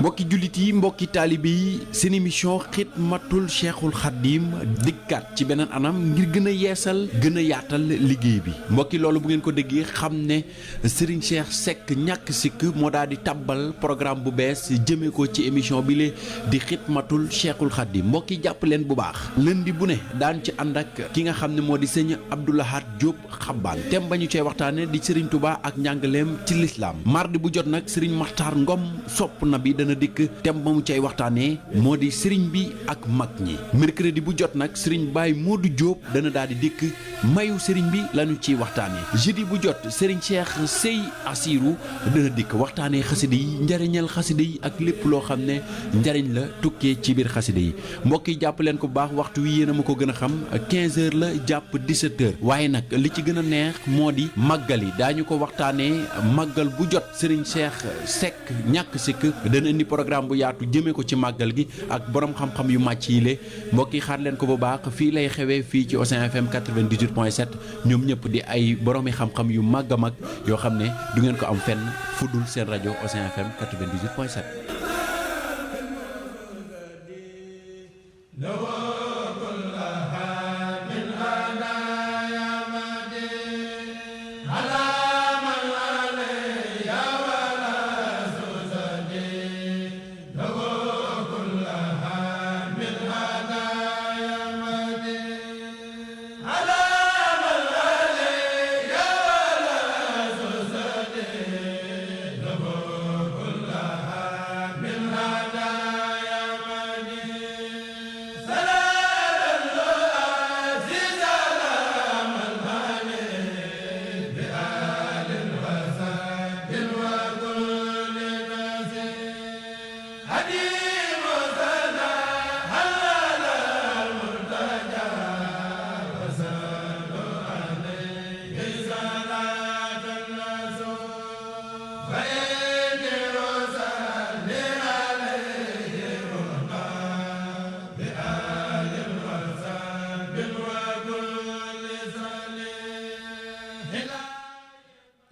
mbokki jullit yi mbokki taalibe yi seen émission xidmatul cheikhul xaddim dikkaat ci beneen anam ngir gën a yeesal gën a yaatal liggéey bi mbokki loolu bu ngeen ko déggee xam ne Serigne Cheikh Seck ñàkk sikk moo daal di tàbbal programme bu bees jëmee ko ci émission bi le di xidmatul cheikhul xaddim mbokki jàpp leen bu baax lundi bu ne daan ci ànd ak ki nga xam ne moo di sëñ Abdou Lahad Diop xabbaan thème ba ñu cay waxtaane di Serigne Touba ak njàngaleem ci lislaam mardi bu jot nag Serigne Makhtar Ngom sopp na bi dana dikk thème ba mu cay waxtaanee moo di sëriñ bi ak mag ñi mercredi bu jot nag sëriñ Baye Modou Diop dana daal di dikk mayu sëriñ bi lañu ciy waxtaanee jeudi bu jot sëriñ Cheikh Sey Assirou dana dikk waxtaanee xasida yi njariñal xasida yi ak lépp loo xam ne njariñ la tukkee ci biir xasida yi mbokk yi jàpp leen ko bu baax waxtu wi yéen a ma ko gën a xam 15h la jàpp 17h waaye nag li ci gën a neex moo di màggal yi daañu ko waxtaanee màggal bu jot sëriñ Cheikh Seck ñàkk sikk dana indi programme bu yaatu jëmee ko ci màggal gi ak borom xam-xam yu màcc yi le mbokk yi xaar leen ko bu baax fii lay xewee fii ci Océan FM 98.7 ñoom ñëpp di ay boromi xam-xam yu màgg a mag yoo xam ne du ngeen ko am fenn fudul seen rajo Océan FM 98.7.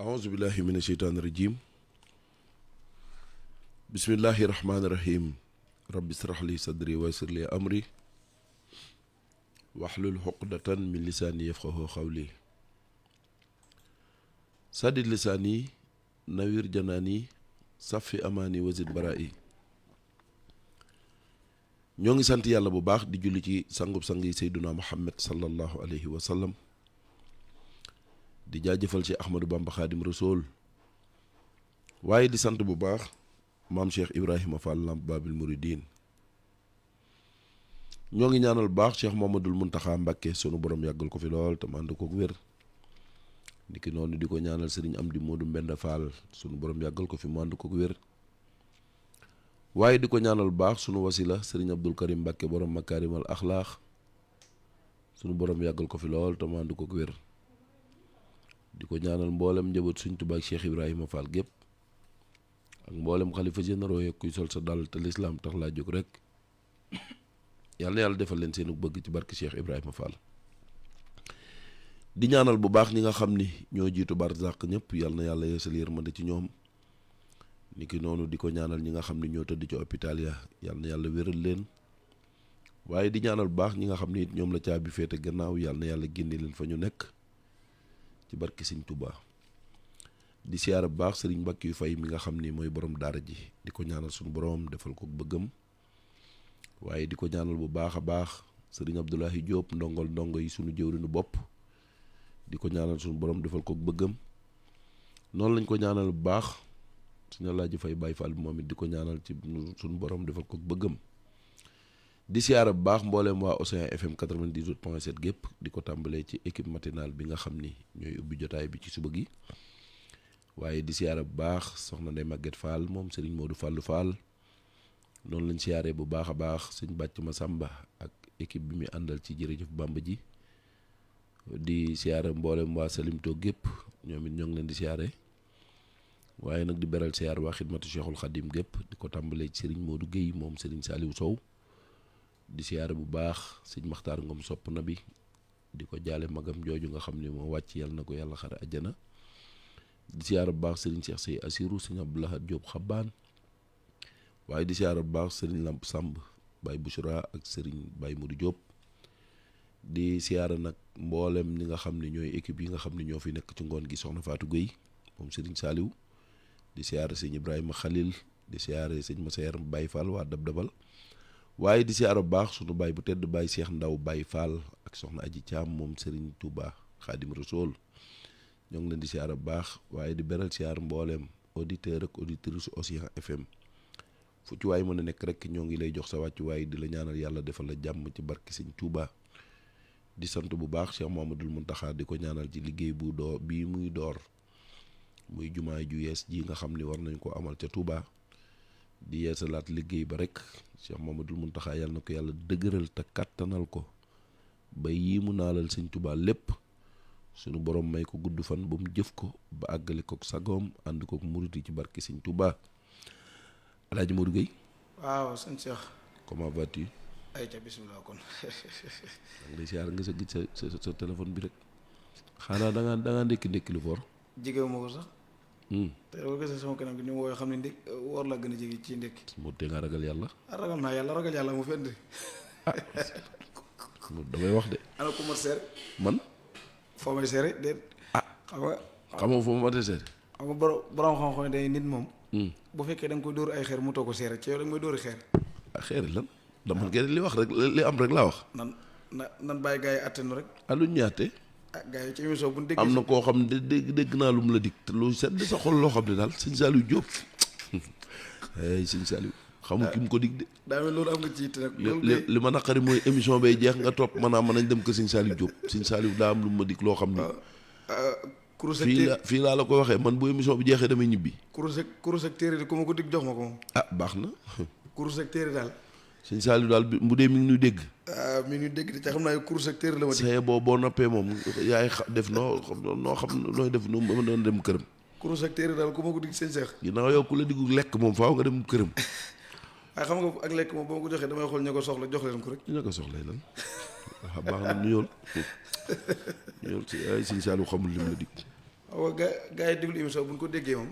أعوذ بالله من الشيطان الرجيم بسم الله الرحمن الرحيم رب اشرح لي صدري ويسر لي أمري واحلل عقدة من لساني يفقهوا قولي سدد لساني نوير جناني صفي أماني وزد برائي ñoo ngi sant yàlla bu baax di julli ci sangub sang yi Seydina Muhammad sallallahu alayhi wa sallam di jaajëfal ci Ahmadou Bamba Khadim Rasoul waaye di sant bu baax maam Cheikh Ibrahima Fall Lamp Babil Mouridine ñoo ngi ñaanal baax Cheikh Mamadul Muntaxa Mbàkke sunu borom yàggal ko fi lool te mànd ko wér niki noonu di ko ñaanal Serigne Amdi Modou Mbenda Fall sunu borom yàggal ko fi mànd ko wér waaye di ko ñaanal baax sunu wasila Serigne Abdul Karim Mbàkke borom Makarimal Akhlaax sunu borom yàggal ko fi lool te mànd ko wér di ko ñaanal mboolem njaboot Sëriñ Tuubaa ak Cheikh Ibrahima Fall gépp ak mboolem xalifa généraux yeeg kuy sol sa dal te lislaam tax laa jóg rek yàlla na yàlla defal leen seenu bëgg ci barke Cheikh Ibrahima Fall di ñaanal bu baax ñi nga xam ni ñoo jiitu barzaq ñëpp yàlla na yàlla yeesal yërmande ci ñoom niki noonu di ko ñaanal ñi nga xam ni ñoo tëdd ci hôpital ya yàlla na yàlla wéral leen waaye di ñaanal bu baax ñi nga xam ni it ñoom la caabi féete gannaaw yàlla na yàlla génne leen fa ñu nekk ci barke Sëriñ Tuubaa di siyaara bu baax Sëriñ Mbàkke yu fay mi nga xam ni mooy borom daara ji di ko ñaanal suñu borom defal ko bëggam waaye di ko ñaanal bu baax a baax Sëriñ Abdoulahi Diop ndongo yi suñu jëwriñu bopp di ko ñaanal suñu borom defal ko bëggam noonu lañ ko ñaanal bu baax suñu Alaaji Fay Baay Fall bi moom it di ko ñaanal ci suñu borom defal ko bëggam di siyaara bu baax mbooleem waa Océan FM 98.7 gépp di ko tàmbalee ci équipe matinale bi nga xam ni ñooy ubbi jotaay bi ci suba gi waaye di siyaara bu baax soxna Ndey Maguette Fall moom Serigne Modou Fallou Fall noonu lañ siyaaree bu baax a baax sëñ Bàcc Masamba ak équipe bi muy àndal ci jërëjëf Bamba ji di siyaare mbooleem waa Salimto gépp ñoom it ñoo ngi leen di siyaare waaye nag di beral siyaar waa xidmatu Cheikhul Khadim gépp di ko tàmbalee ci Serigne Modou Guèye moom Serigne Saliou Sow di siyaare bu baax sëñ Maxtaar Ngom sopp na bi di ko jaale magam jooju nga xam ne moo wàcc yàlla na ko yàlla xare àjjana di siyaara bu baax Serigne Cheikh Sey Assirou Serigne Abdoulahad Diop Xabaan waaye di siyaara bu baax Serigne Lamp Samb Baye Bouchra ak Serigne Baye Modou Diop di siyaara nag mboolem ñi nga xam ne ñooy équipe yi nga xam ne ñoo fi nekk ci ngoon gi soxna Fatou Gueye moom Serigne Saliou di siyaara Serigne Ibrahima Khalil di siyaare Serigne Massayer Baye Fall waa Dab-Dabal waaye di siyaara bu baax sunu baay bu tedd Baye Cheikh Ndaw Baye Fall ak soxna Aji Thiam moom Serigne Touba Khadim Rasoul ñoo ngi leen di siyaara bu baax waaye di beral siyaar mbooleem auditeur ak auditrice Océan FM fu ci waay mën a nekk rek ñoo ngi lay jox sa wàccu waaye di la ñaanal yàlla defal la jàmm ci barke Serigne Touba di sant bu baax Cheikh Mouhamadoul Mountakha di ko ñaanal ci liggéey bu doo bii muy door muy jumaa ju yees ji nga xam ni war nañ ko amal ca Touba di yeesalaat liggéey ba rek Cheikh Mouhamadoul Mountakha yàlla na ko yàlla dëgëral te kàttanal ko ba yii mu naalal Sëñ Touba lépp sunu borom may ko gudd fan ba mu jëf ko ba àggale kook sagoom ànd kook murit yi ci barke Sëñ Touba. Alaaji Modou Gueye. waaw sëñ Cheikh. comment vas-tu. ay ca bisimilah kon. da ngay siyaar nga sa gis sa téléphone bi rek xanaa da ngaa ndékki lu for. jigéewu ma ko sax. te boo gisee sama kanam gi ni mu wooyee xam ne war la gën a jege ci ndékki. moo tee nga ragal yàlla. ragal naa yàlla ragal yàlla mu fend. damay wax de. ana ku mat seere. man. foo may seere déet. xamoo foo ma matee seere. xam nga borom xam-xam ne day nit moom. bu fekkee da nga koy dóor ay xeer mu toog ko seere ci yow da nga may dóori xeer. xeeri lan dama ngeen li wax rek li am rek laa wax. nan bàyyi gars yi attenu rek. aluñ ñaate. gars yi ci émission bu ñu déggee. am na koo xam ne dégg naa lu mu la dig te lu sedd sa xol loo xam ne daal sëñ Saliou Diop sëñ Saliou xamul ki mu ko dig de. daa mel loolu am nga ci it nag. li ma naqari mooy émission bay jeex nga topp maanaam mën nañ dem ko sëñ Saliou Diop sëñ Saliou daa am lu mu ma dig loo xam ne. fii laa la ko waxee man bu émission bi jeexee damay ñibbi. kurus ak téere di ku ma ko dig jox ma ko moom. baax na. kurus ak téere daal. sëñ Saliou daal bu dee mi ngi ñuy dégg. mi ngi ñuy dégg de ca xam naa kurus ak téere la ma dig. saye boo noppee moom yaay def noo xam nooy def nu ma doon dem këram. kurus ak téere daal ku ma ko dig sëñ Cheikh. ginnaaw yow ku la diggu lekk moom faaw nga dem këram. waaye xam nga ak lekk moom boo ma ko joxee damay xool ña ko soxla jox leen ko rek. ñu ko soxla lan waaw baax na nuyool si ay sëñ Saliou xamul lim la dig. waaw gaa yi déglu émission bu ñu ko déggee moom.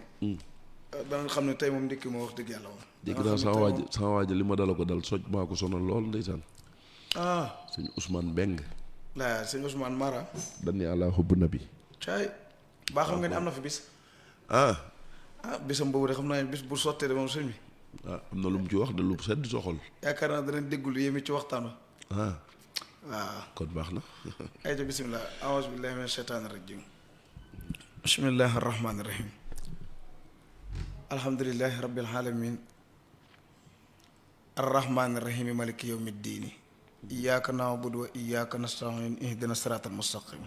danañ xam ne tey moom ndekki moo wax dëgg yàlla moom. dégg naa sama waaj li ma dala ko dal soj maa ko sonal lool ndeysaan. sëñ Ousmane Mbeng. waaw sëñ Ousmane Mara. dañ ne àlla xubbu nabi. caay baa xam nga ne am na fi bis. bisam boobu de xam naa ne bis bu sottee de moom sëñ bi. am na lu mu ci wax de lu sedd soxol. yaakaar naa danañ déggul yéemi ci waxtaan wa. waaw kon baax na. ayca bisimilah aouzu billahi mina shaytaani rajim. bismillahi rahmaani rahim. alhamdulillahi rabbil alamin arrahmaani rahim maliki yawmi ddiini iyyaka na'budu wa iyyaka nasta'in ihdina siratal mustaqim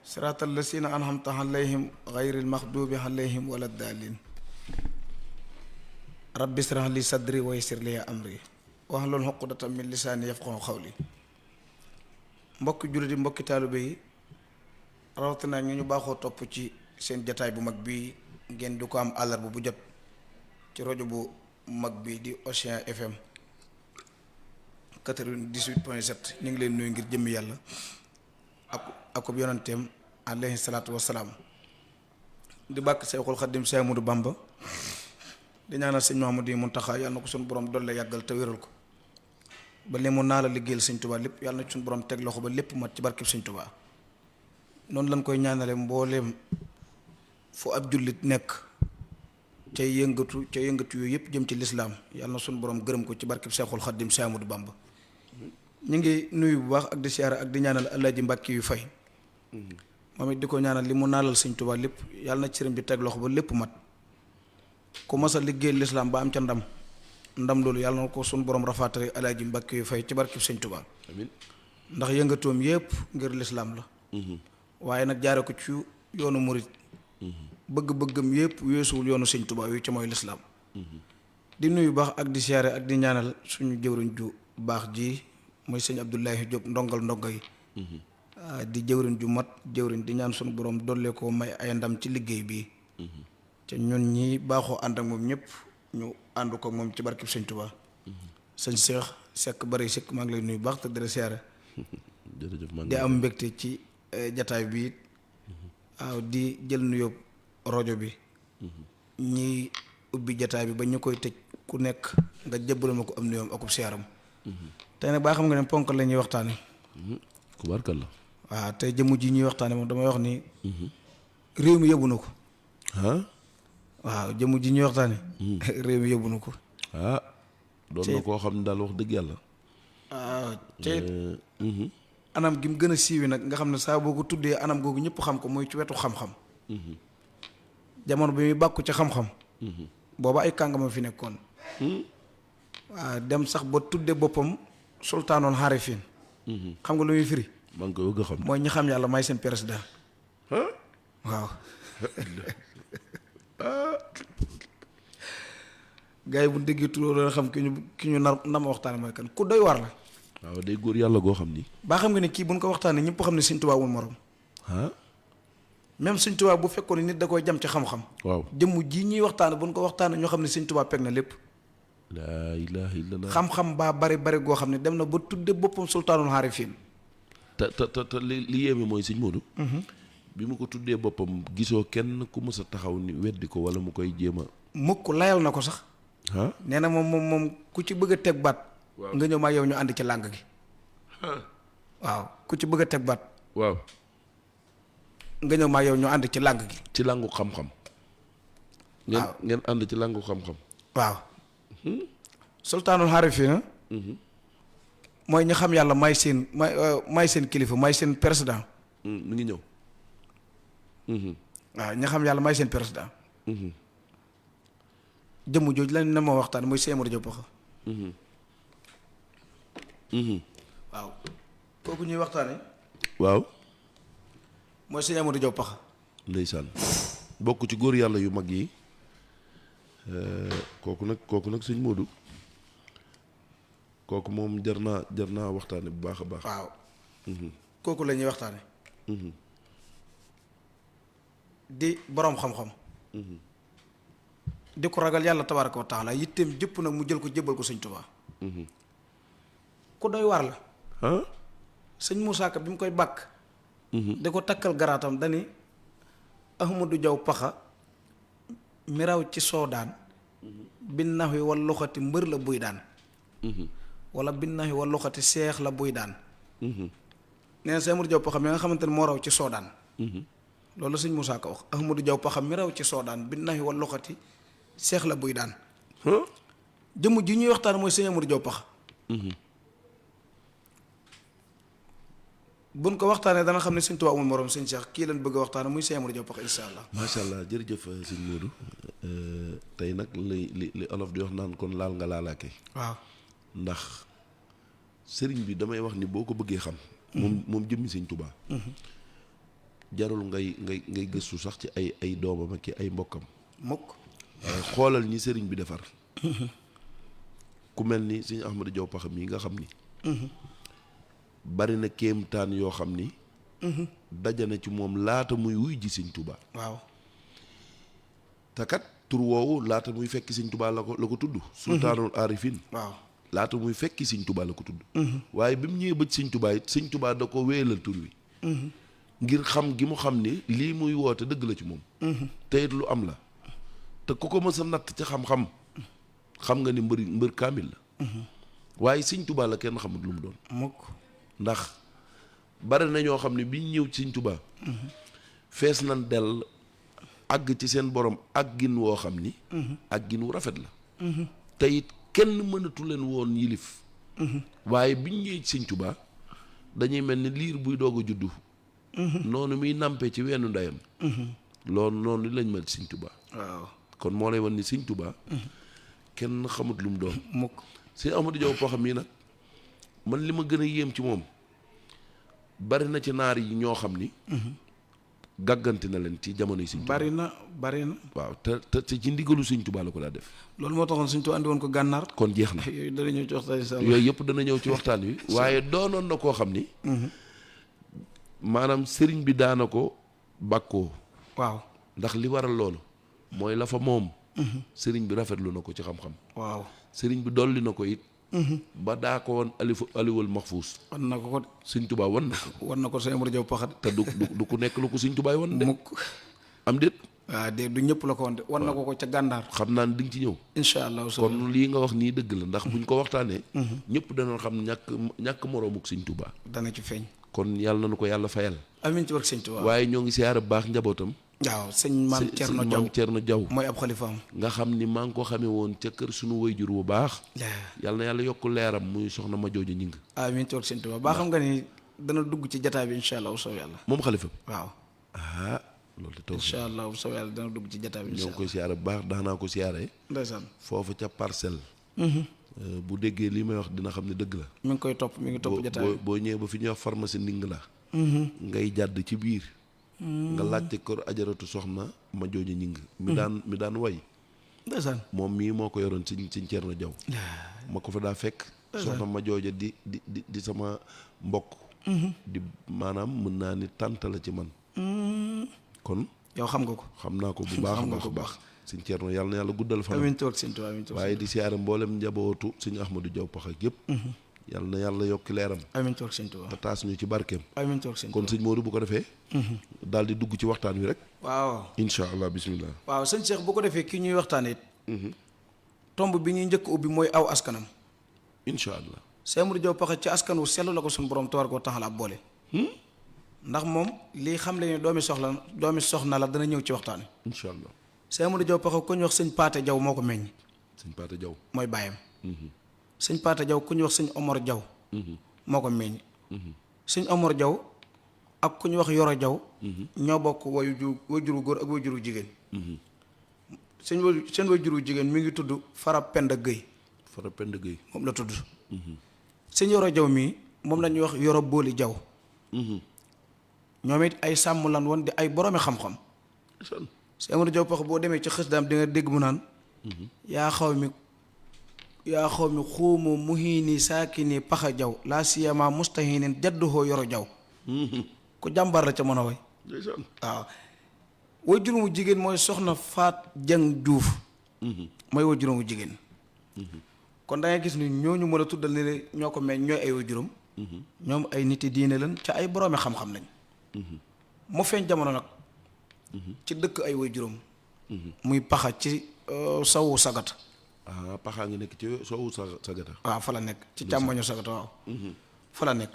siratal lazina an'amta alayhim ghayril maghdubi alayhim walad daalin rabbi israh li sadri wa yassir li amri wahlul uqdatan min lisaani yafqahu qawli. mbokki jullit yi mbokki taalibe yi rawatina ñu baaxoo topp ci seen jataay bu mag bii ngeen du ko am àllarba bu jot ci rajo bu mag bi di Océan FM 98.7 ñu ngi leen nuyu ngir jëmmi yàlla akub yonanteem alayhi salaatu wassalaam di bàkk Seexul Xaddim Seex Ahmadu Bamba di ñaanal sëñ Mouhamadoul Mountakha yàlla na ko suñu borom dolle yàggal te wéral ko ba li mu naa la liggéeyal sëñ Tuubaa lépp yàlla na suñu borom teg loxo ba lépp mat ci barkeb sëñ Tuubaa noonu lañ koy ñaanale mbooleem fu ab jullit nekk cay yëngatu yooyu yëpp jëm ci lislaam yàlla na suñu borom gërëm ko ci barkeb Seexul Xaddim Seex Ahmadu Bamba ñu ngi nuyu bu baax ak di siyaara ak di ñaanal Alaaji Mbàkke yu fay moom it di ko ñaanal li mu naalal sëñ Tuubaa lépp yàlla na ci sëriñ bi teg loxo ba lépp mat ku mas a liggéey lislaam ba am ca ndam loolu yàlla na ko suñu borom rafaatale Alaaji Mbàkke yu fay ci barkeb sëñ Tuubaa amiin ndax yëngatoom yëpp ngir lislaam la waaye nag jaare ko ci yoonu murit bëgg-bëggam yëpp weesuwul yoonu sëñ Tuubaa yu ci mooy lislaam di nuyu baax ak di siyaare ak di ñaanal suñu jëwriñ ju baax ji muy sëñ Abdoulahi Diop ndongal ndongo yi di jëwriñ ju mat jëwriñ di ñaan suñu borom dollee ko may ay ndam ci liggéey bi te ñun ñi baaxoo ànd ak moom ñëpp ñu ànd ko moom ci barkib sëñ Tuubaa sëñ Cheikh Seck bari Seck maa ngi lay nuyu baax te di la siyaare jërëjëf di am mbégte ci jataay bi waaw di jël nuyoo rajo bi ñi ubbi jataay bi ba ñu koy tëj ku nekk nga jëbbal ma ko am nuyoom akub siyaaram tey nag baa xam nga ne ponk la ñuy waxtaane kubarkalla. waaw tey jëmm ji ñuy waxtaane moom damay wax ni réew mi yóbbu na ko waaw jëmm ji ñuy waxtaane réew mi yóbbu na ko doon na koo xam ne daal wax dëgg yàlla waaw te anam gi mu gën a siiwi nag nga xam ne saa boo ko tuddee anam googu ñëpp xam ko muy ci wetu xam-xam jamono bi muy bàkku ci xam-xam booba ay kàngama fi nekkoon waaw dem sax ba tudde boppam sultaanoon xaarifin xam nga lu muy firi maa ngi koy bëgg a xam mooy ñi xam yàlla may seen président waaw gars yi bu déggee turoo doon xam ki ñu nar nama waxtaane mooy kan ku doy war la waaw day góor yàlla goo xam ni baa xam nga ne kii buñ ko waxtaanee ñëpp xam ne Sëñ Tuubaa wul morom même Sëñ Tuubaa bu fekkoon ne nit da koy jam ci xam-xam waaw jëmm ji ñuy waxtaane buñ ko waxtaanee ñoo xam ne Sëñ Tuubaa peg na lépp laa ilaaha illallah xam-xam baa bari goo xam ne dem na ba tudde boppam sultaanul xaarifiin te li yéeme mooy sëñ Modou bi mu ko tuddee boppam gisoo kenn ku mës a taxaw ni weddi ko wala mu koy jéem a mukk layal na ko sax nee na moom ku ci bëgg a teg baat nga ñëw maa yow ñu ànd ci làng gi waaw ku ci bëgg a teg baat waaw nga ñëw maa yow ñu ànd ci làng gi ci làngu xam-xam ngeen ànd ci làngu xam-xam waaw sultaanul xaarifiin mooy ñi xam yàlla may seen kilifa may seen président mu ngi ñëw waaw ñi xam yàlla may seen président jëmm jooju lañ ne moo waxtaan muy Sëñ Amadou Diop Pakha waaw kooku ñuy waxtaane waaw mooy Sëñ Amadou Diop Pakha ndeysaan bokk ci góor yàlla yu mag yi kooku nag sëñ Modou kooku moom jar naa waxtaane bu baax a baax waaw kooku la ñuy waxtaane di boroom xam-xam di ko ragal yàlla tabaaraka wa taala yitteem jëpp nag mu jël ko jébbal ko Sëñ Tuubaa ku doy war la sëñ Moussa Ka bi mu koy bàkk di ko takkal garaatam dani Ahmadou Diaw Pakha mi raw ci soodaan bin nax wi wal loxati mbër la buy daan wala bin nax wi wal loxati seex la buy daan nee na Sëñ Ahmadou Diaw Pakha mi nga xamante ne moo raw ci soodaan loolu sëñ Moussa Ka wax Ahmadou Diaw Pakha mi raw ci soodaan bin nax wi wal loxati seex la buy daan jëmm ji ñuy waxtaan mooy Sëñ Ahmadou Diaw Pakha buñ ko waxtaanee dana xam ne Sëñ Tuubaa amul morom sëñ Cheikh kii lañ bëgg a waxtaane muy Sëñ Amadou Diaw Pakha insha allah macha allah jërëjëf sëñ Modou tey nag li olof di wax naan kon laal nga laalaake waaw ndax sëriñ bi damay wax ni boo ko bëggee xam moom jëmmi Sëñ Tuubaa jarul ngay gëstu sax ci ay doomam ak ay mbokkam mukk xoolal ñi sëriñ bi defar ku mel ni Sëñ Ahmadou Diaw Pakha mii nga xam ni bari na kéemtaan yoo xam ni dajana ci moom laata muy wuy ji Sëñ Tuubaa waaw te kat tur woowu laata muy fekki Sëñ Tuubaa la ko tudd sultaanul aarifin waaw laata muy fekki Sëñ Tuubaa la ko tudd waaye bi mu ñëwee bëj Sëñ Tuubaa it Sëñ Tuubaa da ko wéyalal tur wi ngir xam gi mu xam ni lii muy woote dëgg la ci moom te it lu am la te ku ko mës a natt ci xam-xam xam nga ni mbër kaamil la waaye Sëñ Tuubaa la kenn xamut lu mu doon mukk ndax bari na ñoo xam ne biñ ñëw ci Sëñ Tuubaa fees nañ dell àgg ci seen borom àggin woo xam ni àggin wu rafet la te it kenn mënatu leen woon yilif waaye biñ ñëwee ci Sëñ Tuubaa dañuy mel ni liir buy doog a juddu noonu muy nàmpe ci weenu ndeyam loolu noonu lañ mel ci Sëñ Tuubaa waaw kon moo lay wan ni Sëñ Tuubaa kenn xamut lu mu doon mukk Sëñ Ahmadou Diaw Pakha mii nag man li ma gën a yéem ci moom bari na ci naar yi ñoo xam ni gàgganti na leen ci jamono yi Sëñ Tuubaa bari na waaw te ci ndigalu Sëñ Tuubaa la ko daa def loolu moo taxoon Sëñ Tuubaa andi woon ko gànnaar kon jeex na yooyu dana ñëw ci waxtaan insha allah yooyu yëpp dana ñëw ci waxtaan wi waaye doonoon na koo xam ni maanaam sëriñ bi daana ko bàkkoo waaw ndax li waral loolu mooy la fa moom sëriñ bi rafetlu na ko ci xam-xam waaw sëriñ bi dolli na ko it ba daa ko woon aliwal maxfuus. wan na ko sëñ Tuubaa wan na ko. wan na ko sëñ Amadou Diaw Paxa te du ku nekk lu ko sëñ Tuubaa wan de. mukk am déet. waaw de du ñëpp la ko wan de wan na ko ca gànnaar. xam naa ne di nga ci ñëw. incha allah kon lii nga wax nii dëgg la ndax buñ ko waxtaanee. ñëpp dana xam ñàkk moroomuk sëñ Tuubaa. dana ci feeñ. kon yàlla na ko yàlla fayal. amiin ci barke sëñ Tuubaa. waaye ñoo ngi siyaare bu baax njabootam. waaw sëñ maam Thierno Diaw maam Thierno Diaw mooy ab xalifaam. nga xam ni maa ngi ko xamee woon ca kër sunu wayjur bu baax. yàlla na yàlla yokk leeram muy soxna ma jooju ñing. amiin ci barke sëñ Tuubaa baa xam nga ni dana dugg ci jataay bi incha allah soow yàlla. moom xalifa bi waaw. loolu de taw incha allah soow yàlla dana dugg ci jataay bi. ñoo ngi koy siyaare bu baax daanaa ko siyaare. ndeysaan foofu ca parcelle. bu déggee lii may wax dina xam ne dëgg la. mi ngi koy topp mi ngi topp jataay bi. boo ñëwee ba fi ñuy wax pharmacie nding la. ngay jàdd ci biir. nga laajte kër ajaratu soxna ma jooju ñing mi daan way. ndeysaan moom mii moo ko yoroon ci Thierno Diaw. ma ko fa daa fekk. soxna ma jooja di sama mbokk. di maanaam mën naa ni tànt la ci man. kon yow xam nga ko. xam naa ko bu baax a baax a baax. sëñ Thierno yàlla na yàlla guddal fan. amiin toog sëñ Tuubaa amiin toog waaye di siyaare mboolem njabootu sëñ Ahmadou Diaw Paxa yëpp. yàlla na yàlla yokki leeram. amiin toog sëñ Tuubaa te taas ñu ci barkeem. amiin toog sëñ kon Tuubaa sëñ Modou bu ko defee. daal di dugg ci waxtaan wi rek. waaw incha allah bismillah. waaw sëñ Cheikh bu ko defee kii ñuy waxtaanee it. tomb bi ñuy njëkk ubbi mooy aw askanam. incha allah. Sëñ Amadou Diaw Paxa ci askan wu sell la ko suñu borom tabaaraka wa taala boole. ndax moom lii xam le ne doomi soxna la dana ñëw ci waxtaan wi. incha allah. Sëñ Amadou Diaw Paxa ku ñuy wax sëñ Paate Diaw moo ko meññ. sëñ Paate Diaw mooy bàyyam. sëñ Paate Diaw ku ñuy wax sëñ Omar Diaw. moo ko meññ. sëñ Omar Diaw ak ku ñuy wax Yoro Diaw. ñoo bokk wajuru góor ak wajuru jigéen. seen wajuru jigéen mi ngi tudd Fara Penda Gueye. Fara Penda Gueye moom la tudd. sëñ Yoro Diaw mii moom la ñuy wax Yoro Booli Diaw. ñoom it ay sàmm lan woon di ay boroomi xam-xam. Sëñ Amadou Diaw Paxa boo demee ci xës daam di nga dégg mu naan. yaa xaw mi xuumu muhiini saakini Paxa Diaw laa siyama mustahinin jadduhoo Yoro Diaw. ku jàmbaar la ca mën a way. waaw way juróomu jigéen mooy soxna Faat Jang Juuf. mooy way juróomu jigéen. kon da ngay gis ni ñooñu mën a tuddal ne ñoo ko meñ ñooy ay way juróom. ñoom ay nit yi diine lan ca ay boroomi xam-xam lañ. mu feeñ jamono nag. ci dëkk ay way juróom. muy Paxa ci sowu sagata. Paxa ngi nekk ci sowu sagata. waaw fa la nekk ci càmmoñu sagata waaw. fa la nekk.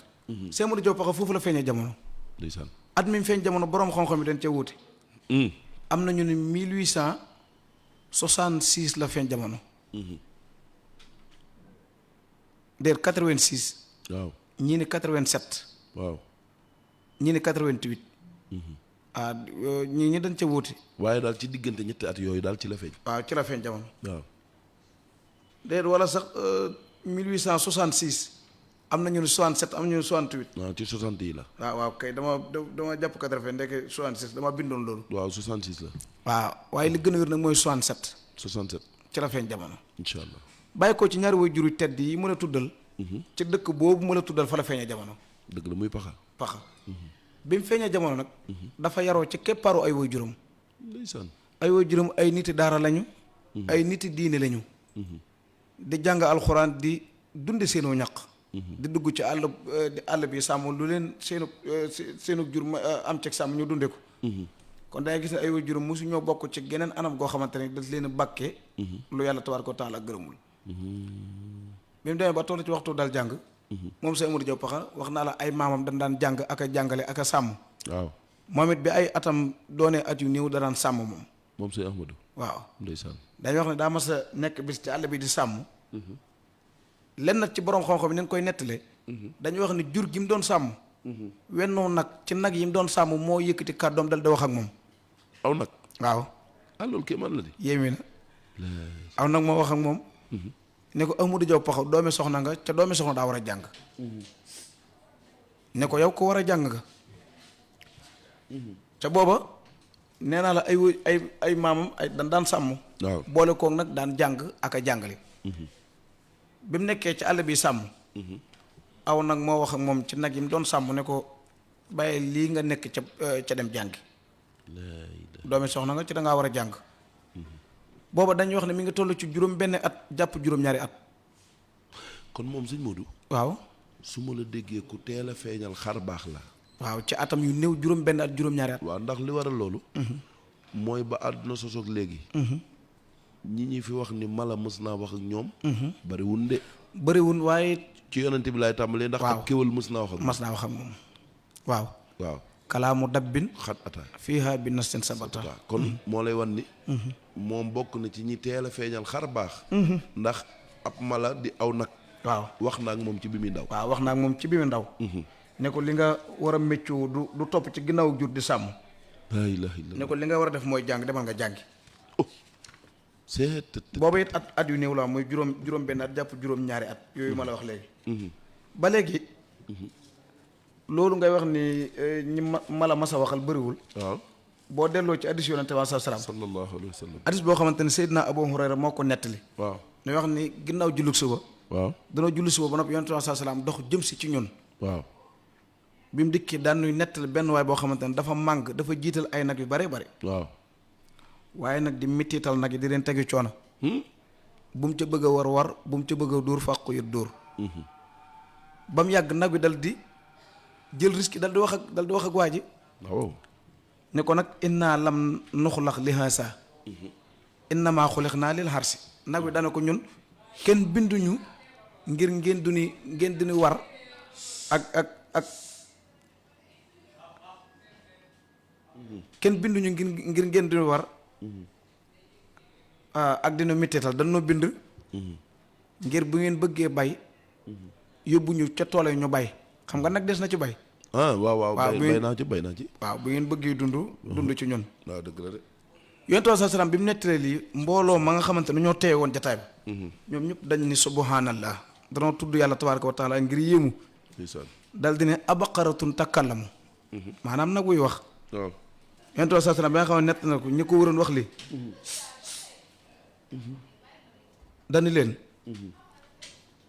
Sëñ Amadou Diaw Paxa foofu la feeñee jamono. ndeysaan at mi feeñ jamono boroom xam-xam yi dañ cee wuute. am nañu ne 1866 la feeñ jamono. déet 86. waaw ñii ni 87. waaw ñii ni 88. ñii ñi dañ ca wuute. waaye daal ci diggante ñetti at yooyu daal ci la feeñ. waaw ci la feeñ jamono. waaw déet wala sax 1866 am nañu ne 67 am nañu ne 68. waaw ci 60 yi la. waaw kay dama jàpp 80 ndeke 66 dama bindoon loolu. waaw 66 la. waaw waaye li gën a wér nag mooy 67. 67 ci la feeñ jamono. incha allah. bàyyi ko ci ñaari way juru tedd yi mën a tuddal. ci dëkk boobu mën a tuddal fa la feeñee jamono. dëgg la muy Paxa. Paxa bi mu feeñee jamono nag. dafa yaroo ci keppaaru ay way juróom. ndeysaan ay way juróom ay niti daara lañu. ay niti diine lañu. di jàng alxuraan di dunde seenu ñaq. di dugg ci àll bi sàmm lu leen seenu jur am ci sàmm ñu dunde ko. kon dangay gis ne ay way juróom mosu ñoo bokk ci geneen anam goo xamante ne daf leen a bàkkee. lu yàlla tabaaraka wa taala gërëmul. bi mu demee ba toll ci waxtu dal jàng. moom Sëñ Amadou Diaw Paxa wax naa la ay maamam dañ daan jàng ak a jàngale ak a sàmm. waaw moom it bi ay atam doonee at yu néew da daan sàmm moom. moom Sëñ Ahmadou. waaw ndeysaan dañuy wax ne daa mas a nekk bis ci àll bi di sàmm. lenn nag ci borom xam-xam yi nañ koy nettale. dañuy wax ne jur gi mu doon sàmm. wennoo nag ci nag yi mu doon sàmm moo yëkkati kàddoom dal di wax ak moom. aw nag. waaw. loolu kii man la di. yéemi na. aw nag moo wax ak moom. ne ko Amadou Diaw Paxa doomi soxna nga ca doomi soxna daa war a jàng. ne ko yow ko war a jàng nga. ca booba nee naa la ay maamam ay daan sàmm. waaw boole koog nag daan jàng ak a jàngale. bi mu nekkee ci àll bi sàmm. aw nag moo wax ak moom ci nag yi mu doon sàmm ne ko bàyyi lii nga nekk ca dem jàngi. doomi soxna nga ci dangaa war a jàng. booba dañuy wax ne mi ngi toll ci juróom benn at jàpp juróom ñaari at. kon moom sëñ Modou waaw su ma la déggee ku teel a feeñal xar baax la. waaw ci atam yu néew juróom benn at juróom-ñaari at. waaw ndax li waral loolu mooy ba àdduna sosoog léegi ñi fi wax ni mala mës naa wax ak ñoom bariwun de bëriwun waaye ci yonente bi laay tàmbalee ndax ab kéwal mës naa wax ak mas naa wax ak moom waaw waaw kalaamu dabbin xat ata fiiha bi nastin sabata kon moo lay wan ni moom bokk na ci ñi teel a feeñal xar baax ndax ab mala di aw nag waaw wax naa ak moom ci bi muy ndaw waaw wax naa ak moom ci bi mu ndaw ne ko li nga war a méccu du topp ci ginnaaw jur di sàmm laa ilaaha illallaah ne ko li nga war a def mooy jàng demal nga jàngi c'est booba it at yu néew la muy juróom benn at jàpp juróom-ñaari at yooyu ma la wax léegi ba léegi loolu ngay wax ni ñi mala masa waxal bëriwul waaw boo delloo ci addis yonente bi salaam sallallahu alayhi wa sallam addis boo xamante ne Seydina Abu Hurayra moo ko nettali waaw ne wax ni ginnaaw jullug suba waaw danoo julli suba ba noppi yonente bi salaam dox jëm si ci ñun waaw bi mu dikkee daan nuy nettali benn waay boo xamante ne dafa màng dafa jiital ay nag yu bare bare waaw waaye nag di mittiital nag yi di leen tegi coono bu mu ca bëgg a war bu mu ca bëgg a dóor fàqu yit dóor ba mu yàgg nag wi dal di jël risque dal di wax ak waa ji waaw ne ko nag inna lam nuxlaq li haasa innama xuliqnaa lil harsi nag wi dana ko ñun kenn binduñu ngir ngeen du ni war ak kenn binduñu ngir ngeen du ni war ak dina mitteetal dañoo bind ngir bu ngeen bëggee bay yóbbuñu ca toole ñu bay xam nga nag des na ci bay waaw bay naa ci waaw bu ngeen bëggee dund ci ñun waaw dëgg la de yonent bi salaam bi mu nettalee lii mbooloo ma nga xamante ne ñoo teewe woon jataay bi ñoom ñëpp dañ ni subhanallah danoo tudd yàlla tabaaraka wa taala ngir yéemu dal di ne abaqaratun takallamu maanaam nag wuy wax waaw yonent bi salaam bi nga xam ne nett na ko ñi ko waroon wax lii dani leen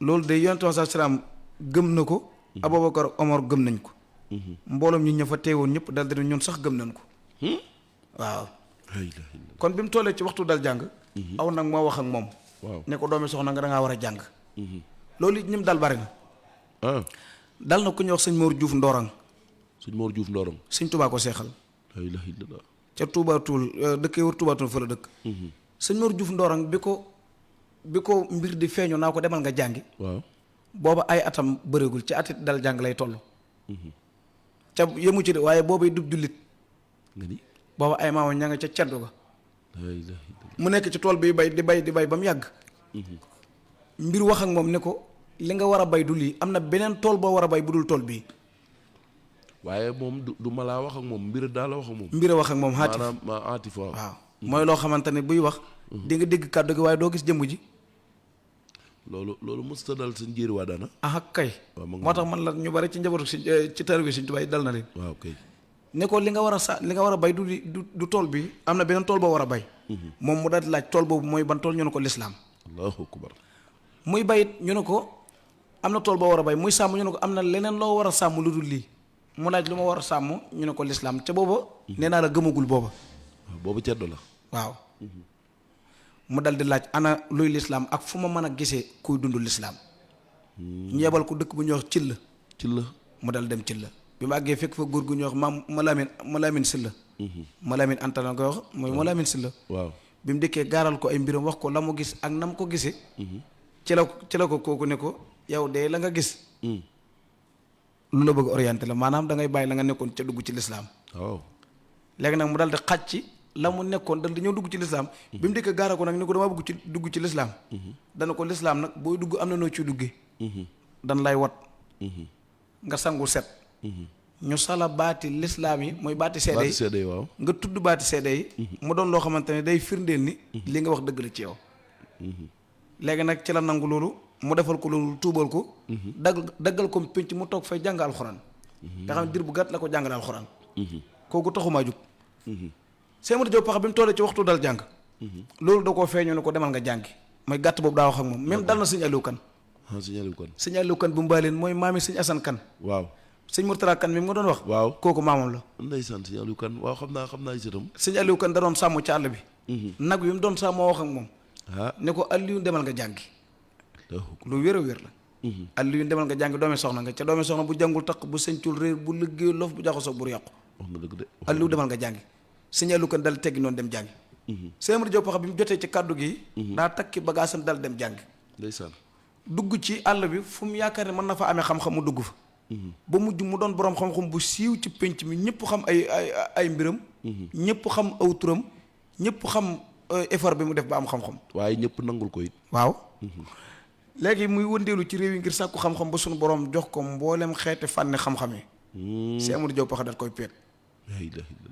loolu de yonent bi salaam gëm na ko Abubakar Omar gëm nañ ko mbooloom ñi ña fa teewoon ñëpp dal di ne ñun sax gëm nañ ko waaw kon bi mu tollee ci waxtu dal jàng aw nag moo wax ak moom ne ko doomi soxna nga dangaa war a jàng loolu it ñim dal bari na dal na ku ñuy wax sëñ Mor Diouf Ndorang sëñ Tuubaa ko seexal ca Tuubaa Tuul dëkkee wër Tuubaa Tuul fa la dëkk sëñ Mor Diouf Ndorang bi ko mbir di feeñu naa ko demal nga jàngi booba ay atam bëreegul ci atit dal jàng lay toll ca yemu ci de waaye boobay dub jullit booba ay maama ña nga ca ceddu ga mu nekk ci tool bi di bay ba mu yàgg mbir wax ak moom ne ko li nga war a bay du lii am na beneen tool boo war a bay bu dul tool bii waaye moom du ma laa wax ak moom mbir daal la wax ak moom mbir a wax ak moom aatif waaw mooy loo xamante ne buy wax di nga dégg kàddu gi waaye doo gis jëmm ji loolu mësta dal sëñ Jéeri waa daana kay moo tax man la ñu bari ci njabootu ci taalibe bi Sëñ Tuubaa dal na leen waaw kay ne ko li nga war a bay du tool bi am na beneen tool boo war a bay moom mu daal di laaj tool boobu mooy ban tool ñu ne ko lislaam allahu akbar muy bayit ñu ne ko am na tool boo war a bay muy sàmm ñu ne ko am na leneen loo war a sàmm lu dul lii mu laaj lu ma war a sàmm ñu ne ko lislaam ca booba nee naa la gëmagul booba boobu ceddo la waaw mu dal di laaj ana luy lislaam ak fu ma mën a gisee kuy dund lislaam ñu yebal ko dëkk bu ñuy wax ci la mu dal dem ci la bi mu àggee fekk fa góor gu ñuy wax maam Malamin Silla Malamin Anta la koy wax mooy Malamin Silla waaw bi mu dikkee gaaral ko ay mbiram wax ko la mu gis ak na mu ko gisee ci la ko kooku ne ko yow de la nga gis lu la bëgg orienté la maanaam da ngay bàyyi la nga nekkoon ca dugg ci lislaam waaw léegi nag mu dal di xaj ci la mu nekkoon dal di ñëw dugg ci lislaam bi mu dikkee gaaral ko nag ni ko damaa bëgg ci dugg ci lislaam dana ko lislaam nag booy dugg am na noo ciy duggee dan lay wat nga sangu set ñu sala baati lislaam yi mooy baati seede yi waaw nga tudd baati seede yi mu doon loo xamante ne day firndeel ni li nga wax dëgg la ci yow léegi nag ci la nangu loolu mu defal ko loolu tuubal ko daggal ko pénc mu toog fay jàng alxuraan nga xam ne dir bu gàtt la ko jàngale alxuraan kooku taxumaa jug Seydou Diop Paxa bi mu tollee ci waxtu dal jàng loolu da koo feeñoo ne ko demal nga jàngi mooy gàtt boobu daa wax ak moom même dal na sëñ Aliou Kan sëñ Aliou Kan bu mbaaleen mooy maami sëñ Asan Kan waaw sëñ Murtala Kan mi nga doon wax waaw kooku maamam la ndeysaan sëñ Aliou Kan waaw xam naa itam sëñ Aliou Kan da doon sàmm ci àll bi nag wi mu doon sàmm moo wax ak moom ne ko Aliou demal nga jàngi lu wér a wér la Aliou demal nga jàngi doomi soxna nga ca doomi soxna bu jàngul taq bu sëncul réer bu liggéey lof bu jaxasoo bur yàqu. wax na dëgg de. Aliou demal nga jàngi sëñ Aliou kan dal teggi noonu dem jàngi. Sëñ Amadou Diop Paxa bi mu jotee ci kàddu gi. daa takki bagaasam dal dem jàngi. ndeysaan. dugg ci àll bi fu mu yaakaar ne mën na fa amee xam-xam mu dugg fa. ba mujj mu doon borom xam-xam bu siiw ci penc mi ñëpp xam ay mbiram. ñëpp xam aw turam ñëpp xam effort bi mu def ba am xam-xam. waaye ñëpp nangul ko it. waaw. léegi muy wëndeelu ci réew yi ngir sàkku xam-xam ba suñu borom jox ko mboolem xeeti fànni xam-xam yi. Sëñ Amadou Diop Paxa dañ koy peet.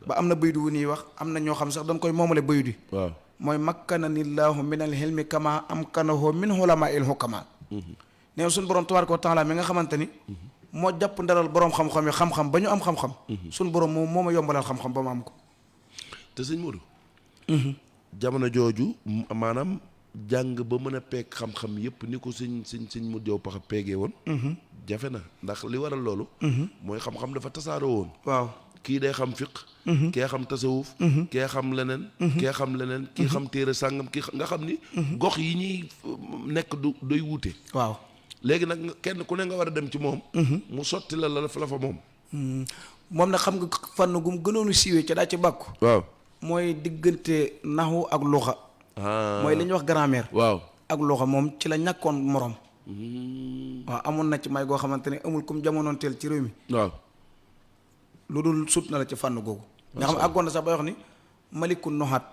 ba am na baydu wu ñuy wax am na ñoo xam sax dañ koy moomale baydu. waaw mooy makkananillaahu minal hilmi kama amkanahu min ulama il hukama. nee suñu borom tabaaraka wa taala mi nga xamante ni. moo jàpp ndaral borom xam-xam yi xam-xam ba ñu am xam-xam. suñu borom moo ma yombalal xam-xam ba ma am ko. te sëñ Modou. jamono jooju maanaam jàng ba mën a peeg xam-xam yépp ni ko sëñ Modou Diop Paxa peegee woon. jafe na ndax li waral loolu. mooy xam-xam dafa tasaaroo woon. waaw kii day xam fiq. kee xam tasawuf. kee xam leneen. kee xam leneen. kii xam téere sàngam kii nga xam ni. gox yi ñuy nekk doy wuute. waaw léegi nag kenn ku ne nga war a dem ci moom. mu sotti la fa moom. moom nag xam nga fànn gu mu gënoonu siiwee ca daa ci bàkku. waaw mooy diggante naxu ak luxa. mooy li ñuy wax grammaire. waaw ak luxa moom ci la ñàkkoon morom. waaw amoon na ci may goo xamante ne amul comme jamonoon teel ci réew mi. waaw lu dul sut na la ci fànn googu. nga xam àggoon na sax bay wax ni maliku noxaat.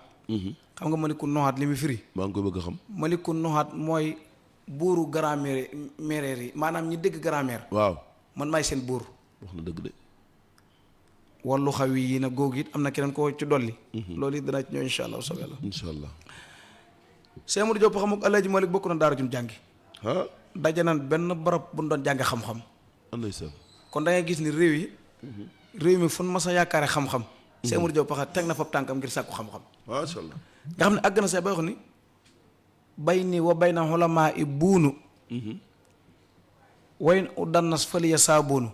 xam nga maliku noxaat li mu firi. maa ngi koy bëgg a xam. maliku noxaat mooy buuru grammaire yi maanaam ñi dégg grammaire. waaw man maay seen buur. wax na dëgg de. wallu xaw yi nag googu it am na keneen ko ci dolli. loolu it danaa ci ñëw incha allah soobee la. incha allah. Sëñ Amadou Diop Paxa ak Alaaji Malik bokk na daara jum jàngi. daje naan benn barab bu ñu doon jànge xam-xam. kon da ngay gis ni réew yi. réew mi fu nu mas a yaakaare xam-xam. Sëñ Amadou Diop Paxa teg na fab tànkam ngir sàkku xam-xam. macha allah. nga xam ne àgg na say bay wax ni. bay ni wa bay na xulamaa i buunu. wayn u dannas faliya saa buunu.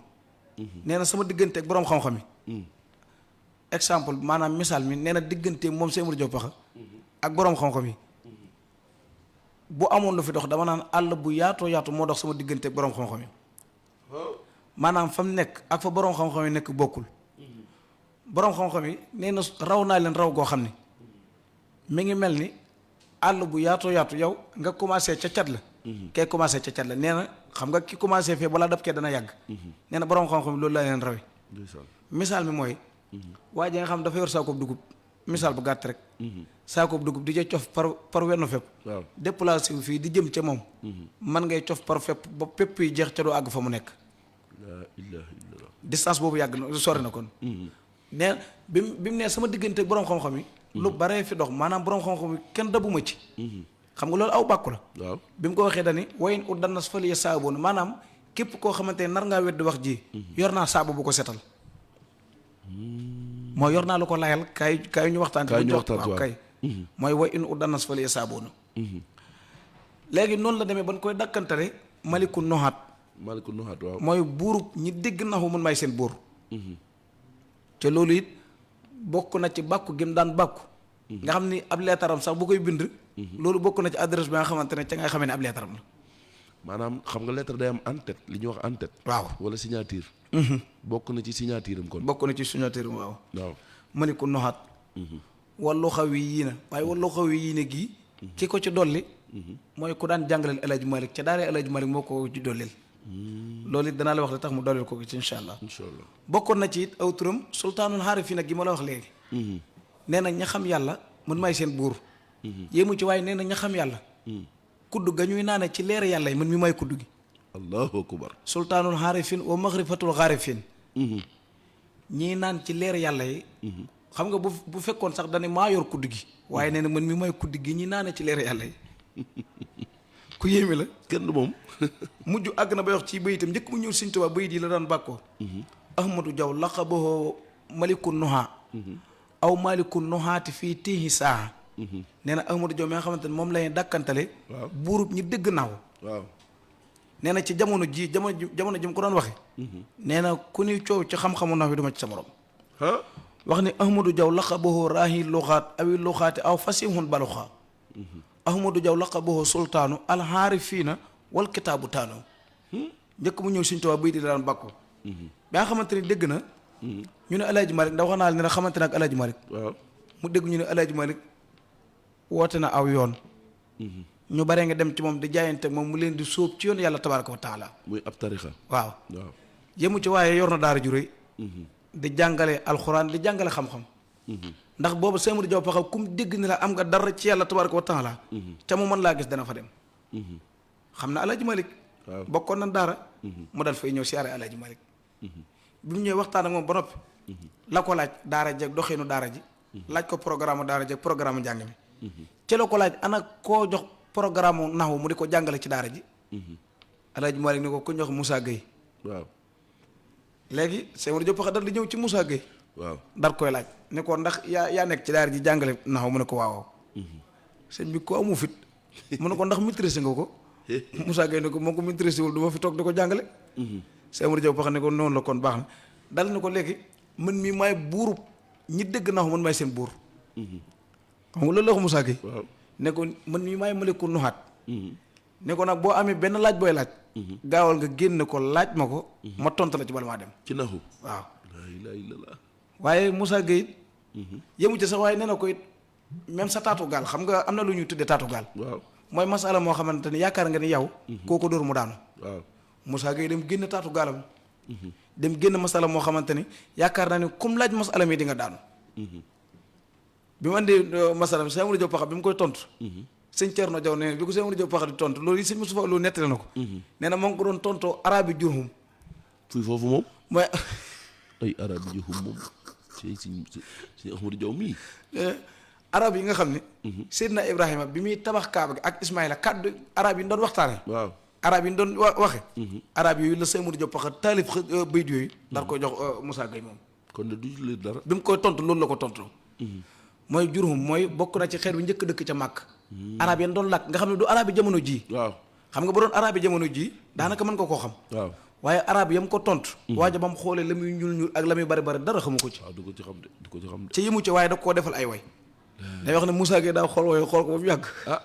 nee na sama diggante ak boroom xam-xam yi. exemple maanaam misaal mi nee na diggante moom Sëñ Amadou Diop Paxa ak boroom xam-xam yi. bu amoon lu fi dox dama naan àll bu yaatoo yaatu moo dox sama diggante ak boroom xam-xam yi. maanaam fa mu nekk ak fa boroom xam-xam yi nekk bokkul. boroom xam-xam yi nee na raw naa leen raw goo xam ni mi ngi mel ni àll bu yaatoo yaatu yow nga commencé ca cat la. kay commencé ca cat la nee na xam nga ki commencé fee balaa dab kee dana yàgg. nee na boroom xam-xam yi loolu laa leen rawe. misaal mi mooy. waa ji nga xam dafa yor saakoob dugub misaal bu gàtt rek. saakoob dugub di ca cof par wenn fépp. waaw déplacé wu fii di jëm ca moom. man ngay cof par fépp ba fépp yi jeex ca doo àgg fa mu nekk. laa ilaaha illallaah. distance boobu yàgg na sori na kon. nee bi mu nee sama diggante boroom xam-xam yi. lu baree fi dox maanaam boroom xam-xam yi kenn dabuma ci. xam nga loolu aw bàkku la. waaw bi mu ko waxee dani wayin ut dannas faliya saaboon maanaam képp koo xamante ne nar ngaa weddi wax ji. yor naa saabu bu ko setal. mooy yor naa lu ko layal kaay ñu waxtaan. kaay ñu waxtaan waaw kay. mooy way in ut dannas faliya saaboon. léegi noonu la demee ba ñu koy dakkantale maliku noxaat. maliku noxaat waaw. mooy buuru ñi dégg naxu mun may seen buur. te loolu it bokk na ci bàkku gi mu daan bàkku. nga xam ni ab leetaram sax bu koy bind. loolu bokk na ci adresse bi nga xamante ne ca ngay xamee ne ab leetaram la. maanaam xam nga lettre day am en-tête li ñuy wax en-tête. waaw wala signature. bokk na ci signature am kon. bokk na ci signature am waaw. waaw maliku noxaat. wallu xaw yi na waaye wallu xaw yi na gii. ki ko ci dolli. mooy ku daan jàngaleel El Hadj Malick ca daara El Hadj Malick moo ko ci dollil. loolu it danaa la wax li tax mu dollil ko ci incha allah. incha allah bokkoon na ci it aw turam sultaanul xaarifin nag gi ma la wax léegi. nee na ña xam yàlla man may seen buur. yéemu ci waaye nee na ña xam yàlla. kudd ga ñuy naane ci leer yàlla yi man mi may kudd gi. allahu akbar. sultaanul xaarifin wa maxrifatul xaarifin. ñii naan ci leer yàlla yi. xam nga bu fekkoon sax dañu maa yor kudd gi. waaye nee na man mi may kudd gi ñi naane ci leer yàlla yi. ku yéeme la. kenn du moom. mujj àgg na ba wax ci bayitam njëkk mu ñëw Sëñ Tuubaa bayit yi la daan bàkkoo. Ahmadou Diaw laqabahu maliku nuha aw maliku nuhaati fii tiihi saa. nee na Ahmadou Diaw mi nga xamante ne moom la ñuy dàkkantale. waaw buurub ñi dëgg naaw. waaw nee na ci jamono ji mu ko doon waxe nee na ku ñuy coow ci xam-xamu nax wi duma ci sa morom. wax ni Ahmadou Diaw laqabahu raahi luxaat awi luxaati aw fasihun baluxa. Ahmadou Diaw laqabahu sultaanu alxaarifiina wal kitaabu taanu. njëkk mu ñëw sëñ Tuubaa bay di daan bàkkoo ba nga xamante ni dégg na ñu ne Alaaji Malik ndax wax naa la ne xamante na ak Alaaji Malik waaw mu dégg ñu ne Alaaji Malik woote na aw yoon ñu bare nga dem ci moom di jaayante moom mu leen di sóob ci yoon yàlla tabaaraka wa taala muy ab tarixa waaw waaw yemu ci waaye yor na daara ju rëy di jàngale alxuraan di jàngale xam-xam ndax boobu Sëñ Modou Diaw Pakha kum dégg ni la am nga dara ci yàlla tabaaraka wa taala ca mu mën laa gis dana fa dem xam na Alaaji Malik waaw bokkoon na daara mu dal fay ñëw siyaare Alaaji Malik bi mu ñëwee waxtaan ak moom ba noppi la ko laaj daara jeeg doxinu daara ji laaj ko programme daara jeeg programme njàng mi ci la ko laaj ana koo jox programme naxwu mu di ko jàngale ci daara ji Alaaji Malik ni ko ku jox Moussa Gueye waaw léegi Sëñ Modou Diaw Pakha dal di ñëw ci Moussa Gueye waaw dar koy laaj ne ko ndax yaa nekk ci daara ji jàngale naxwu mu ne ko waaw sëñ bi ko amu fit mu ne ko ndax maîtrise nga ko Moussa Gueye ne ko moo ko maîtrise wul du ma fi toog di ko jàngale Sëñ Modou Diaw Pakha ne ko noonu la kon baax na dal ni ko léegi man mii maay buurub ñi dégg naxwu man maay seen buur xam nga loolu la ko Moussa Gueye waaw ne ko man mii maay maliku nuxaat ne ko nag boo amee benn laaj booy laaj gaawal nga génne ko laaj ma ko ma tontu la ci bala maa dem ci naxu waaw laa ilaaha illallaah waaye Moussa Gueye yemu ci sax waaye nee na ko it même sa taatu gaal xam nga am na lu ñuy tuddee taatu gaal waaw mooy masala moo xamante ni yaakaar nga ni yow kooko dóor mu daanu waaw Moussa Gueye dem génn taatu gaalam dem génn masala moo xamante ni yaakaar naa ni comme laaj masala mi di nga daanu bi mu andi masala mi Sëñ Modou Diaw Pakha bi mu koy tontu sëñ Thierno Diaw nee bi ko Sëñ Modou Diaw Pakha di tontu loolu yi sëñ Moustapha Lo nettali na ko nee na moo ngi ko doon tontoo arabi jurhum fuy foofu moom mooy ay arab yi jëxum moom si Ahmadou Diaw mii arab yi nga xam ne Seydina Ibrahima bi muy tabax Kaaba gi ak Ismaïla kàddu arab yi ñu doon waxtaane waaw arab yi ñu doon waxe arab yooyu la Sëñ Modou Diaw Pakha taalif bayt yooyu dar koy jox Moussa Gueye moom kon ne du leen dara bi mu koy tontu loolu la ko tontu mooy jurhum mooy bokk na ci xeet bi njëkk dëkk ca màkk arab yi doon làkk nga xam ne du arab yi jamono ji waaw xam nga bu doon arab yi jamono ji daanaka mën nga koo xam waaw waaye arab yam ko tontu waaja ba mu xoolee la muy ñuul ñuul ak la muy bari bari dara xamu ko ci waaw du ko ci xam de du ko ci xam de ci yëmu ci waaye da koo defal ay way day wax ne Moussa Gueye daa xool wooyu xool ko ba mu yàgg ah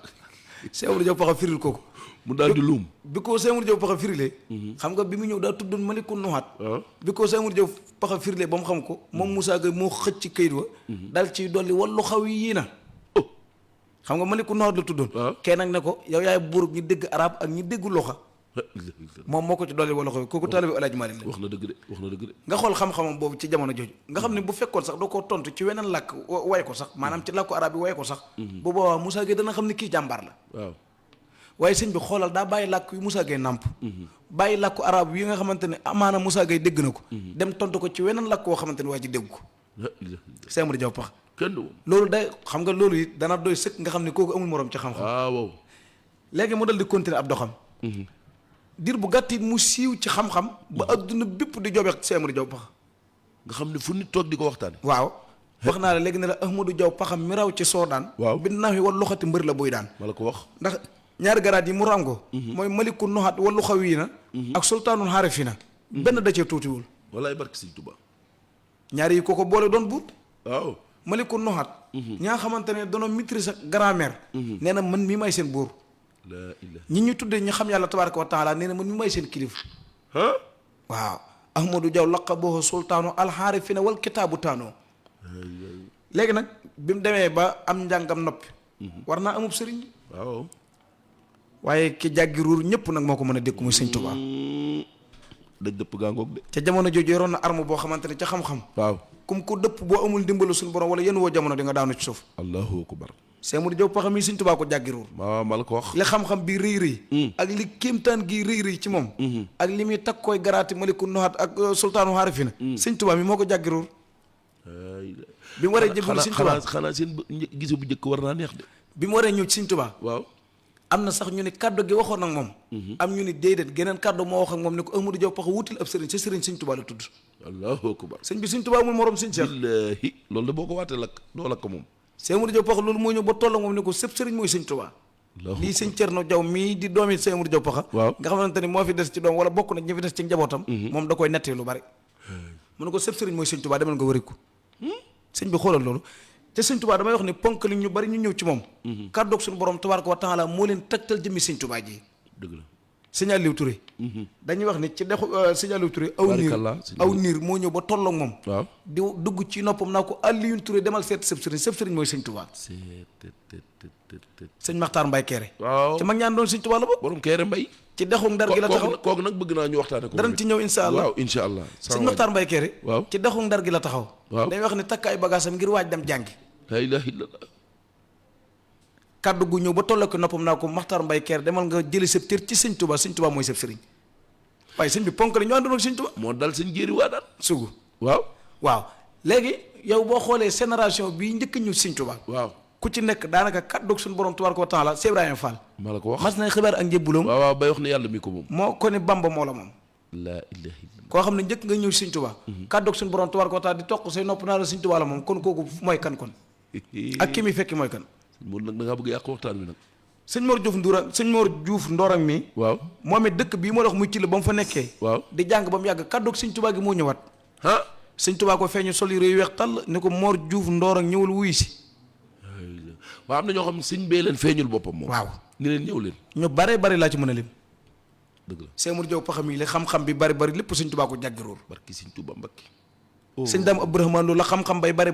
Sëñ Modou Diaw Pakha firil kooku mu daal di luum bi ko Sëñ Modou Diaw Pakha firilee xam nga bi mu ñëw daa tuddoon maliku nuxaat waaw bi ko Sëñ Modou Diaw Pakha firilee ba mu xam ko moom Moussa Gueye moo xëcc ci këyit wa dal ciy dolli wallu xaw yii na xam nga maliku nuxaat la tuddoon kenn nag ne ko yow yaay buurub ñi dégg arab ak ñi déggu loxa moom moo ko ci dolli wallu xaw yi kooku taalibe Alaaji Malik la wax na dëgg de wax na dëgg de nga xool xam-xamam boobu ci jamono jooju nga xam ne bu fekkoon sax doo ko tontu ci weneen làkk way ko sax maanaam ci làkku arab bi way ko sax bu boobaa Moussa Gueye dana xam ne kii jàmbaar la waaw waaye sëñ bi xoolal daa bàyyi làkk yu Moussa Gueye nàmp bàyyi làkku arab yi nga xamante ne amaana Moussa Gueye dégg na ko dem tontu ko ci weneen làkk woo xamante ne waa ji dégg ko Sëñ Modou Diaw Pakha kenn du moom loolu day xam nga loolu it dana doy sëkk nga xam ne kooku amul morom ci xam-xam waaw léegi mu dal di continuer ab doxam diir bu gàtt it mu siiw ci xam-xam ba adduna bépp di joobe Sëñ Modou Diaw Pakha nga xam ne fu nit toog di ko waxtaane waaw wax naa la léegi ne la Ahmadou Diaw Pakha mi raw ci soodaan waaw bi naw yi wala loxati mbër la buy daan ma la ko wax ndax ñaari garaat yi mu rango mooy maliku noxaat wallu xaw yi na ak sultaanul xaarifi na benn da cee tuutiwul walaay barke Sëñ Tuubaa ñaari yi kooko boole doon buur waaw maliku noxaat ñaa xamante ne doona maîtrise ak grammaire nee na man mii may seen buur laa ilaaha ñi ñu tuddee ñu xam yàlla tabaaraka wa taala nee na man mii may seen kilif ah waaw Ahmadou Diaw laqabahu sultaanu alxaarifina wal kitaabu taanoo léegi nag bi mu demee ba am njàngam noppi war naa amub sëriñ waaw waaye ki jàggi ruur ñëpp nag moo ko mën a dékku muy Sëñ Tuubaa daj dëpp gaa ngoog de ca jamono jooju yoroon na arme boo xamante ne ca xam-xam waaw comme ko dëpp boo amul ndimbalu suñu borom wala yenn woo jamono di nga daanu ci suuf allahu akbar Sëñ Modou Diaw Pakha mii Sëñ Tuubaa ko jàggi ruur ma la ko wax li xam-xam bi rëy rëy ak li kéemtaan gi rëy rëy ci moom ak li muy takk koy garaati maliku noxaat ak sultaanu xaarifina Sëñ Tuubaa mi moo ko jàggi ruur bi mu waree jébbalu Sëñ Tuubaa xanaa seen gise bu njëkk war naa neex de bi mu waree ñëw ci Sëñ Tuubaa waaw am na sax ñu ne kàddu gi waxoon ak moom am ñu ne déedéet geneen kàddu moo wax ak moom ne ko Ahmadou Diaw Pakha wutil ab sëriñ sa sëriñ Sëñ Tuubaa la tudd allahu akbar sëñ bi Sëñ Tuubaa amul morom Sëñ Cheikh billaahi loolu de boo ko waatee lakk doo lakk moom Sëñ Modou Diaw Pakha loolu moo ñëw ba toll ak moom ne ko sëpp sëriñ mooy Sëñ Tuubaa lii Sëñ Thierno Diaw mii di doomi Sëñ Modou Diaw Pakha waaw nga xamante ni moo fi des ci doom wala bokk na ñi fi des ci njabootam moom da koy nettee lu bari mu ne ko sëpp sëriñ mooy Sëñ Tuubaa demal nga wëri ko sëñ bi xoolal loolu te Sëñ Tuubaa damay wax ni ponk li ñu bari ñu ñëw ci moom kàddoog suñu borom tabaaraka wa taala moo leen tegtal jëmmi Sëñ Tuubaa ji dëgg la sëñ Aliou Touré. dañuy wax ni ci dexu sëñ Aliou Touré. aw niir moo ñëw ba tolloog moom. waaw di dugg ci noppam naa ko Aliou Touré demal seet sëb sëriñ mooy sëñ Touba. sëñ Maxtaar Mbay Kéré. waaw ci mag ñaan doon sëñ Touba la ba. borom Kéré Mbay. ci dexu Ndar gi la taxaw kooku nag bëgg naa ñu waxtaane ko. danañ ci ñëw insha allah waaw insha allah. sëñ Maxtaar Mbay Kéré. waaw ci dexu Ndar gi la taxaw. waaw day wax ne takk ay bagaasam ngir waaj dem jàngi. la ilaha illallah. kaddu gu ñëw ba tolloo ko noppam naa ko Maxtaar Mbay Kéré demal nga jëli sa cër ci sëñ Touba sëñ Touba mooy sa sëriñ waaye sëñ bi ponk la ñu àndoon ak sëñ Touba. moo dal sëñ jéeri waa daan sugu waaw léegi yow boo xoolee génération bii njëkk ñu sëñ Touba. waaw ku ci nekk daanaka kaddu suñu borom tabaaraka wa taala Cheikh Ibrahima Fall. maa la ko wax mas nañ xibaar ak njëbbuloom. waaw bay wax ne yàlla mi ko moom. moo ko ne Bamba moo la moom. la ilaha illallah. koo xam ne njëkk nga ñëw sëñ Touba. kaddu suñu borom tabaaraka wa taala di toq say nopp naa la sëñ Touba la moom kon kooku mooy kan kon. ak ki muy fekki mooy kan. Mour nag da ngaa bëgg yàq waxtaan bi nag. sëñ Mor Diouf Ndorang mi. waaw moom it dëkk bii moo la wax muy ci la ba mu fa nekkee. waaw di jàng ba mu yàgg kaddu sëñ Touba gi moo ñëwaat. ah sëñ Touba ko feeñu sol yu weex tàll ni ko Mor Diouf Ndorang ñëwul wuyu si. waaw am na ñoo xam ne sëñ bee leen feeñul boppam moom. waaw ni leen ñëw leen. ñu bare bari laa ci mën a lim. dëgg la Cheikh Mour Diop paxam yi la xam-xam bi bari lépp sëñ Touba ko jàggiroor. barki sëñ Touba Mbakke. sëñ Daam Abdourahmane loolu la xam-xam bay bari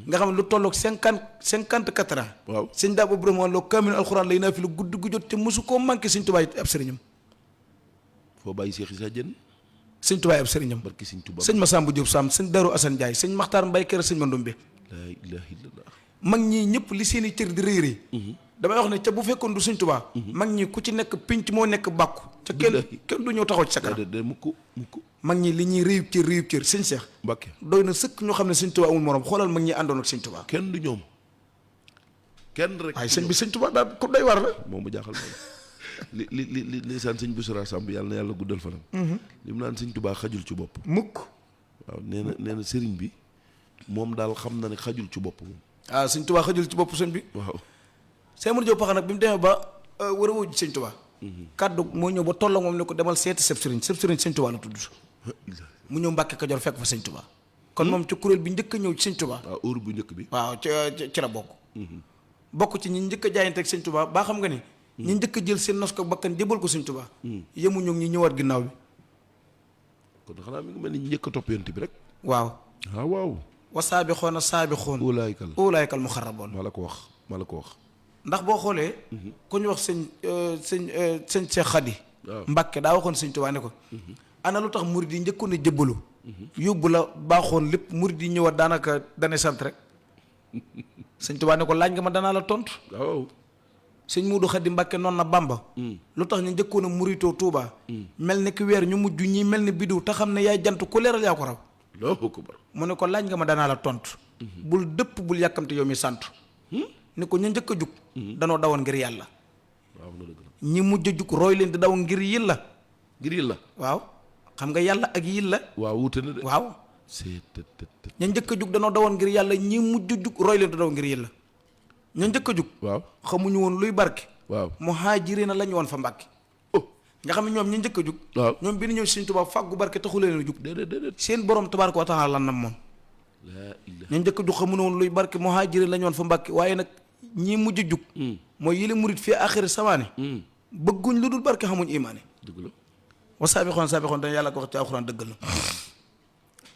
nga xam ne lu tolloog 54 ans. waaw sëñ Daam Abdourahmane loolu kaamil alxuraan lay naa fi lu gudd gu jot te mosu koo manqué sëñ Touba ab sëriñam. foo bàyyi Cheikh Issa Diène. sëñ Touba ab sëriñam. barki sëñ Touba sëñ Massamba Diop Sam sëñ Darou Assane Ndiaye sëñ Maxtaar Mbay Kéré sëñ Mandoumbe. la ilaha illallah. mag ñii ñëpp li seen i cër di rëy rëy. damay wax ne ca bu fekkoon du sëñ Touba. mag ñi ku ci nekk pinc moo nekk bàkku. ca kenn du ñëw taxaw ci sa kanam. de mukk mag ñi li ñuy réyub cër sëñ Cheikh. Mbakke doy na sëkk ñoo xam ne sëñ Touba amul morom xoolal mag ñi àndoon ak sëñ Touba. kenn du ñoom kenn rek. waaye sëñ bi sëñ Touba daal ku doy war la. moom mu jaaxal moom li ndeysaan sëñ Boussra Samb yàlla na yàlla guddal fanam. li mu naan sëñ Touba xajul ci bopp. mukk. waaw nee na sëriñ bi moom daal xam na ne xajul ci bopp moom. ah sëñ Touba xajul ci bopp sëñ bi. waaw. Cheikh Mour Diop Paxa nag bi mu demee ba war a wóoju sëñ Touba. kaddu moo ñëw ba tolloo moom ne ko demal seeti sëb sëriñ sëñ Touba la tudd. mu ñëw Mbàkke Kajoor fekk fa sëñ Touba. kon moom ci kuréel bi njëkk a ñëw ci sëñ Touba. waaw heure bu njëkk bi. waaw ci la bokk. bokk ci ñi njëkk a jaayante ak sëñ Touba baa xam nga ni. ñi njëkk a jël seen nos ko bakkan jébal ko sëñ Touba. yemuñu ñi ñëwaat ginnaaw bi. kon xanaa mi ngi mel ni njëkk a topp yonent bi rek. waaw. waaw. wa saabixoona saabixoon. ulaayikal muxarraboon. maa la ko wax. ndax boo xoolee. ku ñu wax sëñ Cheikh Khady. waaw Mbàkke daa waxoon sëñ Touba ne ko. ana lu tax murid yi njëkkoon a jébbalu. yóbbu la baaxoon lépp murid yi ñëwaat daanaka dane sant rek. sëñ Touba ne ko laaj nga ma danaa la tontu. waaw. sëñ Muudu Khady Mbàkke noonu na Bamba. lu tax ñu njëkkoon a muritoo Touba. mel ni ki weer ñu mujj ñii mel ni biddiw te xam ne yaay jant ku leeral yaa ko raw. mu ne ko laaj nga ma danaa la tontu. bul dëpp bul yàkkamte yow mi sant. ni ko ñu njëkk a jug. danoo dawoon ngir yàlla. waaw ñi mujj a jug roy leen di daw ngir yilla. ngir yilla. waaw xam nga yàlla ak yilla. waaw wuute na de. waaw. ña njëkk a jug danoo dawoon ngir yàlla ñi mujj a jug roy leen di daw ngir yilla. ña njëkk a jug. waaw xamuñu woon luy barke. waaw muhaajiriina lañu woon fa Mbàkke. nga xam ne ñoom ñi njëkk a jug. waaw ñoom bi ñu ñëw Sëñ Tuubaa fàggu barke taxu leen a jug. déedéet. seen borom tabaaraka wa taala lan nam moom. ña njëkk a jug xamuñu woon luy barke muhaajiriina lañu woon fa Mbàkke waaye nag ñii mujj a jug. mooy yële murit fii axiri samaane. bëgguñ lu dul barke xamuñ imaane. dëgg la. wa saabixoon dañ yàlla ko wax ci alxuraan dëggal la.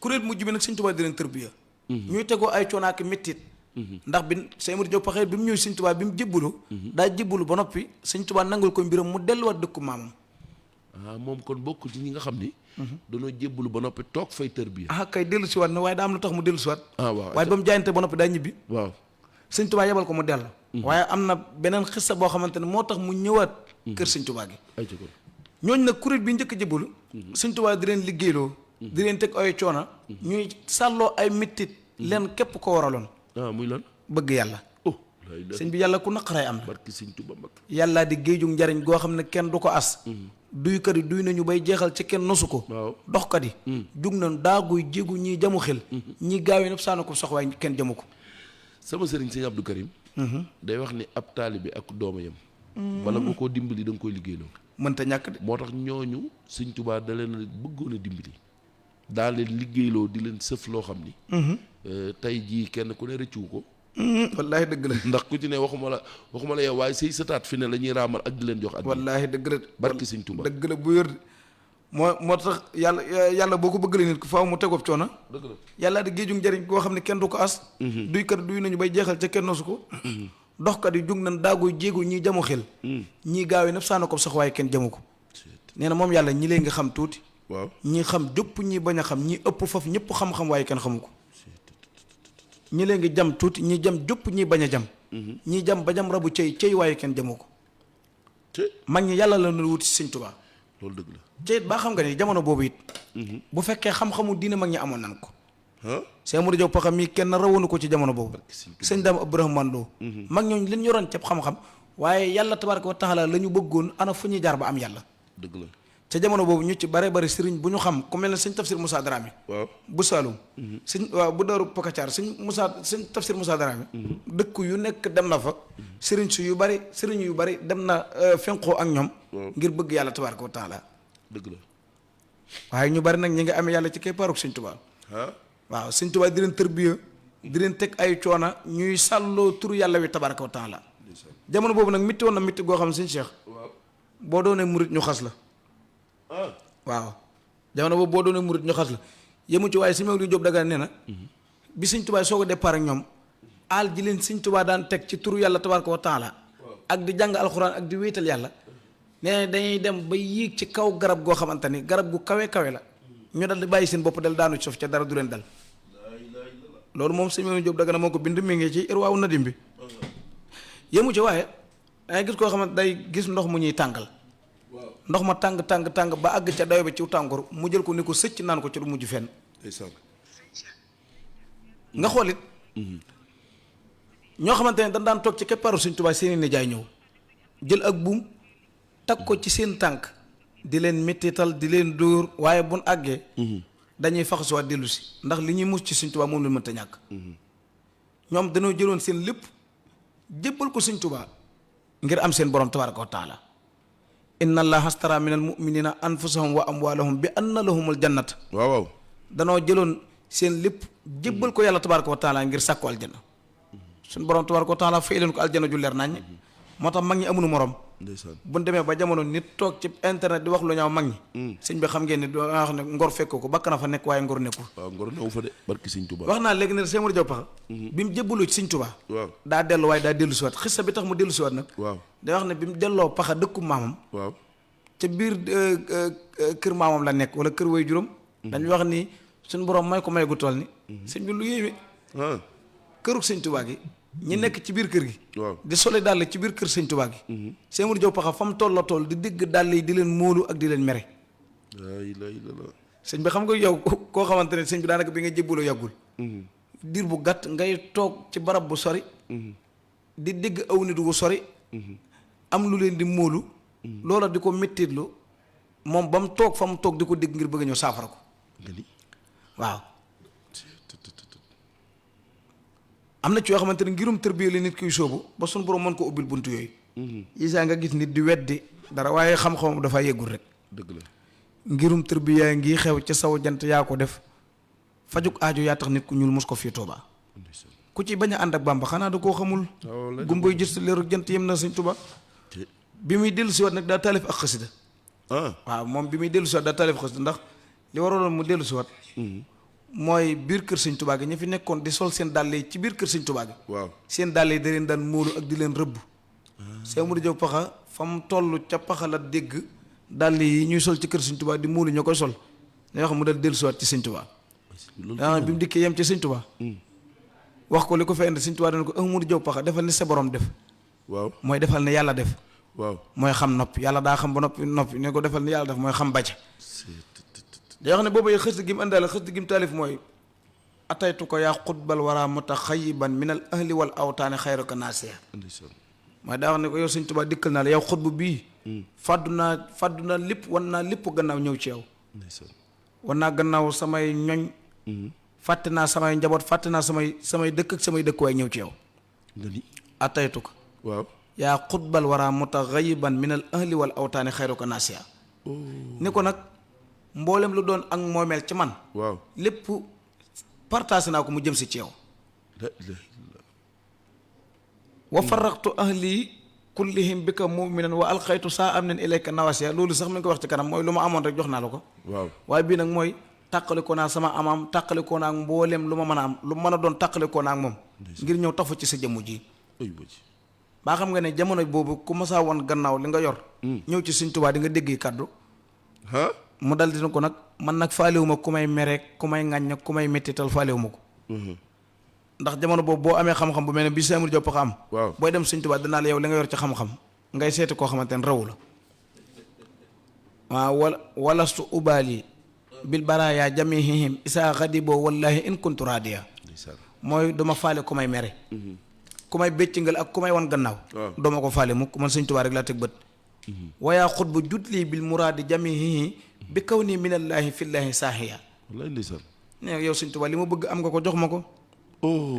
kuréel mujj bi nag Sëñ Tuubaa di leen tërbiya. ñuy tegoo ay coono ak mettit. ndax bi Cheikh Mour Diop Paxa bi mu ñëw Sëñ Tuubaa bi mu jébbalu. daa jébbalu ba noppi Sëñ Tuubaa nangul ko mbiram mu delluwaat dëkku maamam. moom kon bokkul ci ñi nga xam ni. danoo jébbalu ba noppi toog fay tërbiya. kay dellu si waat na waaye daa am lu tax mu dellu si waat. waaw waaye ba mu jaayante ba noppi daa ñibbi. waaw Sëñ Tuubaa yebal ko mu dellu. waaye am na beneen xissa boo xamante ne moo tax mu ñëwaat. kër Sëñ Tuubaa gi. ñooñu nag kuréel bi njëkk a jébbalu. Sëñ Tuubaa di leen liggéeyloo. di leen teg ay coona. ñuy sàlloo ay mettit leen képp ko waraloon. muy lan. bëgg yàlla. sëñ bi yàlla ku naqaraay am na. barki Sëñ Tuubaa Mbakke. yàllaa di géeju njariñ goo xam ne kenn du ko as. duykat yi duy nañu bay jeexal ci kenn nosu ko. waaw doxkat yi. jug nañ daaguy jéegu ñii jamu xel. ñii gaawee nëpp saana ko sox waaye kenn jamu ko. sama sëriñ sëñ Abdou Karim. day wax ni ab taalibe ak dooma yam. bala nga koo dimbali da nga koy liggéeyloo. mënta ñàkk de. moo tax ñooñu Sëñ Tuubaa da leen a bëggoon a dimbali. daa leen liggéeyloo di leen sëf loo xam ni. tey jii kenn ku ne rëccu ko wallaahi dëgg la. ndax ku ci ne waxuma la yow waaye say sëtaat fi ne la ñuy raamal ak di leen jox. wallaahi dëgg la. barki Sëñ Tuubaa dëgg la bu wér. moo tax yàlla boo ko bëggalee nit ko faaw mu tegoob coono. dëgg la yàlla di géejug njëriñ koo xam ne kenn du ko as. duy kat duy nañu bay jeexal ca kenn nosu ko. doxkat yi jug nañ daaguy jéegu ñii jamu xel. ñii gaaw yi naf saana ko sax waaye kenn jamu ko. nee na moom yàlla ñi leen nga xam tuuti. waaw ñi xam jëpp ñi bañ a xam ñi ëpp faf ñëpp xam-xam waaye kenn xamu ko. ñi leen ngi jam tuuti ñi jam jëpp ñi bañ a jam. ñi jam ba jam rabu cey waaye kenn jamu ko. mag ñi yàlla la nu wuti Sëñ Tuubaa. loolu dëgg la. ceyit baa xam nga ni jamono boobu it. bu fekkee xam-xamu diine mag ñi amoon nan ko. Cheikh Modou Diaw Pakha mii kenn rawanu ko ci jamono boobu. sëñ Dame Abdourahmane Lo. mag ñooñu li ñu yoroon ceeb xam-xam. waaye yàlla tabaaraka wa taala la ñu bëggoon ana fu ñuy jaar ba am yàlla. dëgg la. ca jamono boobu ñu ci bare bari sëriñ bu ñu xam ku mel ne sëñ Tafsir Moussa Dramé. waaw bu Saloum. waaw bu Daaru Pakacaar sëñ Tafsir Moussa Dramé. dëkk yu nekk dem na fa. sëriñ yu bari dem na fenqoo ak ñoom. ngir bëgg yàlla tabaaraka wa taala. dëgg la. waaye ñu bari nag ñi nga amee yàlla ci keppaarug Sëñ Tuubaa. waaw Sëñ Tuubaa di leen tërbiya di leen teg ay coona ñuy sàlloo turu yàlla wi tabaaraka wa taala. jamono boobu nag mitti woon na mitti goo xam ne Sëñ Cheikh. boo doonee murit ñu xas la. waaw jamono boobu boo doonee murit ñu xas la yemu ci waaye si Maodo Diop Dagana nee na. bi Sëñ Tuubaa soog a départ ak ñoom. aal ji leen Sëñ Tuubaa daan teg ci turu yàlla tabaaraka wa taala. ak di jàng alxuraan ak di wéetal yàlla. nee na dañuy dem ba yéeg ci kaw garab goo xamante ni garab gu kawe kawe la. ñu dal di bàyyi seen bopp del daanu ci suuf ca dara du leen dal. loolu moom sëñ Maodo Diop Dagana moo ko bind mi ngi ci Irwaawu Nadim bi. yemu ci waaye dangay gis koo xamante day gis ndox mu ñuy tàngal. ndox ma tàng ba àgg ca dayo bi ci tàngoor mu jël ko ni ko sëcc naan ko ci du mujj fenn. nga xool it. ñoo xamante ne dañ daan toog ci keppaaru Sëñ Tuubaa seeni nijaay ñëw jël ak buum tag ko ci seen tànk di leen mettital di leen dóor waaye buñ àggee. dañuy faxasuwaat dellu si ndax li ñuy mus ci Sëñ Tuubaa moom la mënta ñàkk. ñoom dañoo jëloon seen lépp jébbal ko Sëñ Tuubaa ngir am seen borom tabaaraka wa taala. inna allaha astara min al muminina anfusahum wa amwalahum bi anna lahumul jannata. waaw danoo jëloon seen lépp jébbal ko yàlla tabaaraka wa taala ngir sàkku aljanna. suñ borom tabaaraka wa taala fay leen ko aljanna ju leer naññ. moo tax mag ñi amuñu morom. bu ñu demee ba jamono nit toog ci internet di wax lu ñaaw mag ñi. sëñ bi xam ngeen ni doo wax ne ngor fekk ko bakk na fa nekk waaye ngor nekkul. waaw ngor newu fa de barki Sëñ Tuubaa. wax naa léegi ne Cheikh Modou Diaw Pakha. bi mu jébbaloo ci Sëñ Tuubaa. waaw daa dellu waaye daa dellu siwaat xissa bi tax mu dellu siwaat nag. waaw day wax ne bi mu delloo Pakha dëkku maamam. waaw ca biir kër maamam la nekk wala kër way juróom. dañuy wax ni suñu borom may ko may gu toll ni. sëñ bi lu yéeme. kërug Sëñ Tuubaa gi. ñi nekk ci biir kër gi. waaw di sole dàll ci biir kër Sëñ Tuubaa gi. Cheikh Modou Diaw Pakha fa mu toll la toll di dégg dàll yi di leen móolu ak di leen mere. sëñ bi xam nga yow koo xamante ne sëñ bi daanaka bi nga jébbaloo yàggul. diir bu gàtt ngay toog ci barab bu sori. di dégg aw nit wu sori. am lu leen di móolu. loola di ko méttitlu moom ba mu toog fa mu toog di ko dégg ngir bëgg ñëw saafara ko. waaw. am na ci yoo xamante ne ngirum tërbiya li nit kuy sóobu ba suñu borom mën ko ubbil bunt yooyu. isaa nga gis nit di weddi dara waaye xam-xamam dafa yeggul rek. dëgg la. ngirum tërbiya ngi xew ca saw jant yaa ko def fajuk aajo yaa tax nit ku ñuul mos ko fii Tuubaa ku ci bañ a ànd ak Bàmba xanaa da koo xamul. gumbay gis leeru jant yem na Sëñ Tuubaa bi muy dellu siwaat nag daa taalif ak xasida. waaw moom bi muy dellu siwaat daa taalif xasida ndax li waraloon mu dellu siwaat. mooy biir kër Sëñ Tuubaa gi ñu fi nekkoon di sol seen dàll yi ci biir kër Sëñ Tuubaa gi. waaw seen dàll yi da leen daan móolu ak di leen rëbb. Cheikh Modou Diaw Pakha fa mu toll ca Pakha la dégg dàll yi ñuy sol ci kër Sëñ Tuubaa di móolu ñoo koy sol ñoo xam mu dal dellu siwaat ci Sëñ Tuubaa. daa bi mu dikkee yem ci Sëñ Tuubaa. wax ko li ko fa indi Sëñ Tuubaa dana ko Modou Diaw Pakha defal ni sa borom def. waaw mooy defal ni yàlla def. waaw mooy xam noppi yàlla daa xam ba noppi ne ko defal ni yàlla def mooy xam bàcc. day wax ne boobu xëst gi mu àndaale xëst gi mu taalif mooy ataytu ko yaa xutbal wara mutaxayiban min al ahli wal awtaani xayruka naasiya. mooy daa wax ne ko yow Sëñ Tuubaa dikkal naa la yow xutbu bii. fàddu naa lépp wan naa lépp gannaaw ñëw ci yow. wan naa gannaaw samay ñoñ. fàtte naa samay njaboot fàtte naa samay dëkk ak samay dëkkuwaay ñëw ci yow. ataytu ko. waaw yaa xutbal wara mutaxayiban min al ahli wal awtaani xayruka naasiya. ni ko nag mboolem lu doon ak moomeel ci man. waaw lépp partagé naa ko mu jëm si ci yow. wa farraqtu ahli kullihim bika muminan wa alxaytu saa am nen ilayka nawasiya loolu sax mi ngi ko wax ci kanam mooy lu ma amoon rek jox naa la ko waaw waaye bii nag mooy tàqalikoo naa sama amam tàqalikoo naa ak mbooleem lu ma mën a am lu mën a doon tàqalikoo naa ak moom ngir ñëw tafu ci sa jëmm ji baa xam nga ne jamono boobu ku masaa woon gannaaw li nga yor ñëw ci Sëñ Tuubaa di nga dégg kàddu mu dal dina ko nag man nag faalewuma ku may mereek ku may ŋàññ ku may mettital faalewuma ko ndax jamono boobu boo amee xam-xam bu mel ne bi Cheikh Amadou Diop xam waaw booy dem Sëñ Tuubaa dinaa la yow li nga yor ci xam-xam ngay seeti koo xamante ne rawu la waaw walastu ubaali bil baraaya jamihihim isaa xadiboo wallahi in kuntu radiya mooy dama faale ku may mere ku may béccingal ak ku may wan gannaaw dooma ko faale mukk man Sëñ Tuubaa rek laa teg bët wayaa xut bu jutlii bil muraadi jamihihi bi kaw nii minallaahi fillaahi saahiya wallaay ndeysaan ne yow Sëñ Tuubaa li ma bëgg am nga ko jox ma ko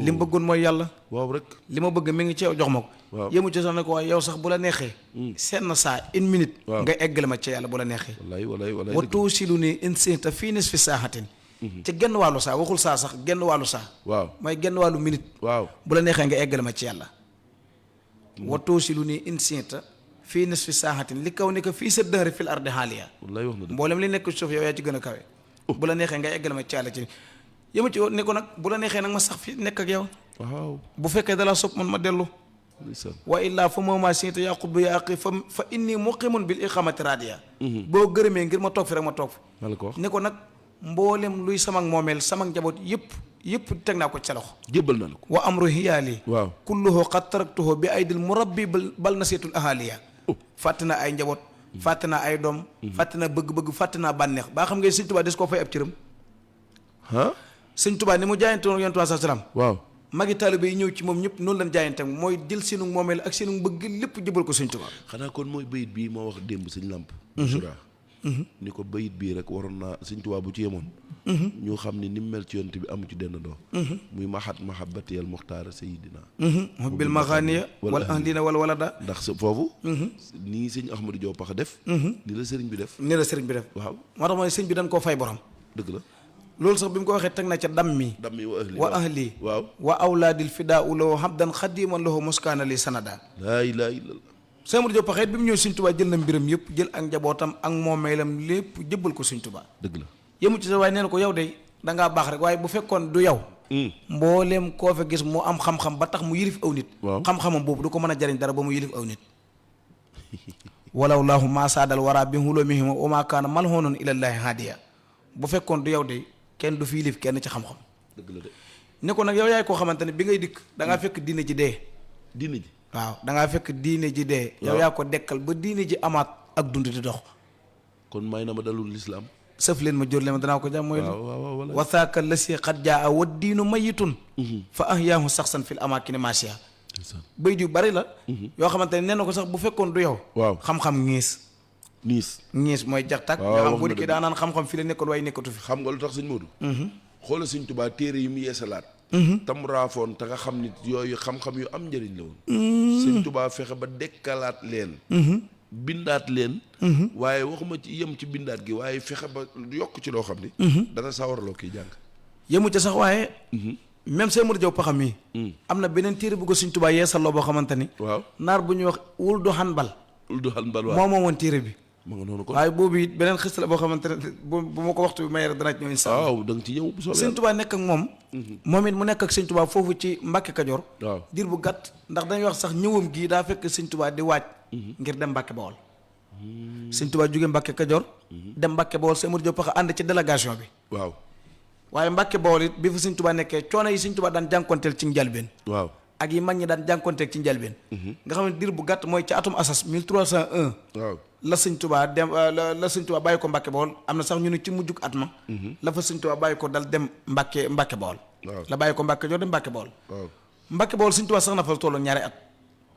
li ma bëggoon mooy yàlla waaw rek li ma bëgg mi ngi ci yow jox ma ko yëmu ci sax ne ko waaye yow sax bu la neexee seen saa une minute nga eggale ma ci yàlla bu la neexee wallaay wa tuusilu nii insita fii nis fi saaxatin ci genn wàllu saa waxul saa sax genn wàllu saa waaw mooy genn wàllu minute waaw bu la neexee nga eggale ma ci yàlla wa tuusilu nii insita fii nis fi saaxatin li kaw ni ko fii sa dëhri fil ardi xaaliya wallaay wax na dëgg mboolem li nekk ci suuf yow yaa ci gën a kawe bu la neexee nga eggale ma ci yàlla ci yëma ci ne ko nag bu la neexee nag ma sax fi nekk ak yow waaw bu fekkee dalaa sopp man ma dellu wa illaa fa moomaa siita yaa xutbu yaa aqi fa inni muqimun bil iqamati radiya boo gërëmee ngir ma toog fi rek ma toog fi ne ko nag mboolem luy sama moomeel sama njaboot yëpp teg naa ko ci sa loxo jébbal na la ko wa amru hiyaali waaw kulluhu qad taraktuhu bi aydil murabbi bal nasiitul ahaliya fàtte naa ay njaboot fàtte naa ay doom fàtte naa bëgg-bëgg fàtte naa bànneex baa xam ngay Sëñ Tuubaa des koo fay ab cëram Sëñ Tuubaa ni mu jaayante woon Yonent bi sallallahu alayhi wasallam waaw magi taalibe yi ñëw ci moom ñëpp noonu lañ jaayante mooy jël seenu moomeel ak seenu bëgg lépp jëbal ko Sëñ Tuubaa xanaa kon mooy bayit bii moo wax démb Sëñ Lamp sura ni ko bayit bii rek waroon naa Sëñ Tuubaa bu ci yemoon ñu xam ni ni mu mel ci Yonent bi amu ci denn doo muy mahabbati al muxtaar sayidina bil maxaaniya wal ahlina wal walada ndax sa foofu nii Sëñ Ahmadou Diop Paxa def ni la sëriñ bi def waaw moo tax mooy sëñ bi dañ koo fay borom dëgg la loolu sax bi mu ko waxee teg na ca dammi wa ahli waaw wa awlaadil fidaa u lahu habdan xadiman lahu muskaana li sanada laa ilaaha illallaah Sëñ Amadou Diop Paxa bi mu ñëw Sëñ Tuubaa jël na mbiram yëpp jël ak njabootam ak moomeelam lépp jëbbal ko Sëñ Tuubaa dëgg la yëmu ci sax waaye nee na ko yow de dangaa baax rek waaye bu fekkoon du yow mbooleem koo fa gis mu am xam-xam ba tax mu yilif aw nit xam-xamam boobu du ko mën a jariñ dara ba mu yilif aw nit walaw laahu maa saadal wara bi hulumihim wa maa kaana malhoonun ilallaahi haadiya bu fekkoon du yow de kenn du fi yilif kenn ci xam-xam dëgg la de ne ko nag yow yaay koo xamante ne bi ngay dikk da ngaa fekk diine ji dee diine ji waaw da ngaa fekk diine ji dee yow yaa ko dekkal ba diine ji amaat ak dund di dox kon may na ma dalul lislaam sëf leen ma jóor leen ma danaa ko jàmm mooy la wasaaka la si xat jaa wa diinu mayitun fa ahyaahu saxsan fil amaakini maasiya bayit yu bari la yoo xamante ne nee na ko sax bu fekkoon du yow waaw xam-xam ñiis mooy jax tak nga xam bu di kii daa naan xam-xam fi la nekkoon waaye nekkatu fi xam nga lu tax Sëñ Moodu xoola Sëñ Tuubaa téere yi mu yeesalaat tam raafoon te nga xam ni yooyu xam-xam yu am njëriñ la woon Sëñ Tuubaa fexe ba dekkalaat leen bindaat leen waaye waxuma ci yem ci bindaat gi waaye fexe ba yokk ci loo xam ni dana sawarloo kiy jàng yemu ca sax waaye même Sëñ Amadou Diop Paxa mii am na beneen téere bu ko Sëñ Tuubaa yeesaloo boo xamante ni waaw naar bu ñuy wax Wuldu Hanbal waaw moo woon téere bi ma nga noonu ko waaye boobu it beneen xis la boo xamante ne bu ma ko waxtu bi may rek dana ci ñëw insha Allah waaw da nga ci ñëw bu soobee Sëñ Tuubaa nekk ak moom moom it mu nekk ak Sëñ Tuubaa foofu ci Mbàkke Kajoor waaw diir bu gàtt ndax dañuy wax sax ñëwam gii daa fekk Sëñ Tuubaa di waaj ngir dem Mbàkke Bawol Sëñ Tuubaa jóge Mbàkke Kajoor dem Mbàkke Bawol Sëñ Amadou Diop Paxa ànd ci délégation bi waaw waaye Mbàkke Bawol it bi fa Sëñ Tuubaa nekkee coono yi Sëñ Tuubaa daan jànkonteel ci njalbeen waaw ak yi mag ñi daan jànkonteel ci njalbeen nga xam ne diir bu gàtt mooy ci atum asas 1301 waaw la Sëñ Tuubaa dem la Sëñ Tuubaa bàyyi ko Mbàkke Bawol am na sax ñu ne ci mujjug at ma la fa Sëñ Tuubaa bàyyi ko dal dem Mbàkke Bawol la bàyyi ko Mbàkke Kajoor dem Mbàkke Bawol Mbàkke Bawol Sëñ Tuubaa sax na fa tollu ñaari at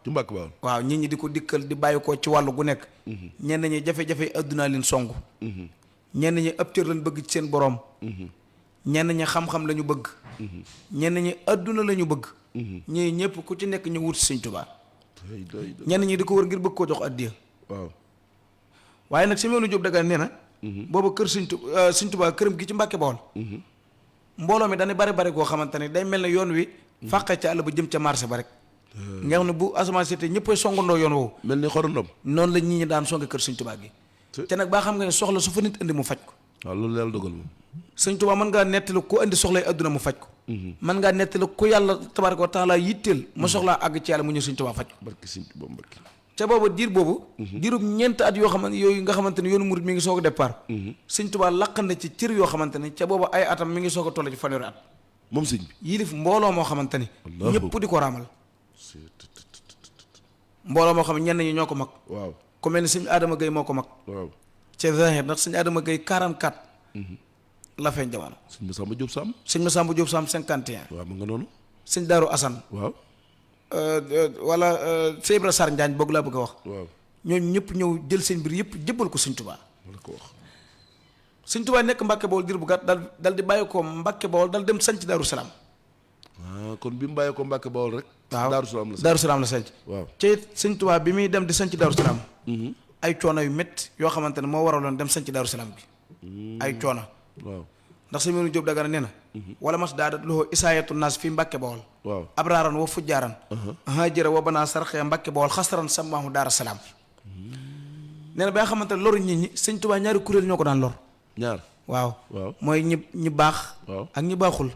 ci Mbàkke Bawol waaw nit ñi di ko dikkal di bàyyi ko ci wàllu gu nekk ñenn ñi jafe-jafe addunaa leen song ñenn ñi ëpp cër lañ bëgg ci seen boroom ñenn ñi xam-xam la ñu bëgg ñenn ñi adduna la ñu bëgg ñii ñëpp ku ci nekk ñu wut Sëñ Tuubaa ñenn ñi di ko wër ngir bëgg koo jox addiya waaw waaye nag Sëñ Moodu Jóob Dagana nee na booba kër Sëñ Tuubaa këram gi ci Mbàkke Bawol mbooloo mi dañu bari goo xamante ne day mel ne yoon wi fàqee ca àll ba jëm ca marché ba rek nga xam ne bu asamaan seetee ñëppay songandoo yoon woowu mel ni xorondom. noonu la nit ñi daan songe kër sëñ Tuubaa gi te nag baa xam nga ne soxla su fa nit indi mu faj ko waaw loolu yàlla dogal moom. sëñ Tuubaa mën ngaa nettali ku indi soxlay adduna mu faj ko mën ngaa nettali ku yàlla tabaaraka wa taala yitteel ma soxlaa àgg ci yàlla mu ñëw sëñ Tuubaa faj ko barki sëñ Tuubaa Mbàkke. ca booba diir boobu diirub ñeent at yoo xamante yooyu nga xamante ne yoonu murit mi ngi soog a départ sëñ Tuubaa laq na ci cër yoo xamante ne ca booba ay atam mi ngi soog a toll ci fanweeri at moom sëñ bi. yilif mbooloo moo xamante ni Allahu ñëpp di ko raamal mbooloo moo xam ne ñenn ñi ñoo ko mag waaw ku mel ni sëñ Adama Gueye moo ko mag waaw. ca zahir ndax sëñ Adama Gueye 44 la feeñ jamono sëñ Masamba Diop Sam. sëñ Massamba Diop Sam 51 waaw ma nga noonu. sëñ Daaru Assane waaw wala sëñ Ibra Sarr Njaañ boog laa bëgg a wax waaw. ñooñu ñëpp ñëw jël seen mbir yëpp jébbal ko sëñ Tuubaa wala ko wax. sëñ Tuubaa nekk Mbàkke Bawol diir bu gàtt dal di bàyyi ko Mbàkke Bawol dal dem sanc Daaru Salaam kon bi mu bàyyee ko Mbàkke Bawol rek. waaw Daaru Salaam la. Daaru Salaam la sanc waaw. ci sëñ Tuubaa bi muy dem di sanc Daaru Salaam ay coono yu métti yoo xamante ne moo waraloon dem sanc Daaru Salaam bi ay coono waaw ndax sëñ Manu Jóob Dagana nee na wala mas daa dat loxo isaayatu naas fii Mbàkke Bawol waaw. abraaran wa fujjaaran hajëra wa banaa sarxee Mbàkke Bawol xasaran samaahu Daara Salaam nee na ba nga xamante ne loru nit ñi sëñ Tuubaa ñaari kuréel ñoo ko daan lor ñaar. waaw waaw. mooy ñi baax waaw. ak ñi baaxul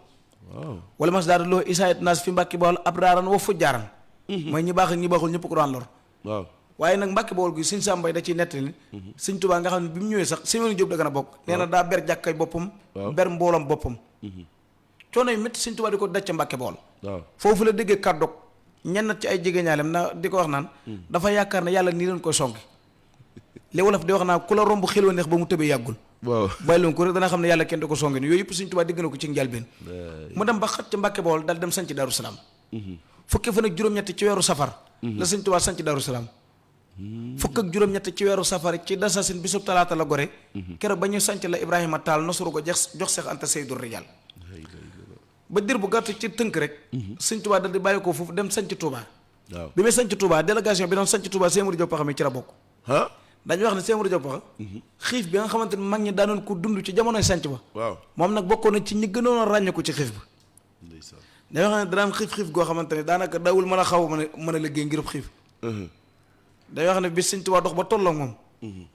waaw. wala mas daa dat loxo isaayatu naas fii Mbàkke Bawol abraaran wa fujjaaran mooy ñi baax ak ñi baaxul ñëpp ko daan lor waaw. waaye nag Mbàkke Bawol gi sëñ Sàmbay da ciy nettali ni sëñ Tuubaa nga xam ne bi mu ñëwee sax sëñ Manu Jóob Dagana bokk nee na daa ber jàkkay boppam ber mboolam boppam coono yu métti sëñ Tuubaa di ko daj ca Mbàkke Bawol waaw. foofu la déggee kàddoog ñenn ci ay jegeñaaleem na di ko wax naan dafa yaakaar ne yàlla nii leen koy songi li wolof di wax naa ku la romb xeloo neex ba mu tëbee yàggul waaw. bàyyi loon ko rek dana xam ne yàlla kenn du ko songi ni yooyu yëpp sëñ Tuubaa dégg na ko ci njëlbéen mu dem ba xat ca Mbàkke Bawol dal dem sanc Daaru Salaam fukki fan ak juróom-ñetti ci weeru safar la sëñ Tuubaa sanc Daaru Salaam fukk ak juróom-ñett ci weeru safar ci dasasin bisub talaata la gore keroog ba ñu sanc la Ibrahima Taal nasuru ko jox Seex Anta Seydou Rijal ba dir bu gàtt ci tënk rek sëñ Tuubaa dal di bàyyi ko foofu dem sanc Touba waaw. bi muy sanc Touba délégation bi doon sanc Touba Seymour Diop Paxa mi ci la bokk ah. dañuy wax ne Seymour Diop Paxa xiif bi nga xamante ne mag ñi daanoon ko dund ci jamonoy sanc ba waaw. moom nag bokkoon na ci ñi gënoon a ràññe ko ci xiif ba ndeysaan. dañoo xam ne danaan xiif goo xamante ne daanaka dawul mën a xaw a mën a liggéey ngir xiif dañoo xam ne bis sëñ Tuubaa dox ba tolloo moom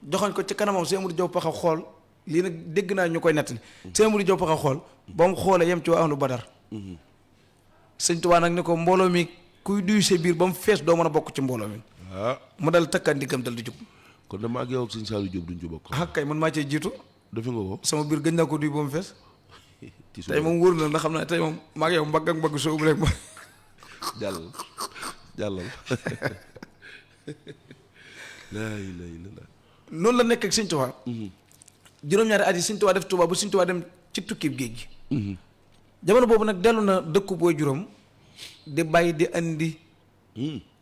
joxoñ ko ci kanamam Seymour Diop Paxa xool lii nag dégg naa ñu koy nettali Seymour Diop Paxa xool ba mu xoolee yem ci waa ahlu Badar sëñ Tuubaa nag ni ko mbooloo mi kuy duy sa biir ba mu fees doo mën a bokk ci mbooloo mi ah. mu dal takkaan diggam dal di jub kon dama ak yow ak sëñ Saliou Diop duñ ci bokk. ah kay man maa cee jiitu defe nga ko. sama biir gëj naa ko duy ba mu fees ci tey moom wóor na ndax xam naa tey moom maa ngi yow mbagg ak mbagg soobu rek ma jàllal jàllal. laa ilaaha illallaah. noonu la nekk ak sëñ Tuubaa juróom-ñaari at yi sëñ Tuubaa def Tuubaa bu sëñ Tuubaa dem ci tukki géej gi jamono boobu nag dellu na dëkku booy juróom di bàyyi di andi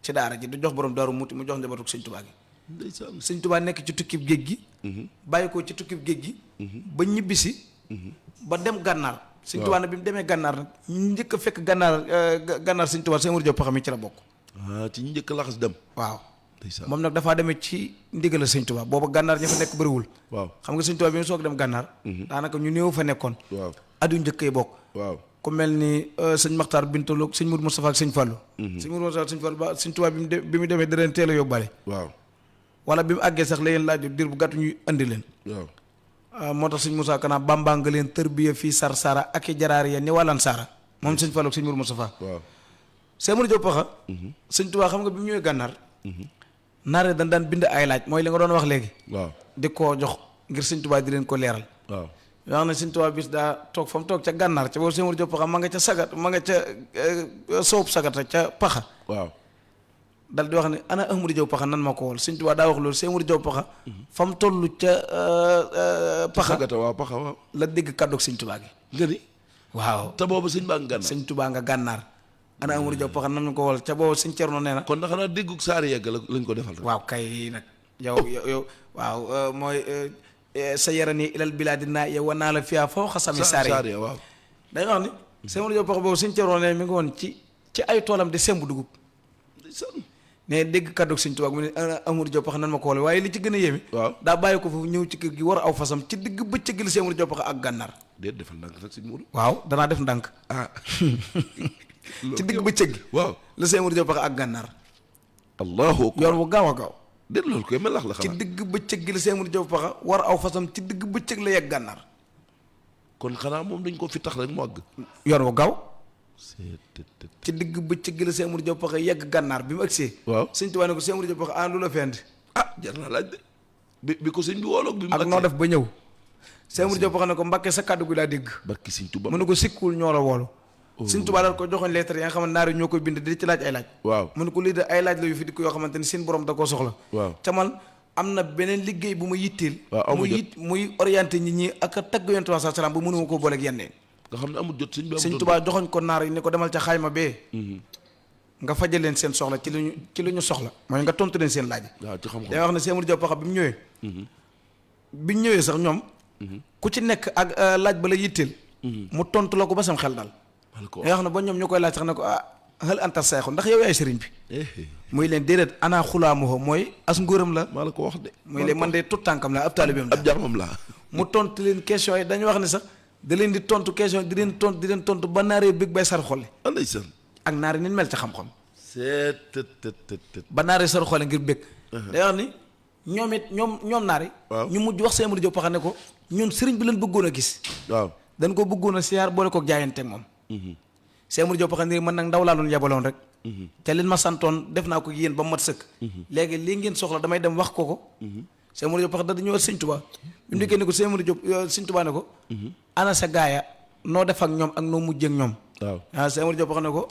ci daara ji di jox borom daaru muuti mu jox njabootu sëñ Tuubaa gi ndeysaan. sëñ Tuubaa nekk ci tukkib géej gi bàyyi ko ci tukkib géej gi ba ñibbisi ba dem gànnaar sëñ Tuubaa nag bi mu demee gànnaar nag ñu njëkk a fekk gànnaar sëñ Tuubaa Seymour Diop Paxa mi ci la bokk ah ci ñi njëkk laxas dem. waaw ndeysaan. moom nag dafaa demee ci ndigal sëñ Tuubaa booba gànnaar ña fa nekk bëriwul waaw. xam nga sëñ Tuubaa bi mu soog dem gànnaar daanaka ñu néew fa nekkoon waaw. adu njëkk yi bokk waaw. ku mel ni sëñ Maxtaar Bintaloog sëñ Mourou Moustapha ak sëñ Fallou sëñ Mourou Moustapha ak sëñ Fallou ba sëñ Tuubaa bi mu demee da leen teel a yóbbaale waaw. wala bi mu àggee sax la leen laaj diir bu gàtt ñuy andi leen waaw. moo tax sëñ Moussa Kana Bamba nga leen tërbiya fii sar sara ak i jaraar ya ni wàllan sara moom sëñ Fallou ak sëñ Mourou Moustapha waaw. Seymour Diop Paxa sëñ Tuubaa xam nga bi mu ñëwee gànnaar naare dañ daan bind ay laaj mooy li nga doon wax léegi waaw. di koo jox ngir sëñ Tuubaa di leen ko leeral waaw. yoo xam ne sëñ Tuubaa bis daa toog fa mu toog ca gànnaar ca boobu Seymour Diop Paxa ma nga ca sagat ma nga ca soob sagata ca Paxa waaw. dal di wax ne ana Ahmadou Diop Paxa nan ma ko wol sëñ Tuubaa daa wax loolu Seymour Diop Paxa fa mu toll ca Paxa sagata waaw Paxa waaw. la dégg kàddoog sëñ Tuubaa gi nga ni. waaw te boobu sëñ baa ngi gànnaar. sëñ Tuubaa nga gànnaar ana Ahmadou Diop Paxa nan ma ko wol ca boobu sëñ Cerno nee na kon ndax xanaa déggug saari yegg lañ ko defal rek. waaw kay nag yow waaw mooy sa yarani ilal bilaadi naa yow wa naa la fiyaa foo xasami saari waaw. dañu wax ni Seymour Diop Paxa boobu sëñ Cerno nee mi ngi woon ci ay toolam di sembu dugub ne dégg kàddu sëñ Tuubaa mu ne Ahmadou Diop Paxa nan ma ko wole waaye li ci gën a yéeme waaw. daa bàyyi ko foofu ñëw ci kër gi war aw fasam ci digg bëccëg gi la Seymour Diop Paxa ak gànnaar déet defal ndànk nag sëñ Mourou. waaw danaa def ndànk ah. ci digg bëccëg gi waaw la Sëñ Modou Diop Paxa ak gànnaar allahu akbar yoon wu gaaw a gaaw déet loolu koy melax la ci xanaa digg bëccëg gi la Sëñ Modou Diop Paxa war aw fasam ci digg bëccëg la yegg gànnaar kon xanaa moom dañ ko fi tax rek mu àgg yoon wu gaaw c'est ci digg bëccëg gi la Sëñ Modou Diop Paxa yegg gànnaar bi mu agsee waaw Sëñ Tuubaa ne ko Sëñ Modou Diop Paxa lu la fend ah jar naa laaj de bi ko sëñ bi wooloog bi mu ak noo def ba ñëw Sëñ Modou Diop Paxa ne ko Mbàkke sa kàddu gi laa dégg barki sëñ Tuubaa mu ne ko sikkul ñoo la woolu Sëñ Tuubaa daal ko joxoñ lettre yi nga xam ne naar yi ñoo koy bind di ci laaj ay laaj waaw mu ne ko lii de ay laaj la yu fi di ko yoo xamante ni seen borom da koo soxla waaw ca man am na beneen liggéey bu ma yitteel waaw amu jot muy orienté nit ñi ak a tagg Yonent bi sallallahu alayhi wasallam ba mënuma koo booleeg yenn nga xam ne amul jot sëñ bi Sëñ Tuubaa joxoñ ko naar yi ne ko demal ca xayma bee nga fajal leen seen soxla ci lu ñu soxla mooy nga tontu leen seen laaj waaw ci xam-xam day wax ne Sëñ Modou Diop Paxa bi mu ñëwee bi ñu ñëwee sax ñoom ku ci nekk ak laaj ba la yitteel mu tontu la ko ba sam xel daal day wax ne ba ñoom ñu koy laaj sax ne ko hal anta sayxu ndax yow yaay sëriñ bi muy leen déedéet ana xulaamuhu mooy as nguuram la maa la ko wax de muy leen man de tout tànkam la ab taalibeem la ab jaamam laa mu tontu leen question yi dañu wax ne sax da leen di tontu question yi di leen tontu ba naaree bég bay sar xolle anday san ak naari nin mel ci xam-xam c'est ba naaree sar xolle ngir bég day wax ni ñoom it ñoom naari waaw ñu mujj wax Sëñ Modou Diop Paxa ne ko ñun sëriñ bi leen bëggoon a gis waaw dañ ko bëggoon a siyaar boole ko jaayanteeg moom Sëñ Modou Diop Paxa ni man nag ndaw laa doon yebaloon rek te leen ma santoon def naa ko yéen ba mat sëkk léegi lii ngeen soxla damay dem wax ko Sëñ Modou Diop Paxa da dañu war Sëñ Tuubaa bi mu dikkee ne ko Sëñ Modou Diop Sëñ Tuubaa ne ko ana sa gaaya noo def ak ñoom ak noo mujjee ak ñoom waaw Sëñ Modou Diop Paxa ne ko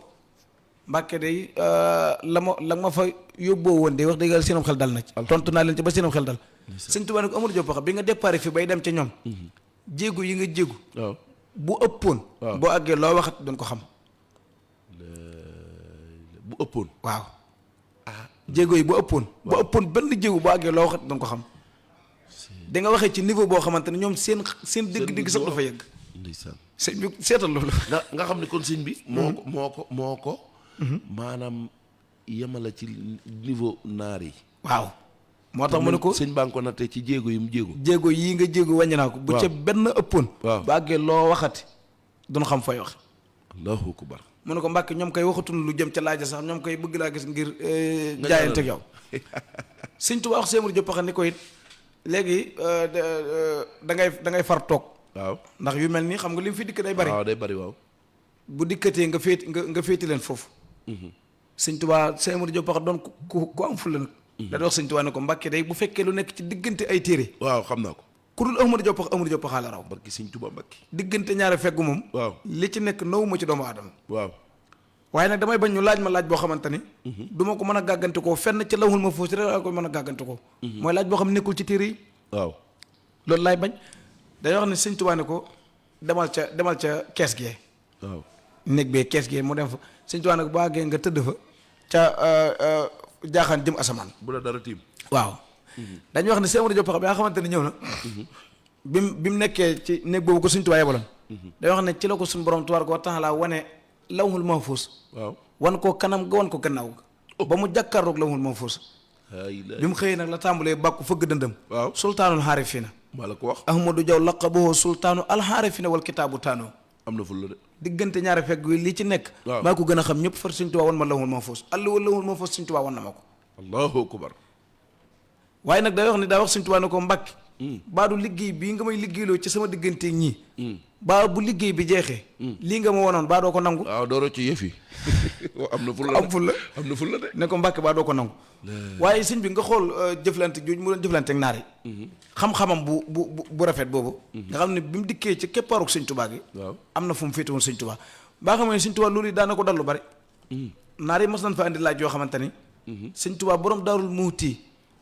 Mbàkke day la ma fa yóbboo woon de wax dëgg yàlla seenam xel dal na ci tontu naa leen ci ba seenam xel dal Sëñ Tuubaa ne ko Amadou Diop Paxa bi nga départ fi bay dem ca ñoom jéegu yi nga jéegu waaw bu ëppoon boo àggee loo waxat doon ko xam bu ëppoon waaw jéego yi bu ëppoon benn jéegu boo àggee loo waxat doon ko xam da nga waxee ci niveau boo xamante ne ñoom seen dégg-dégg sax dafa yegg ndeysaan sëñ bi seetal loolu nga xam ne kon sëñ bi moo ko maanaam yemala ci niveau naar yi waaw moo tax mu ne ko sëñ baa ngi ko nattee ci jéego yi mu jéego yii nga jéego wàññi naa ko bu ca benn ëppoon waaw bu àggee loo waxati duñ xam fay wax allahu akbar mu ne ko Mbàkke ñoom koy waxatul lu jëm ca laaja sax ñoom koy bëgg laa gis ngir jaayante ak yow Sëñ Tuubaa wax Sëñ Modou Diop Paxa ni ko it léegi da ngay far toog waaw ndax yu mel nii xam nga li mu fi dikk day bari waaw day bari waaw bu dikkatee nga féeti leen foofu Sëñ Tuubaa Sëñ Modou Diop Paxa doon ku am fulla nag da doon wax Sëñ Tuubaa ne ko Mbàkke day bu fekkee lu nekk ci diggante ay téere waaw xam naa ko ku dul Amadou Diop Paxa la raw barki Sëñ Tuubaa Mbàkke diggante ñaari feggu moom waaw li ci nekk nawuma ci doomu aadama waaw waaye nag damay bañ ñu laaj ma laaj boo xamante ni du ma ko mën a gàggante koo fenn ci lawhul mahfuus rek laa koy mën a gàggante koo mooy laaj boo xam ne nekkul ci téere yi waaw loolu laay bañ day wax ne Sëñ Tuubaa ne ko demal ca kees gee waaw néeg bee kees gee mu dem fa Sëñ Tuubaa ne ko boo àggee nga tëdd fa ca jaaxaan jëm asamaan bu la dara tiim waaw dañuy wax ne Sëñ Modou Diop Paxa bi nga xamante ni ñëw na bi mu nekkee ci néeg boobu ko Sëñ Tuubaa yebaloon day wax ne ci la ko suñu borom tabaaraka wa taala wane lawhul mahfuus waaw wan ko kanam ga wan ko gannaaw ga ba mu jàkkaarloog lawhul mahfuus bi mu xëyee nag la tàmbalee bàkku fëgg dëndëm waaw sultaanul xaarifina maa la ko wax Ahmadou Diaw laqabuhu sultaanu alxaarifina wal kitaabu taanoo am na ful la de diggante ñaari fekk yi li ci nekk maa ko gën a xam ñëpp far Sëñ Tuubaa wan ma lawhul mahfuus lawhul mahfuus Sëñ Tuubaa wan na ma ko allahu akbar waaye nag day wax ni daa wax Sëñ Tuubaa ne ko Mbàkke baadu liggéey bii nga may liggéeyloo ci sama diggante ñii baa bu liggéey bi jeexee lii nga ma wonoon baa doo ko nangu waaw dooro ci yëf yi am na ful la am na ful la de ne ko Mbàkke baa doo ko nangu waaye sëñ bi nga xool jëflante jooju mu doon jëflante ak naar yi xam-xamam bu rafet boobu nga xam ne bi mu dikkee ci keppaaruk Sëñ Tuubaa gi waaw am na fu mu féete woon Sëñ Tuubaa baa xam ne Sëñ Tuubaa loolu yi daana ko dal lu bari naar yi mos nañ fa andi laaj yoo xamante ni Sëñ Tuubaa borom Daarul Muhti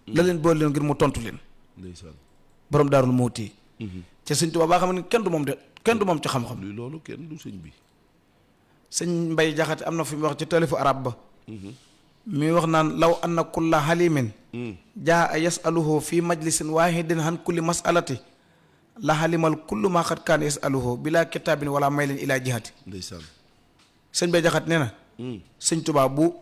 la leen boole leen ngir mu tontu leen ndeysaan borom Daarul Muhti ca Sëñ Tuubaa baa xam ne kenn du moom ci xam-xam luy loolu kenn du sëñ bi sëñ Mbay Jaxate am na fu mu wax ci taalifu arab ba mi wax naan law anna kulla halimin jaa yasaluhu fi majlisin wahidin han kulli masalati la halimal kullu ma xat kaan yasaluhu bila kitaabin wala maylin ila jihati ndeysaan sëñ Mbay Jaxate nee na Sëñ Tuubaa bu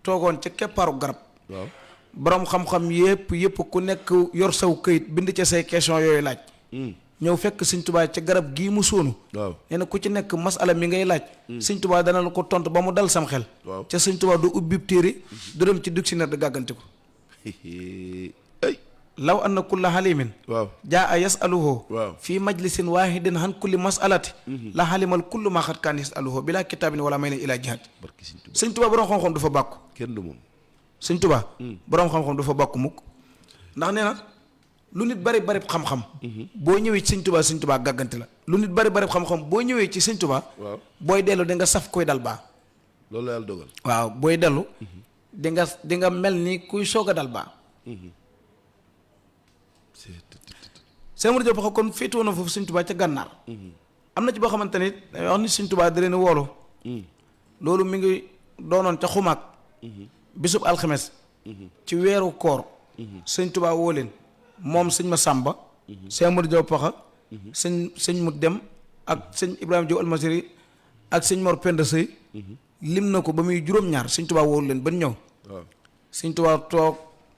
toogoon ca keppaaru garab waaw borom xam-xam yépp ku nekk yor saw këyit bind ca say question yooyu laaj ñëw fekk sëñ Tuubaa ca garab gii mu sóonu waaw nee na ku ci nekk masala mi ngay laaj sëñ Tuubaa dana la ko tontu ba mu dal sam xel waaw ca sëñ Tuubaa du ubbib téere du dem ci dictionnaire di gàggante ko ay law anna kulla halimin waaw jaa yasaluhu waaw fii majlisin waahidin han kulli masalati la halimal kullu ma xat kaan yasaluhu bila kitaabin wala may leen ilaa jihaad barki sëñ Tuubaa sëñ Tuubaa boroom xam-xam du fa bàkku kenn du moom sëñ Tuubaa boroom xam-xam du fa bàkku mukk ndax nee na lu nit bari bari xam-xam boo ñëwee ci sëñ Tuubaa gàggante la lu nit bari bari xam-xam boo ñëwee ci sëñ Tuubaa waaw booy dellu di nga saf koy dal baa loolu la yàlla dogal waaw booy dellu di nga mel ni kuy soog a dal baa Sëñ Modou Diop Paxa kon féetewoo na foofu sëñ Tuubaa ca gànnaar am na ci boo xamante ni day wax ni sëñ Tuubaa da leen woolu loolu mi ngi doonoon ca xumaag bisub alxames ci weeru koor sëñ Tuubaa woo leen moom sëñ Masamba Sëñ Modou Diop Paxa sëñ mu dem ak sëñ Ibrahima Diop Almasiri ak sëñ Mor Penda Sëy lim na ko ba muy juróom-ñaar sëñ Tuubaa wóolu leen ba ñëw waaw sëñ Tuubaa toog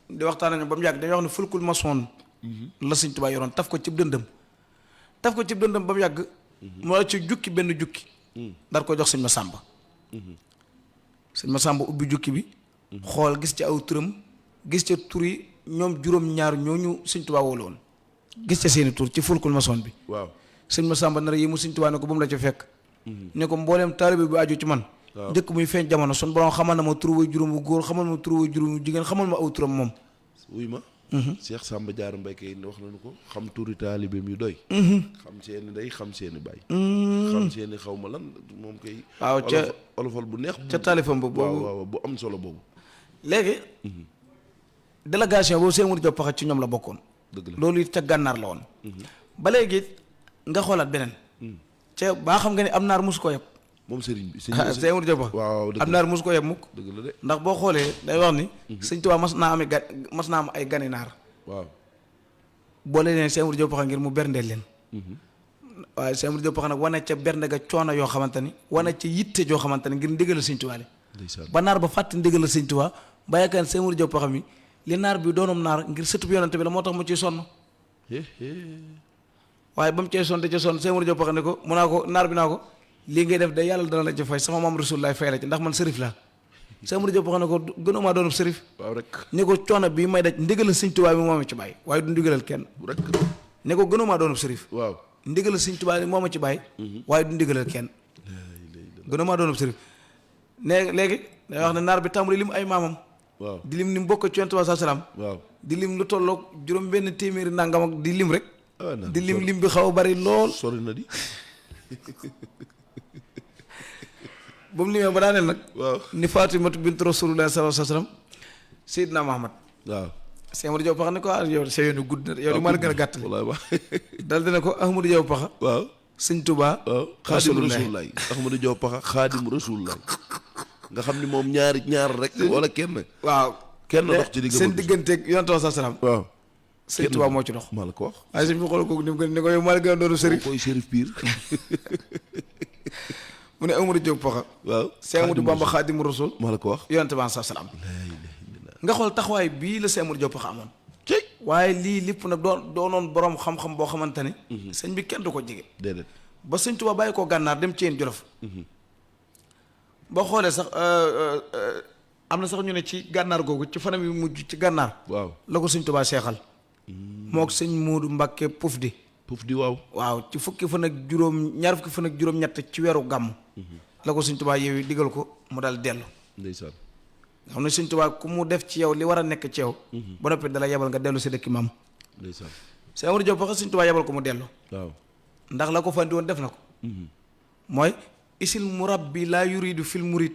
di waxtaan nañu ba mu yàgg dañuy wax ne fulkul maçon la sëñ Tuubaa yoroon taf ko cib dëndëm ba mu yàgg moo ci jukki benn jukki dar ko jox sëñ Masamba sëñ Masamba ubbi jukki bi xool gis ci aw turam gis ca tur yi ñoom juróom-ñaar ñooñu sëñ Tuubaa wóolu woon gis ca seeni tur ci fulkul maçon bi waaw sëñ Masamba nar yi mu sëñ Tuubaa ne ko ba mu la ca fekk ne ko mbooleem taalibe bu aju ci man njëkk muy feeñ jamono sun borom xamal na ma tur way juróom bu góor xamal ma tur way juróom bu jigéen xamal ma aw turam moom wuy ma Cheikh Samba Diarra Mbaye kay wax nañu ko xam turi taalibeem yu doy xam seeni ndey xam seeni baay xam seeni xaw ma lan moom kay waaw ca olofal bu neex ca taalifam boobu waaw bu am solo boobu léegi délégation boobu Sëñ Modou Diop Paxa ci ñoom la bokkoon dëgg la loolu it ca gànnaar la woon ba léegi nga xoolaat beneen ca baa xam nga ni am naar mosu ko yeb moom sëriñ bi Sëñ Modou Diop Paxa waaw dëgg am naar mosu ko yeb mukk dëgg la de ndax boo xoolee day wax ni sëñ Tuubaa mas naa am ay gani naar waaw boole leen Sëñ Modou Diop Paxa ngir mu berndeel leen waaye Sëñ Modou Diop Paxa nag wane ca bernde ga coono yoo xamante ni wane ca yitte joo xamante ni ngir ndigal sëñ Tuubaa li ndeysaan ba naar ba fàtte ndigal sëñ Tuubaa ba yaakaar Sëñ Modou Diop Paxa mi li naar bi doonoom naar ngir sëtub yonante bi la moo tax mu ciy sonn waaye ba mu cee sonn te ca sonn Sëñ Modou Diop Paxa ne ko mu naa ko naar bi naa ko lii ngay def de yàlla dana la ci fay sama maam Rasulullah fay la ci ndax man sërif laa Sëñ Modou Diop Paxa ne ko gënumaa doonub sërif waaw rek ne ko coono bii may daj ndigalal sëñ Tuubaa bi moo ma ci bàyyi waaye du ndigalal kenn rek ne ko gënumaa doonub sërif waaw ndigalal sëñ Tuubaa bi moo ma ci bàyyi waaye du ndigalal kenn gënumaa doonub sërif ne léegi day wax ne naar bi tàmbali lim ay maamam waaw di lim ni mu bokk ci Yonent bi salaam waaw di lim lu tolloog juróom benn téeméeri nangam ak di lim rek ah di lim bi xaw a bari lool sori na di ba mu limee ba daaneel nag waaw ni Fatimatu bint Rasulullah sallallahu alayhi wa sallam Seydina Muhammad waaw Sëñ Modou Diop Paxa ne ko ah yow sa yoonu gudd na yow di maa la gën a gàttale wallaay wax dal dina ko Ahmadou Diop Paxa waaw sëñ Tuubaa waaw xaadim rasulullah Ahmadou Diop Paxa xaadim rasulullah nga xam ni moom ñaar rek wala kenn waaw kenn dox ci digg seen digganteeg Yonent bi salaam waaw sëñ Tuubaa moo ci dox maa la ko wax waaye sëñ bi xool kooku ni mu gën ni ko yow maa la gën a doonu sërif koy sërif pire mu ne Ahmadou Diop Paxa waaw Sëñ Ahmadou Bamba xaadimu rasul maa la ko wax Yonent bi salaam nga xool taxawaay bii la Sëñ Ahmadou Diop Paxa amoon cey waaye lii lépp nag doonoon borom xam-xam boo xamante ni sëñ bi kenn du ko jege déedéet ba sëñ Tuubaa bàyyi koo gànnaar dem ci yéen jolof boo xoolee sax am na sax ñu ne ci gànnaar googu ci fanam yu mujj ci gànnaar waaw la ko sëñ Tuubaa seexal mook sëñ Moodu Mbàkke Puf di puuf di waaw ci fukki fan ak ñaar fukki fan ak juróom-ñett ci weeru gàmm la ko sëñ Tuubaa yeewi digal ko mu dal dellu ndeysaan nga xam ne sëñ Tuubaa ku mu def ci yow li war a nekk ci yow ba noppi dala yebal nga dellu si dëkki maam ndeysaan Sëñ Ahmadou Diop Paxa sëñ Tuubaa yebal ko mu dellu waaw ndax la ko fandi woon def na ko mooy isil murabbi laa yuridu fil murid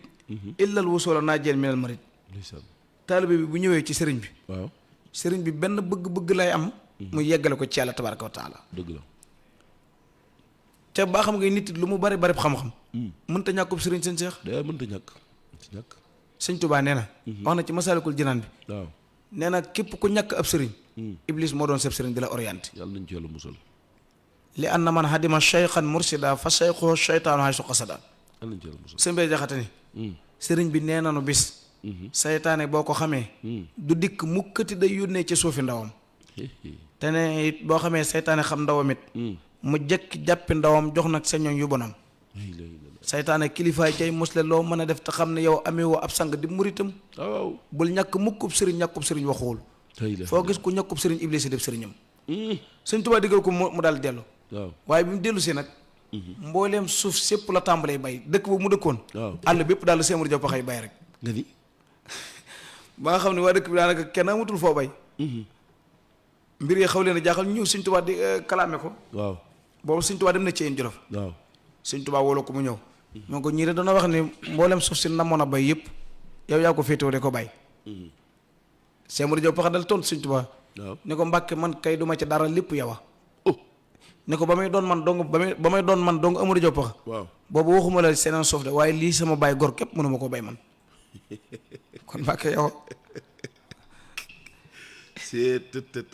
illal wusula naajeel minal marid ndeysaan taalibe bi bu ñëwee ci sëriñ bi waaw sëriñ bi benn bëgg-bëgg lay am mu yeggale ko ci yàlla tabaraka wa taala dëgg la te baa xam nga nit lu mu bari bari xam-xam mënta ñàkkub sëriñ seen seex day mënta ñàkk sëñ Tuubaa nee na wax na ci masaalikul jinaan bi waaw nee na képp ku ñàkk ab sëriñ iblis moo doon sab sëriñ di la orienté yàlla nañ ci yàlla musal li anna man hadima cheykhan mursida fa cheykhu cheytaanu hay su qasada yàlla nañ ci yàlla musal sëñ bay jaxate ni sëriñ bi nee nanu bis saytaane boo ko xamee du dikk mukkati day yónnee ci suufi ndawam te ne it boo xamee saytaane xam ndawam it mu jëkk jàppi ndawam jox nag sa ñoñ yu bonam saytaane kilifaay cay mosle loo mën a def te xam ne yow amee woo ab sang di muritam waaw bul ñàkk mukkub sëriñ ñàkkub sëriñ waxuwul foo gis ku ñàkkub sëriñ iblis yi def sëriñam Sëñ Tuubaa diggal ko mu daal dellu waaw waaye bi mu dellu si nag mbooleem suuf sépp la tàmbalee bay dëkk boobu mu dëkkoon waaw àll bépp daal la Seemadu Jaw Paxa bay rek nga ni ba nga xam ne waa dëkk bi daanaka kenn amatul foo bay mbir yi xaw leen a jaaxal ñëw Sëñ Tuubaa di kalaame ko waaw boobu Sëñ Tuubaa dem na Ceyeen Jolof waaw Sëñ Tuubaa woo ko mu ñëw moo ko ñii de dana wax ni mboolem suuf si namoon a bay yëpp yow yaa ko féetewoo de ko bay Seemadu Jaw Paxa dal tontu Sëñ Tuubaa waaw ne ko Mbàkke man kay duma ci dara lépp yow a oh ne ko ba may doon man dong ba may doon man dong Amadou Jaw Paxa waaw boobu waxuma la seneen suuf de waaye lii sama baay gor képp mënuma ko bay man kon Mbàkke yow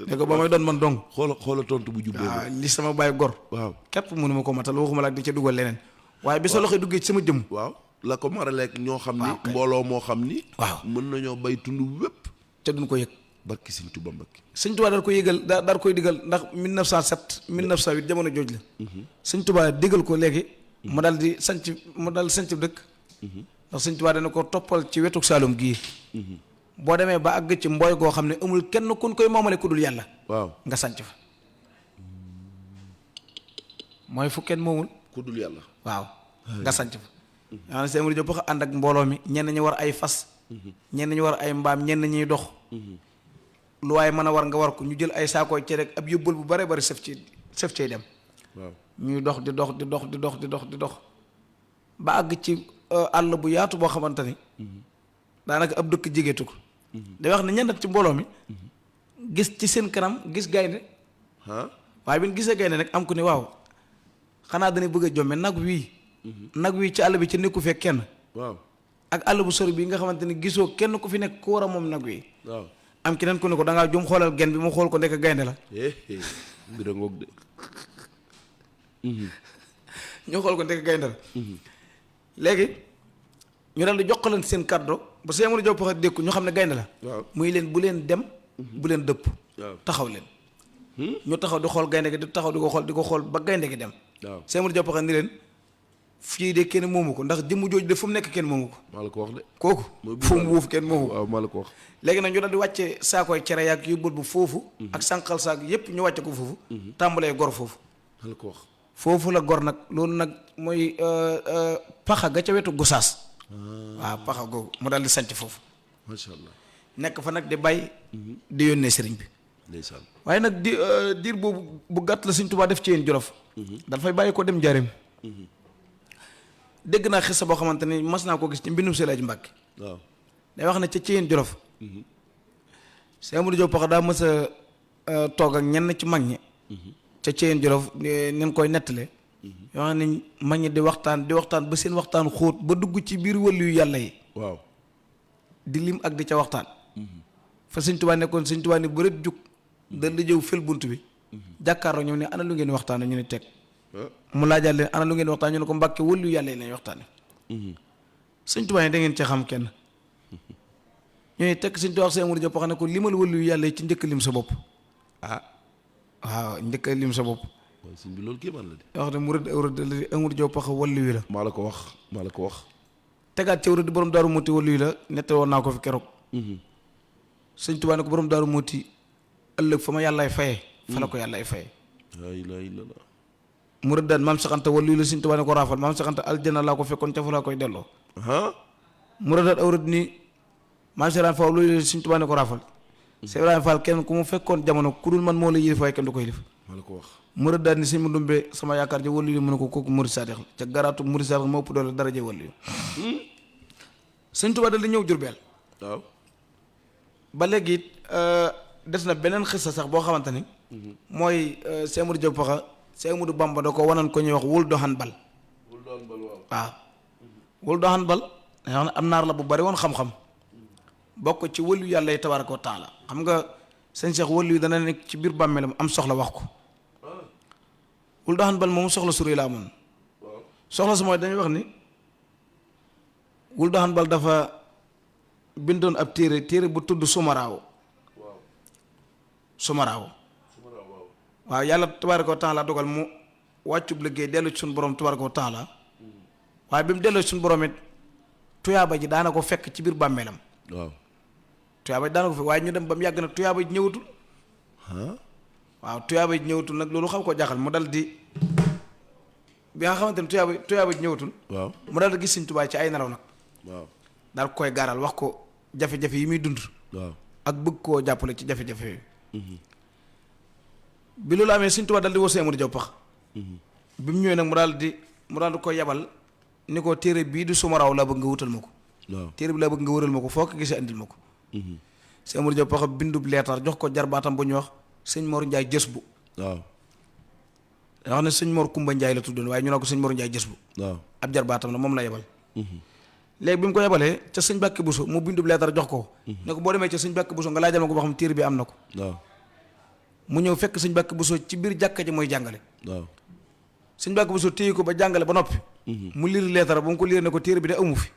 ne ko ba may doon man dong xoola tontu bu jubboo waaw lii sama baay gor waaw képp mënuma ko matal waxuma la ak di ca dugal leneen waaye bi sa loxo duggee ci sama jëmm waaw la ko maraleek ñoo xam ni waaw kay. mbooloo moo xam ni waaw mën nañoo bay tund wépp te duñ ko yëg barki Sëñ Tuubaa Mbàkke Sëñ Tuubaa daal ko yëgal daal koy digal ndax 1907 1908 jamono jooj la Sëñ Tuubaa digal ko léegi mu daal di sanc dëkk ndax Sëñ Tuubaa dana ko toppal ci wetu Saalum gii boo demee ba àgg ci mbooy goo xam ne amul kenn kun koy moomale ku dul yàlla waaw nga sanc fa mooy fu kenn moomul ku dul yàlla waaw nga sanc fa yaa na Seemadu Jaw Paxa ànd ak mbooloo mi ñenn ñi war ay fas ñenn ñi war ay mbaam ñenn ñiy dox lu waaye mën a war nga war ko ñu jël ay saakooy ci rek ab yóbbal bu bare bari sëf cay dem waaw ñuy dox di dox ba àgg ci àll bu yaatu boo xamante ni daanaka ab dëkk jigéetu ko day wax ne ñenn ci mbooloo mi gis ci seen kanam gis gaynde ah waaye bi ñu gisee gaynde nag am ku ne waaw xanaa dañuy bëgg a jomme nag wii ci àll bi ci nekku fekk kenn waaw ak àll bu sori bii nga xamante ni gisoo kenn ku fi nekk ku war a moom nag wi waaw am keneen ku ne ko dangaa jum xoolal gen bi mu xool ko nekk gaynde la mbir a ngoog de ñu xool ko nekk gaynde la léegi ñu daal di jokkalante seen kàddu ba Seemadu Jaw Paxa dékku ñu xam ne gaynde la waaw muy leen bu leen dem bu leen dëpp waaw taxaw leen ñu taxaw di xool gaynde gi di taxaw di ko xool ba gaynde gi dem waaw Seemadu Jaw Paxa ni leen fii de kenn moomu ko ndax jëmm jooju de fu mu nekk kenn moomu ko maa la ko wax de kooku fu mu wuuf kenn moomu ko waaw maa la ko wax léegi nag ñu daal di wàcce saakooy cere yaag yóbbal bu foofu ak sànqal saak yépp ñu wàcce ko foofu tàmbalee gor foofu maa la ko wax foofu la gor nag loolu nag mooy paxa ga ca wetu gusaas waaw paxa googu mu daal di sanc foofu macha allah nekk fa nag di bay di yónnee sëriñ bi ndeysaan waaye nag diir boobu bu gàtt la Sëñ Tuubaa def ci yéen Jolof dafay bàyyi ko dem Njaaréem dégg naa xisa boo xamante ni mas naa ko gis ci mbindum Sëriñ Mbàkke waaw day wax ne ca Ceyeen Jolof Seemadu Jaw Paxa daa mës a toog ak ñenn ci mag ñi ca Ceyeen Jolof neen koy nettale yoo xam ne mag ñi di waxtaan ba seen waxtaan xóot ba dugg ci biir wàllu yu yàlla yi waaw di lim ak di ca waxtaan fa Sëñ Tuubaa nekkoon Sëñ Tuubaa ni bu rek jug dal di jëw fël bunt bi jàkkaarloo ñoom ne ana lu ngeen waxtaan ñu ne teg mu laajaat leen ana lu ngeen waxtaan ñu ne ko Mbàkke wàllu yàlla yi lañ waxtaane Sëñ Tuubaa ne da ngeen ci xam kenn ñu ne teg Sëñ Tuubaa Seemadu Jaw Paxa ne ko limal wàllu yu yàlla yi ci njëkk lim sa bopp waaw njëkk lim sa bopp waaye sëñ bi loolu kéemaan la de wax ne mu rëdd aw rëdd la di Amadou Jaw Paxa wàllu wi la maa la ko wax tegaat ci rëdd borom Daaru Muti wàllu wi la nette woon naa ko fi keroog Sëñ Tuubaa ne ko borom Daaru Muti ëllëg fa ma yàllaay faye fa la ko yàllaay faye laa ilaaha illallaah mu rëddaat maam saxanta wàllu wi la Sëñ Tuubaa ne ko raafal maam saxanta aljana laa ko fekkoon ca fa laa koy delloo mu rëddaat aw rëdd ni maam Ibrahima Fall wàllu wi la Sëñ Tuubaa ne ko raafal Cheikh Ibrahima Fall kenn ku mu fekkoon jamono ku dul man moo la yilif waaye kenn du ko yilif maa la ko wax mu rëddaat ni sëñ mu dumbe sama yaakaar ji wàllu wi mu ne ko kooku murid saadix la ca garaatu murid saadix moo ëpp doole daraje wàllu wi Sëñ Tuubaa dal di ñëw Jurbel waaw ba léegi it des na beneen xissa sax boo xamante ni mooy Seemadu Jaw Paxa Seemadu Bamba da ko wanan ko ñuy wax wul doxan bal waaw wul doxan bal dañuy wax ne am naar la bu bari woon xam-xam bokk ci wëllu yàlla yi tabaaraka wa taala xam nga sëñ Cheikh wëllu yi dana nekk ci biir bàmmeelam am soxla wax ko wul doxan bal moom soxla suri la amoon soxla su mooy dañuy wax ni wul doxan bal dafa bindoon ab téere bu tudd sumaraaw waaw yàlla tabaaraka wa taala dogal mu wàccub liggéey dellu ci suñu borom tabaaraka wa taala waaye bi mu delloo ci suñu borom it tuyaaba ji daana ko fekk ci biir bàmmeelam. waaw tuyaaba ji daana ko fekk waaye ñu dem ba mu yàgg nag tuyaaba ji ñëwatul. waaw tuyaaba ji ñëwatul nag loolu xaw koo jaaxal mu dal di bi nga xamante ne tuyaaba ji ñëwatul. waaw mu dal di gis Sëñ Tuubaa ci ay nelaw nag. waaw daal koy gaaral wax ko jafe-jafe yi muy dund. waaw ak bëgg koo jàppale ci jafe-jafe yooyu. bi loolu amee Sëñ Tuubaa dal di woo Sëñ Amadu Jaw Pax. bi mu ñëwee nag mu daal di ko yebal ni ko téere bii du suma raw laa bëgg nga wutal ma ko. waaw téere bi laa bëgg nga wëral ma ko foo ko gisee andil ma ko. Sëñ Amadu Jaw Pax bindub leetar jox ko jarbaatam bu ñuy wax sëñ Mor Njaay jës bu. waaw da wax ne sëñ Mor Kumba Njaay la tuddoon waaye ñu ne ko sëñ Mor Njaay jës bu. waaw ab jarbaatam la moom la yebal. léegi bi mu ko yebalee ca sëñ Bàkke Buso mu bindub leetar jox ko. ne ko boo demee ca sëñ Bàkke Buso nga laajal ma ko ba xam téere bi am na ko. waaw mu ñëw fekk sëñ Bàkke Buso ci biir jàkka ji mooy jàngale. waaw sëñ Bàkke Buso téye ko ba jàngale ba noppi. mu liir leetar ba mu ko liir ne ko téere bi de amu fi.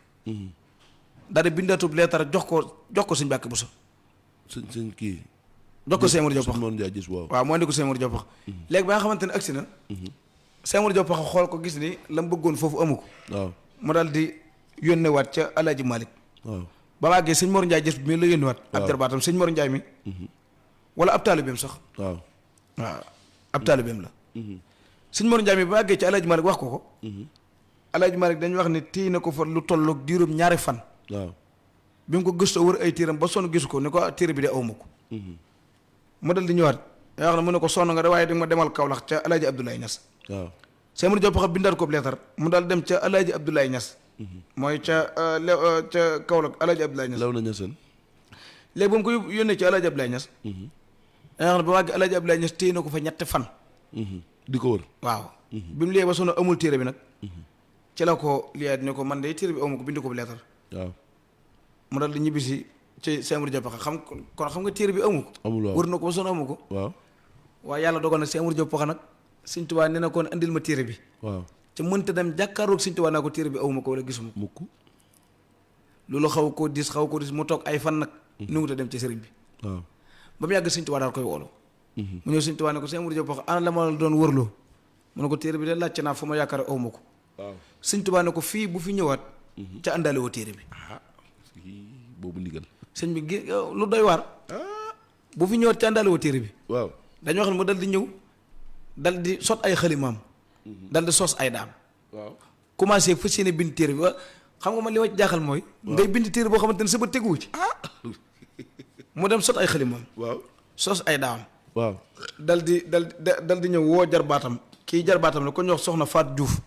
daal di bindatub leetar jox ko sëñ Bàkke Buso. sëñ kii. jox ko Sëñ Amadu Jaw Pax moom Njaay gis waaw. waaw moo indi ko Sëñ Amadu Jaw Pax léegi ba nga xamante ne agsi na. Sëñ Amadu Jaw Pax xool ko gis ni la mu bëggoon foofu amu ko. waaw mu daal di yónnewaat ca Alaaji Malik. waaw ba ma àggee sëñ Mor Njaay jës bi mi la yónnewaat. ab jarbaatam sëñ Mor Njaay mi. wala ab taalibeem sax. waaw waaw ab taalibeem la. sëñ Mor Njaay mi ba ma àggee ci Alaaji Malik wax ko. Alaaji Malik dañuy wax ne téye na ko fa lu tolloog diirum ñaari fan. waaw bi mu ko gëstoo wër ay téeram ba sonn gisu ko ni ko téere bi de awma ko. mu dal di ñëwaat yoo xam ne mu ne ko sonn nga de waaye di ma demal Kaolack ca Alaaji Abdoulaye Niass. waaw Sëñ Amadu Jaw Pax bindaat ko leetar mu daal dem ca Alaaji Abdoulaye Niass. mooy ca Kaolack Alaaji Abdoulaye Niass. law na ñaseen. léegi ba mu ko yónnee ci Alaaji Abdoulaye Niass. yoo xam ne ba wàgg Alaaji Abdoulaye Niass téye na ko fa ñetti fan. di ko wër. waaw. bi mu liyee ba sonn amul téere bi nag. ci la ko liyaat ne ko man de téere bi awma ko bind ko leetar. waaw mu daal di ñibbisi ci Sëñ Amadu Jaw Pax xam nga téere bi amu ko. amul waaw wër na ko ba sonn amu ko. waaw waaye yàlla dogal na Sëñ Amadu Jaw Pax nag Sëñ Tuubaa nee na kon andil ma téere bi. waaw ca mënta dem jàkkaaroog Sëñ Tuubaa naa ko téere bi awuma ko wala gisuma ko. mukk. loolu xaw koo diis mu toog ay fan nag. nu ngi ta dem ci sëriñ bi. waaw ba mu yàgg Sëñ Tuubaa daal koy woolu. mu ñëw Sëñ Tuubaa ne ko Sëñ Amadu Jaw Pax ana la ma la doon wërloo. mu ne ko téere bi de laajte naa fu ma yaakaar awuma ko. waaw Sëñ Tuubaa ne ko fii bu fi ñëwaat. ca àndaale woo téere bi. boobu ndigal. sëñ bi lu doy waar. bu fi ñëwaat ca àndaale woo téere bi. waaw dañoo xam ne mu dal di ñëw dal di sot ay xalimaam. dal di sos ay daam. waaw commencé fas yéene bind téere bi xam nga man li ma ci jaaxal mooy. ngay bind téere boo xamante ne sa ba teguwu ci. mu dem sot ay xalimaam. waaw sos ay daam. waaw dal di ñëw woo jarbaatam kii jarbaatam la ko ñu wax soxna Faat Juuf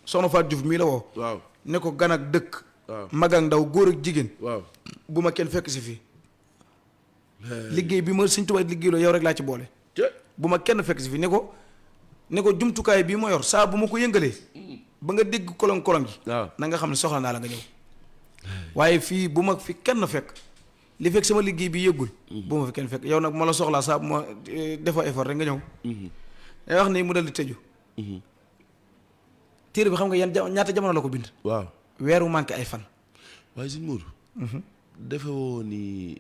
soxna Faat Juuf mii la woo. waaw ne ko gan ak dëkk. waaw mag ak ndaw góor ak jigéen. waaw bu ma kenn fekk si fii. liggéey bi ma Sëñ Tuubaa liggéey loo yow rek laa ci boole. bu ma kenn fekk si fii ne ko jumtukaay bii ma yor saa bu ma ko yëngalee. ba nga dégg kolong-kolong yi. waaw na nga xam ne soxla naa la nga ñëw. waaye fii bu ma fi kenn fekk. li fekk sama liggéey bi yëggul. bu ma fi kenn fekk yow nag ma la soxlaa saa bu ma defoo effort rek nga ñëw. day wax ni mu dal di tëju. téere bi xam nga ñaata jamono la ko bind. waaw weeru manqué ay fan. waaye sëñ Mour. defe woo ni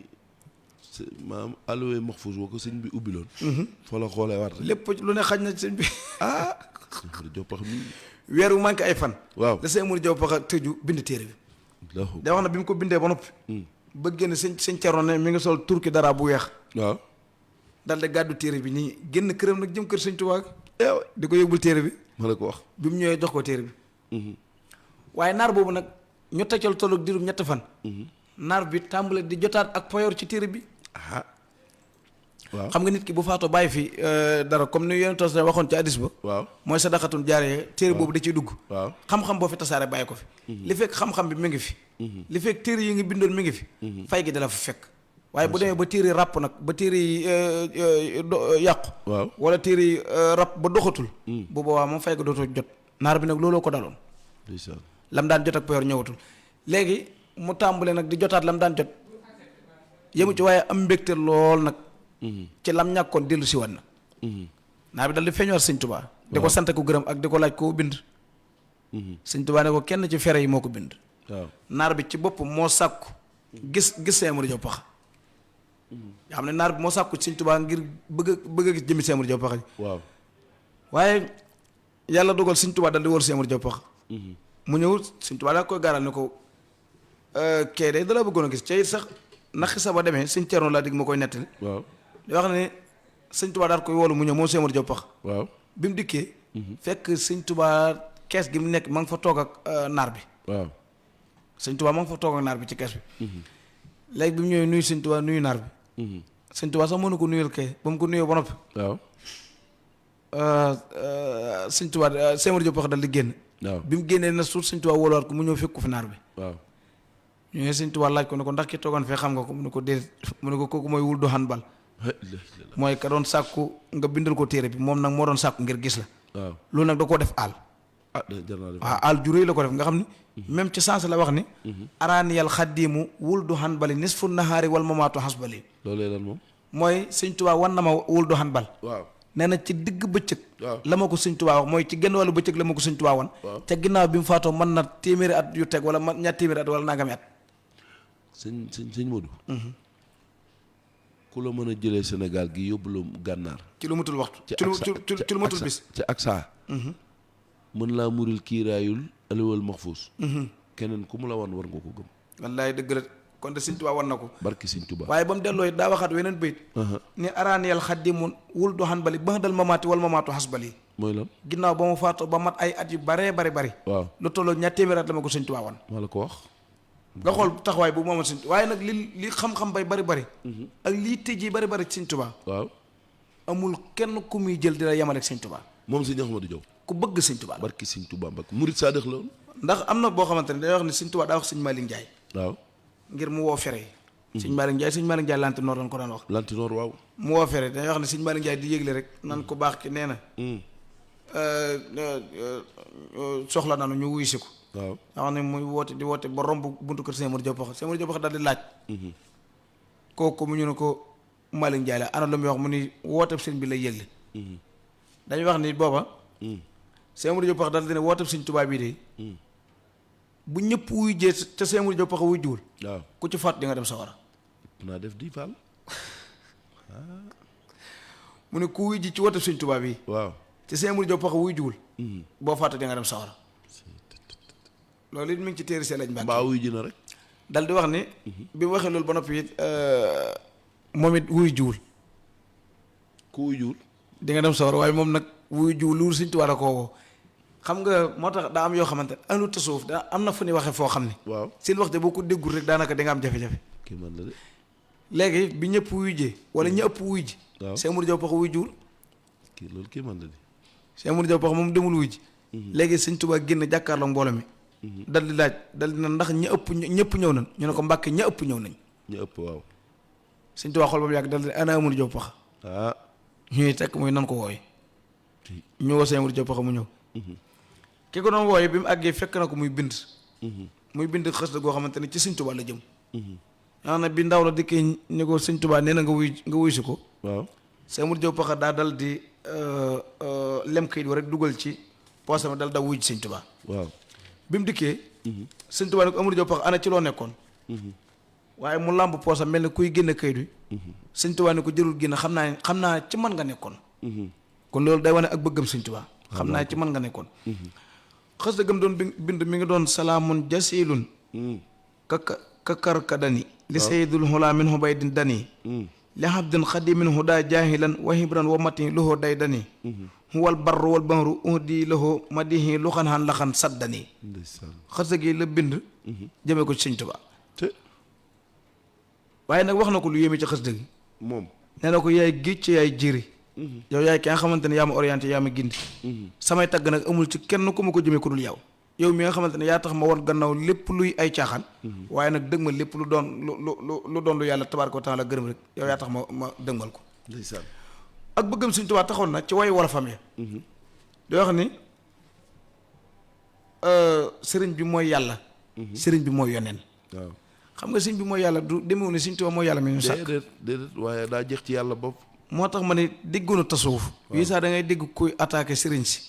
maam alluwa maxfuus woo ko sëñ bi ubbi loon. fa la xoolee war rek. lépp lu ne xaj na ci sëñ bi. Sëñ Amadu Jaw Pax mi. weeru manqué ay fan. waaw la Sëñ Amadu Jaw Pax tëju bind téere bi. day wax na bi mu ko bindee ba noppi. ba génn sëñ Cerno ne mi ngi sol turki dara bu weex. waaw dal di gàddu téere bi nii génn këram nag jëm kër Sëñ Tuubaa di ko yóbbul téere bi. ma la ko wax. bi mu ñëwee jox ko téere bi. waaye naar boobu nag ñu teccal tollu diirum ñetti fan. naar bi tàmbale di jotaat ak poyor ci téere bi. waaw xam nga nit ki bu faatoo bàyyi fi dara comme ni yéen tos waxoon ci hadiis ba. waaw mooy sadaxatun jaaree téere boobu da ciy dugg. waaw xam-xam boo fi tasaare bàyyi ko fi. li fekk xam-xam bi mi ngi fi. li fekk téere yi ngi bindoon mi ngi fi. fay gi dala fa fekk. waaye bu demee ba téere yi ràpp nag ba téere yi yàqu. waaw wala téere yi ràpp ba doxatul. bu boobaa moom fay ga dootoo jot. naar bi nag looloo ko daloon. ndeysaan lam daan jot ak payoor ñëwatul. léegi mu tàmbale nag di jotaat lam daan jot. yemu ci waaye am mbégte lool nag. ci lam ñàkkoon dellu si wan na. naar bi dal di feeñoor Sëñ Tuubaa. di ko sant ko gërëm ak di ko laaj koo bind. Sëñ Tuubaa ne ko kenn ci fere yi moo ko bind. waaw naar bi ci boppam moo sàkku gis Sëñ Amadu Jaw Pax nga xam ne naar bi moo sàkku Sëñ Tuubaa ngir bëgg a gis jëmmi Cheikh Amadou Diaw Pakha waaw waaye yàlla dogal Sëñ Tuubaa dal di wóor Cheikh Amadou Diaw Pakha mu ñëw Sëñ Tuubaa daa koy gaaral ne ko kee de dala bëggoon a gis ca it sax naqi sa ba demee Sëñ Cerno laa digg ma koy nettali waaw di wax ne Sëñ Tuubaa daal koy woolu mu ñëw moom Cheikh Amadou Diaw Pakha waaw bi mu dikkee fekk Sëñ Tuubaa kees gi mu nekk ma nga fa toog ak naar bi waaw Sëñ Tuubaa ma nga fa toog ak naar bi ci kees bi léegi bi mu ñëwee nuyu Sëñ Tuubaa nuyu naar bi Sëñ Tuubaa sax mënu ko nuyal kee ba mu ko nuyoo ba noppi waaw Sëñ Tuubaa Cheikh Amadou Diaw Pakha dal di génn waaw bi mu génnee na suut Sëñ Tuubaa wóoluwaat ko mu ñëw fekk ko fi naar bi waaw ñu ne Sëñ Tuubaa laaj ko ne ko ndax ki toogoon fee xam nga ko mu ne ko déedéet mu ne ko kooku mooy wul doxaan bal mooy ka doon sàkku nga bindal ko téere bi moom nag moo doon sàkku ngir gis la waaw loolu nag da koo def aal jar naa def waaw aal ju réy la ko def nga xam ni même ci sens la wax ni araaniyal xaddiimu wul doxaan bali nisfu nahaari wal mamaatu xasbali loolee lan moom mooy Sëñ Tuubaa wan na ma wul doxaan bal waaw nee na ci digg bëccëg waaw la ma ko Sëñ Tuubaa wax mooy ci genn wàllu bëccëg la ma ko Sëñ Tuubaa wan te ginnaaw bi mu faatoo mën na téeméeri at yu teg wala ñaar téeméeri at wala nangami at sëñ Modou ku la mën a jëlee Sénégal gi yóbbu la gànnaar ci lu matul waxtu ci lu matul bis ci ak saa mën laa muril kiiraayul aliwal maxfuus keneen ku mu la wan war nga ko gëm wallaay dëgg la kon de Sëñ Tuubaa wan na ko barki Sëñ Tuubaa waaye ba mu delloo daa waxaat weneen bayit ni araaniyal xaddimun wul doxan bali ba dal mamaati wal mamaatu xasbali mooy lan ginnaaw ba mu faatoo ba mat ay at yu baree bari waaw lu tolloo ñaar téeméeri at la ma ko Sëñ Tuubaa wan maa la ko wax nga xool taxawaay bu moomal Sëñ waaye nag li xam-xam bay bari ak lii tëj yi bari ci Sëñ Tuubaa waaw amul kenn ku muy jël di la yemale ak Sëñ Tuubaa moom Sëñ Ahmadou Diaw ku bëgg Sëñ Tuubaa barki Sëñ Tuubaa mbak murit saadix la woon ndax am na boo xamante ne day wax ne Sëñ Tuubaa daa wax Sëñ Malick Ndiaye waaw ngir mu woo fere yi Sëñ Malick Ndiaye lantinoor lañ ko daan wax lantinoor waaw mu woo fere day wax ne Sëñ Malick Ndiaye di yëgle rek nan ko baax ki nee na soxla nanu ñu wuy si ko waaw nga xam ne muy woote di woote ba romb buntu kër Cheikh Amadou Diaw Pakha Cheikh Amadou Diaw Pakha daal di laaj kooku mu ñu ne ko Malick Ndiaye la ana lu muy wax mu ni wooteeb sëñ bi lay yëgle dañuy wax ni booba Cheikh Amadou Diaw Pakha daal di ne wooteeb sëñ Tuubaa bii de bu ñëpp wuy jee te Cheikh Amadou Diaw Pakha wuy jiwul waaw ku ci faat di nga dem sawara naa def di faal mu ne ku wuy ji ci wooteeb sëñ Tuubaa bii waaw te Cheikh Amadou Diaw Pakha wuy jiwul boo faatu di nga dem sawara loolu it mi ngi ci téere see lañ mbàkk mbaa wuy ji na rek dal di wax ni bi mu waxee loolu ba noppi it moom it wuy jiwul ku wuy jiwul di nga dem sawara waaye moom nag wuy jiwul lu Sëñ Tuubaa da koo woo xam nga moo tax daa am yoo xamante anu tasawuf daa am na fu ñuy waxee foo xam ne waaw seen wax de boo ko déggul rek daanaka di nga am jafe-jafe kii man la de léegi bi ñëpp wuy jee wala ñi ëpp wuy ji waaw Cheikh Amadou Diaw Pakha wuy jiwul kii loolu kii man la de Cheikh Amadou Diaw Pakha moom demul wuy ji léegi Sëñ Tuubaa génn jàkkaarloo mbooloo mi dal di laaj dal di na ndax ñëpp ñëw nañ ñu ne ko Mbàkke ña ëpp ñëw nañ ñu ëpp waaw Sëñ Tuubaa xool ba mu yàgg dal di ana Amadou Diaw Pakha ah ñuy tekk muy nan ko wooye ñu woo Cheikh Amadou Diaw Pakha mu ñëw ki ko doon wooye bi mu àggee fekk na ko muy bind xës la goo xamante ne ci Sëñ Tuubaa la jëm yaa na bi ndaw la dikkee ni ko Sëñ Tuubaa nee na nga wuy si ko waaw Cheikh Amadou Diaw Pakha daa dal di lem kayit wa rek dugal ci poosam dal da wuy ci Sëñ Tuubaa waaw bi mu dikkee Sëñ Tuubaa ne ko Amadou Diaw Pakha ana ci loo nekkoon waaye mu làmb poosam mel ne kuy génne kayit wi Sëñ Tuubaa ne ko jërul génn xam naa ci man nga nekkoon kon loolu day wane ak bëggam Sëñ Tuubaa xam naa ci man nga nekkoon xës da gëm doon bind mi ngi doon salaamun jasilun kakar dani li sayyidul hula min hubaydin dani li habdin xadimin huda jahilan wa hibran wa mati loxo day dani huwal barru wal bahru uhdi loxo madihi luxan han laxan saddani xës gi la bind jëmee ko ci Sëñ Tuubaa waaye nag wax na ko lu yéeme ci xës gi moom nee na ko yaay géej ci yaay jiri yow yaay ki nga xamante ne yaa ma orienté yaa ma gindi samay tagg nag amul ci kenn ku ma ko jëmee ku dul yow yow mi nga xamante ne yaa tax ma won gannaaw lépp luy ay caaxaan waaye nag dëgg ma lépp lu doon lu doon lu yàlla tabaaraka wa taala gërëm rek yow yaa tax ma dëgmal ko ndeysaan ak bëggam Sëñ Tuubaa taxoon na ci way wala famille di wax ni sëriñ bi mooy yàlla sëriñ bi mooy yoneen waaw xam nga sëriñ bi mooy yàlla du demewu ne Sëñ Tuubaa mooy yàlla mi ñu sàkk déedéet waaye daa jeex ci yàlla bopp moo tax ma ne déggoonu tasawuf yi sax da ngay dégg kuy attaqué sëriñ si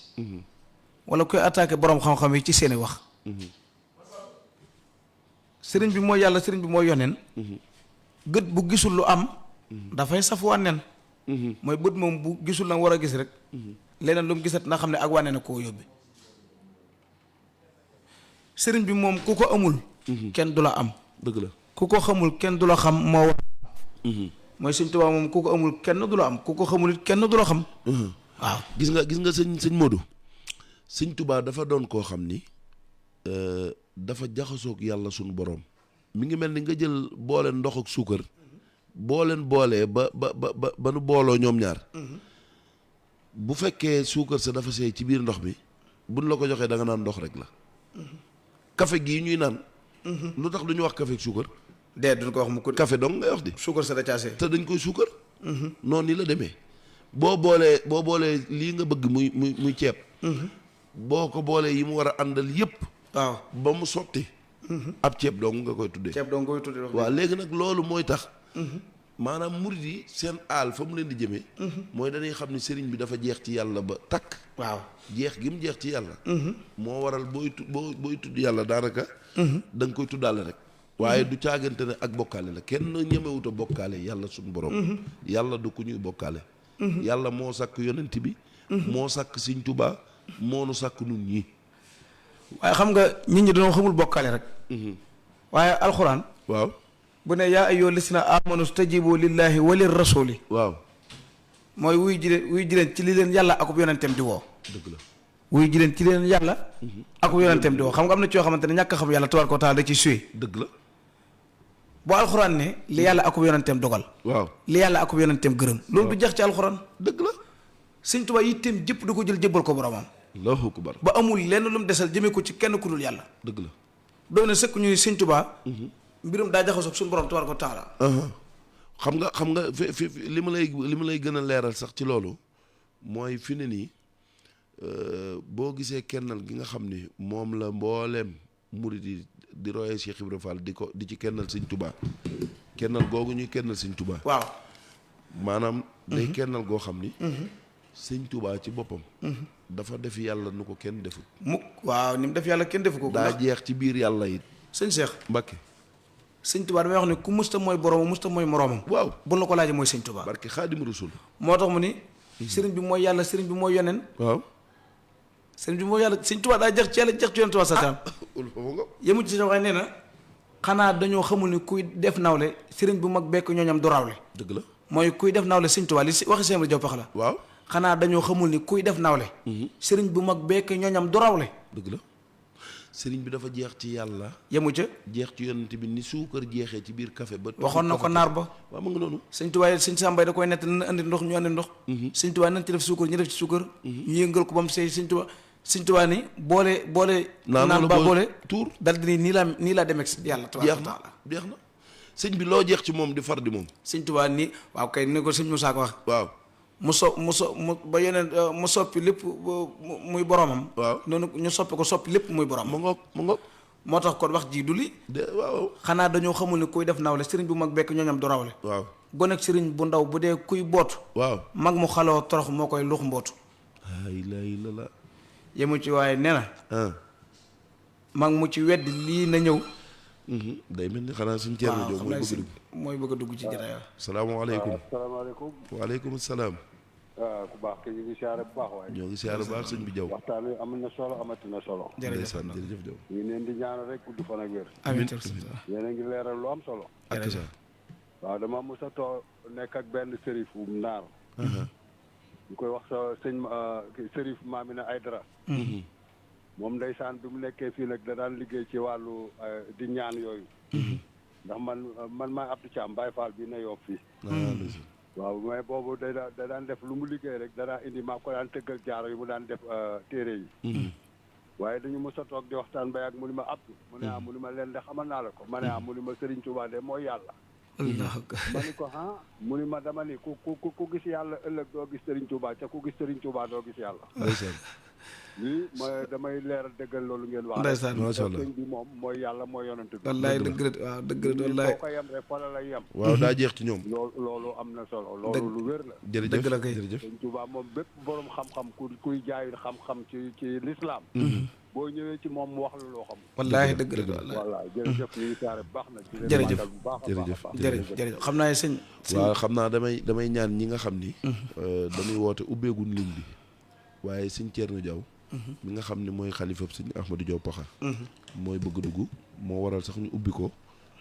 wala kuy attaqué borom xam-xam yi ci seeni wax sëriñ bi mooy yàlla sëriñ bi mooy yoneen gët bu gisul lu am dafay saf wànneen mooy bët moom bu gisul la war a gis rek leneen lu mu gisat na xam ne ak wànneen a koo yóbbi sëriñ bi moom ku ko amul kenn du la am dëgg la ku ko xamul kenn du la xam moo war mooy Sëñ Tuubaa moom ku ko amul kenn du la am ku ko xamul it kenn du la xam waaw gis nga sëñ Modou Sëñ Tuubaa dafa doon koo xam ni dafa jaxasoog yàlla suñu borom mi ngi mel ni nga jël boole ndox ak suukar boo leen boolee ba nu booloo ñoom ñaar bu fekkee suukar sa dafa seey ci biir ndox mi buñ la ko joxee da nga naan ndox rek la café gii ñuy naan lu tax du ñu wax café ak suukar dee duñ ko wax mu ko café dong ngay wax di suukar sa da caasee te dañ koy suukar noonu ni la demee boo boolee lii nga bëgg muy ceeb boo ko boolee yi mu war a àndal yépp waaw ba mu sotti ab ceeb dong nga koy tuddee ceeb dong koy tuddee waaw léegi nag loolu mooy tax maanaam murid yi seen aal fa mu leen di jëmee mooy dañuy xam ne sëriñ bi dafa jeex ci yàlla ba takk waaw jeex gi mu jeex ci yàlla moo waral booy tudd yàlla daanaka da nga koy tuddaale rek waaye du caagante ne ak bokkaale la kenn ñemewut a bokkaale yàlla suñu borom yàlla du ku ñuy bokkaale yàlla moo sàkk yonent bi moo sàkk Sëriñ Tuubaa moo nu sàkk nun ñii waaye xam nga nit ñi dañoo xamul bokkaale rek waaye alxuraan waaw bu ne yaa ayyuhal lazina amanu stajibu lillahi wa lir rasuli waaw mooy wuy ji leen ci li leen yàlla akub yonenteem di woo dëgg la wuy ji leen ci li leen yàlla akub yonenteem di woo xam nga am na ci yoo xamante ne ñàkk a xam yàlla tabaaraka wa taala da ciy suy dëgg la boo alxuraan ne li yàlla akub yonenteem dogal waaw li yàlla akub yonenteem gërëm loolu du jeex ci alxuraan dëgg la Sëñ Tuubaa yitteem jëpp du ko jël jébbal ko boromam allahu akbar ba amul lenn lu mu desal jëmee ko ci kenn ku dul yàlla dëgg la doone sëkk ñu ni Sëñ Tuubaa mbirum daa jaxasoo ak suñu borom tabaaraka wa taala xam nga fi li ma lay gën a leeral sax ci loolu mooy fi ne nii boo gisee kennal gi nga xam ni moom la mbooleem murid yi di royee Cheikh Ibra Fall di ci kennal Sëñ Tuubaa kennal googu ñuy kennal Sëñ Tuubaa waaw maanaam day kennal goo xam ni Sëñ Tuubaa ci boppam dafa def yàlla nu ko kenn deful mukk waaw ni mu def yàlla kenn defu ko daa jeex ci biir yàlla it sëñ Cheikh Mbàkke Sëñ Tuubaa damay wax ne ku musta mooy boromam musta mooy moroomam waaw bu la ko laajee mooy Sëñ Tuubaa barke Xaadimu Rasuul moo tax mu ni sëriñ bi mooy yàlla sëriñ bi mooy yoneen waaw sëriñ bi mooy yàlla Sëñ Tuubaa daa jeex ci yàlla jeex ci yoneen Tuubaa sa tam yemu ci sa waxee nee na xanaa dañoo xamul ni kuy def nawle sëriñ bu mag bekk ñooñam du rawle dëgg la mooy kuy def nawle Sëñ Tuubaa li waxi Sëñ Ibra Jaw Pax la waaw xanaa dañoo xamul ni kuy def nawle sëriñ bu mag bekk ñooñam du rawle dëgg la sëriñ bi dafa jeex ci yàlla yemu ca jeex ci yonent bi ni suukar jeexee ci biir café ba waxoon na ko naar ba waaw ma nga noonu Sëñ Tuubaa Sëñ Sàmbay da koy nett na andi ndox ñu andi ndox Sëñ Tuubaa nañ ci def suukar ñu def ci suukar ñu yëngal ko ba mu seey Sëñ Tuubaa ni boole naan ba boole tuur dal di nii laa demeeg yàlla jeex na jeex na sëñ bi loo jeex ci moom di far di moom Sëñ Tuubaa nii waaw kay ni ko sëñ Musaa ko wax waaw mu ba yeneen mu soppi lépp muy boromam waaw noonu ñu soppi lépp muy borom mu ngoog moo tax kon wax ji du li waaw xanaa dañoo xamul ni kuy def nawle sëriñ bu mag bekk ñooñam du rawle waaw gone ak sëriñ bu ndaw bu dee kuy bootu waaw mag mu xaloo torox moo koy lux mbootu la yemu ci waaye nee na mag mu ci wedd lii na ñëw day mel ni xanaa suñ ceerno jow mooy bëgg a dugg ci jotaay salaamaaleykum asalaamaaleykum waaleykum salaam waaw ku baax ke ñu ngi siyaare bu baax waaye ñoo ngi siyaare bu baax sëñ bi jaw waxtaan wi am na solo amati na solo ndeysaan jërëjëf jaw ñu leen di ñaanal rek gudd fan ak wér amiin yéen a ngi leeral lu am solo ak sa waaw dama mos a too nekk ak benn sërif bu naar ñu koy wax sa sëñ sërif Maamina Aydara moom ndeysaan bi mu nekkee fii nag da daan liggéey ci wàllu di ñaan yooyu ndax man maay Abdou Thiam Baye Fall bi na Yoff fii waaw mais boobu da daan def lu mu liggéey rek da daan indi maa ko daan tëggal jaaro yi mu daan def téere yi waaye dañu mos a toog di waxtaan ba yàgg mu ni ma Abdou mu ne mu ni ma leen de xamal naa la ko ma ne mu ni ma Serigne Touba de mooy yàlla ma ni ko mu ni ma dama ni ku gis yàlla ëllëg doo gis Serigne Touba ca ku gis Serigne Touba doo gis yàlla lii mooy damay leeral dëggal loolu ngeen wax ndeysaan macha allah sëñ bi moom mooy yàlla mooy yonent bi wallaay dëgg la waaw dëgg la wallaay foo ko yem rek fa la lay yem waaw daa jeex ci ñoom loolu am na solo loolu lu wér la jërëjëf dëgg la kay jërëjëf sëñ Tuubaa moom bépp boroom xam-xam kuy jaay xam-xam ci lislaam boo ñëwee ci moom mu wax la loo xam. wallaahi dëgg la voilà jërëjëf ñu ngi saare baax na. jërëjëf jërëjëf xam naa ne waaw xam naa damay ñaan ñi nga xam ni. dañuy woote ubbeegun ligne bi waaye sëñ Thierno Diaw. mi nga xam ne mooy xalifa sëñ Ahmadou Diaw Pakha. mooy bëgg dugg moo waral sax ñu ubbi ko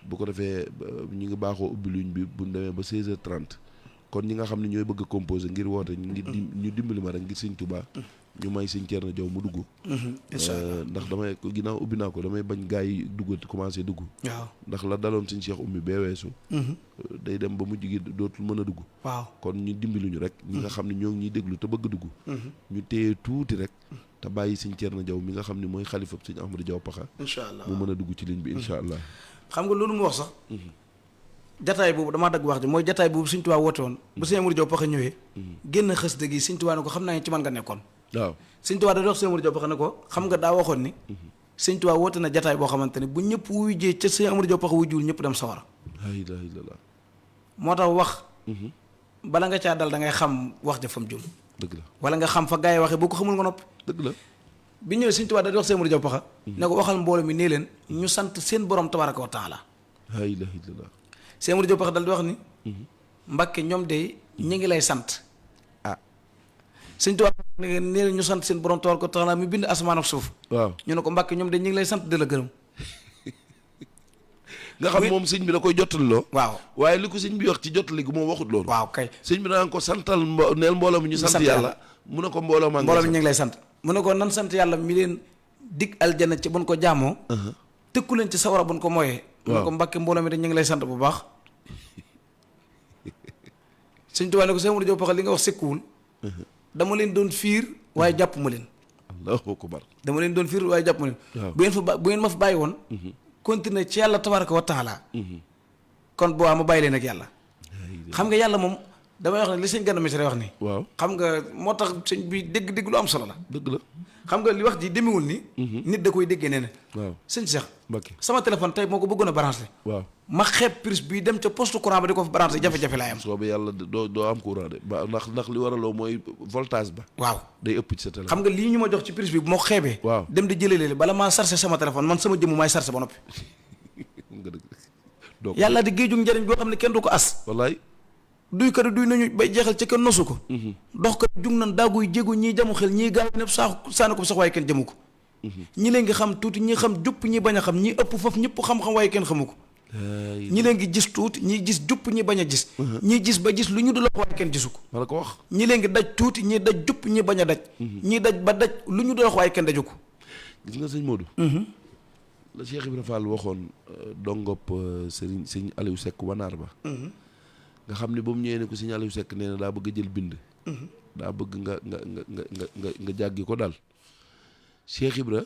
bu ko defee ñu ngi baaxoo ubbi ligne bi bu ñu demee ba 16h30 kon ñi nga xam ne ñooy bëgg a composé ngir woote ñu dimbali ma rek ngir sëñ Touba. ñu may sëñ Thierno Diaw mu dugg. incha allah ndax damay ginnaaw ubbi naa ko damay bañ gaa yi dugg commencé dugg. waaw ndax la daloon sëñ Cheikh Oumy bee weesu. day dem ba mujj gi dootul mën a dugg. waaw kon ñu dimbali ñu rek. ñi nga xam ne ñoo ngi ñuy déglu te bëgg dugg. ñu téye tuuti rek. te bàyyi sëñ Thierno Diaw mi nga xam ne mooy xalifa sëñ Ahmadou Diaw Pakha. incha allah mu mën a dugg ci ligne bi incha allah. xam nga loolu mu wax sax. jataay boobu damaa dagg wax ji mooy jataay boobu sëñ Tuubaa woote woon. ba sëñ Ahmadou Diaw Pakha ñëwee. génn xës dëgg yi sëñ Tuubaa ne ko xam naa ne ci man nga nekkoon. waaw sëñ Tuubaa da dox sëñ Ahmadou Diaw Pakha ne ko xam nga daa waxoon ni. sëñ Tuubaa woote na jataay boo xamante ne bu ñëpp wuy jee ca sëñ Ahmadou Diaw Pakha wuy jiwul ñëpp dem sawara. la ilaha illallah. moo tax wax. bala nga caa dal da ngay xam wax ja fam jum. dëgg la wala nga xam fa gaa yi waxee boo ko xamul nga noppi. dëgg la. bi ñëwee sëñ Tuubaa da dox sëñ Ahmadou Diaw Pakha ne ko waxal mbooloo mi nee leen ñu sant seen borom tabaraka wa taala. la ilaha illallah. sëñ Ahmadou Diaw Pakha dal di wax ni. Mbàkke ñoom de ñu ngi lay sant. sëñ Tuubaa nee na ñu sant seen borom tabaraka wa taala mi bind asamaan ak suuf. waaw ñu ne ko Mbàkke ñoom de ñu ngi lay sant di la gërëm. nga xam moom sëñ bi da koy jottali loo. waaw waaye li ko sëñ bi wax ci jottali gu moom waxut loolu. waaw kay sëñ bi daan ko santal neel mbooloo mi ñu sant yàlla. mu ne ko mbooloo mi ñu ngi lay sant. mu ne ko nan sant yàlla mi leen dig aljana ci buñ ko jaamoo. tëkku leen ci sawara buñ ko mooyee. mu ne ko Mbàkke mbooloo mi de ñu ngi lay sant bu baax. sëñ Tuubaa ne ko sëñ Ahmadou Diaw Pakha li nga wax sëkkuwul. dama leen doon fiir waaye jàpp ma leen. allahu akbar. dama leen doon fiir waaye jàpp ma leen. bu ngeen ma fa bàyyi woon. continuer ci yàlla tabaraka wa taala. kon boo ma bàyyi leen ak yàlla. xam nga yàlla moom damay wax ne li sëñ Gana Messere wax ni waaw xam nga moo tax sëñ bi dégg lu am solo la. dëgg la. xam nga li wax ji demewul ni. nit da koy déggee nee na. waaw sëñ Cheikh. sama téléphone tey moo ko bëggoon a branché. waaw ma xeeb prise bi dem ca poste courant ba di ko fa branché jafe-jafe laay am. soobee yàlla doo am courant de ba ndax li waraloo mooy voltage ba. waaw day ëpp ci sa téléphone. xam nga lii ñu ma jox ci prise bi bu ma xeebee. waaw dem di jëlee bala maa chargé sama téléphone man sama jëmm maay chargé ba noppi. yàlla di géejug njëriñ boo xam ne kenn du ko as. wallaay. duy kat duy nañu bay jeexal ca kenn nosu ko. dox kat jug nan daaguy jéegu ñii jamu xel ñii gaaw ne saani ko sax waaye kenn jëmu ko. ñi leen ngi xam tuuti ñi xam jupp ñi bañ a xam ñi ëpp foofu ñëpp xam-xam waaye kenn xamu ko. ñi leen ngi gis tuuti ñi gis jupp ñi bañ a gis. ñi gis ba gis lu ñu dul wax waaye kenn gisu ko. wala ko wax. ñi leen ngi daj tuuti ñi daj jupp ñi bañ a daj. ñi daj ba daj lu ñu dul wax waaye kenn daju ko. gis nga sëñ Modou. la Cheikh Ibrahima Fall waxoon dongop sëñ Aliou Seck wanaar ba. nga xam ne ba mu ñëwee ne ko sëñ Aliou Seck nee na daa bëgg a jël bind. daa bëgg nga jàggi ko daal. Cheikh Ibra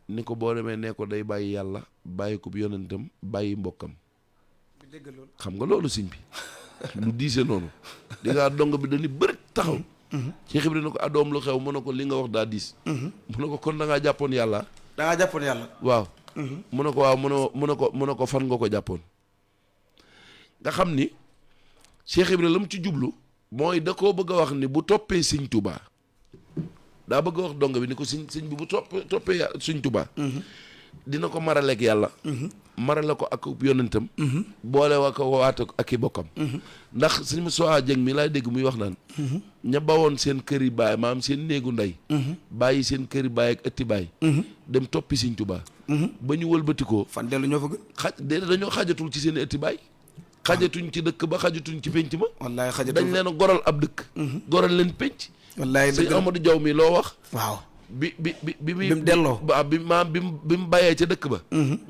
ni ko boo demee ne ko day bàyyi yàlla bàyyi ko yonentam bàyyi mbokkam. xam nga loolu sëñ bi lu diise noonu. di ngaa dong bi dañuy bëri taxaw. Cheikh Ibra ne ko adoom lu xew mu ne ko li nga wax daa diis. mu ne ko kon da ngaa jàppoon yàlla. da ngaa jàppoon yàlla. waaw. mu ne ko waaw mu ne ko fan nga ko jàppoon. nga xam ni Cheikh Ibra la mu ci jublu mooy da koo bëgg a wax ni bu toppee sëñ Tuubaa daa bëgg a wax dong bi ni ko sëñ bi bu toppee sëñ Tuubaa dina ko maraleeg yàlla. marale ko ak yonentam. boole waa ko waate ak i bokkam. ndax sëñ Moussa Dieng mi laay dégg muy wax naan. ña bawoon seen këri baay maam seen néegu ndey. bàyyi seen këri baay ak ëtti baay. dem toppi sëñ Tuubaa. ba ñu wëlbatikoo. fan dellu ñoo fa gën. dañoo xajatul ci seen ëtti baay. xajatuñ ci dëkk ba xajatuñ ci penc ma. wallaay xajatul dañ leen a goral ab dëkk. goral leen penc. wallaay dëgg sëñ Amadou Diaw mi loo wax. waaw. bi mu delloo bi mu bàyyee ca dëkk ba.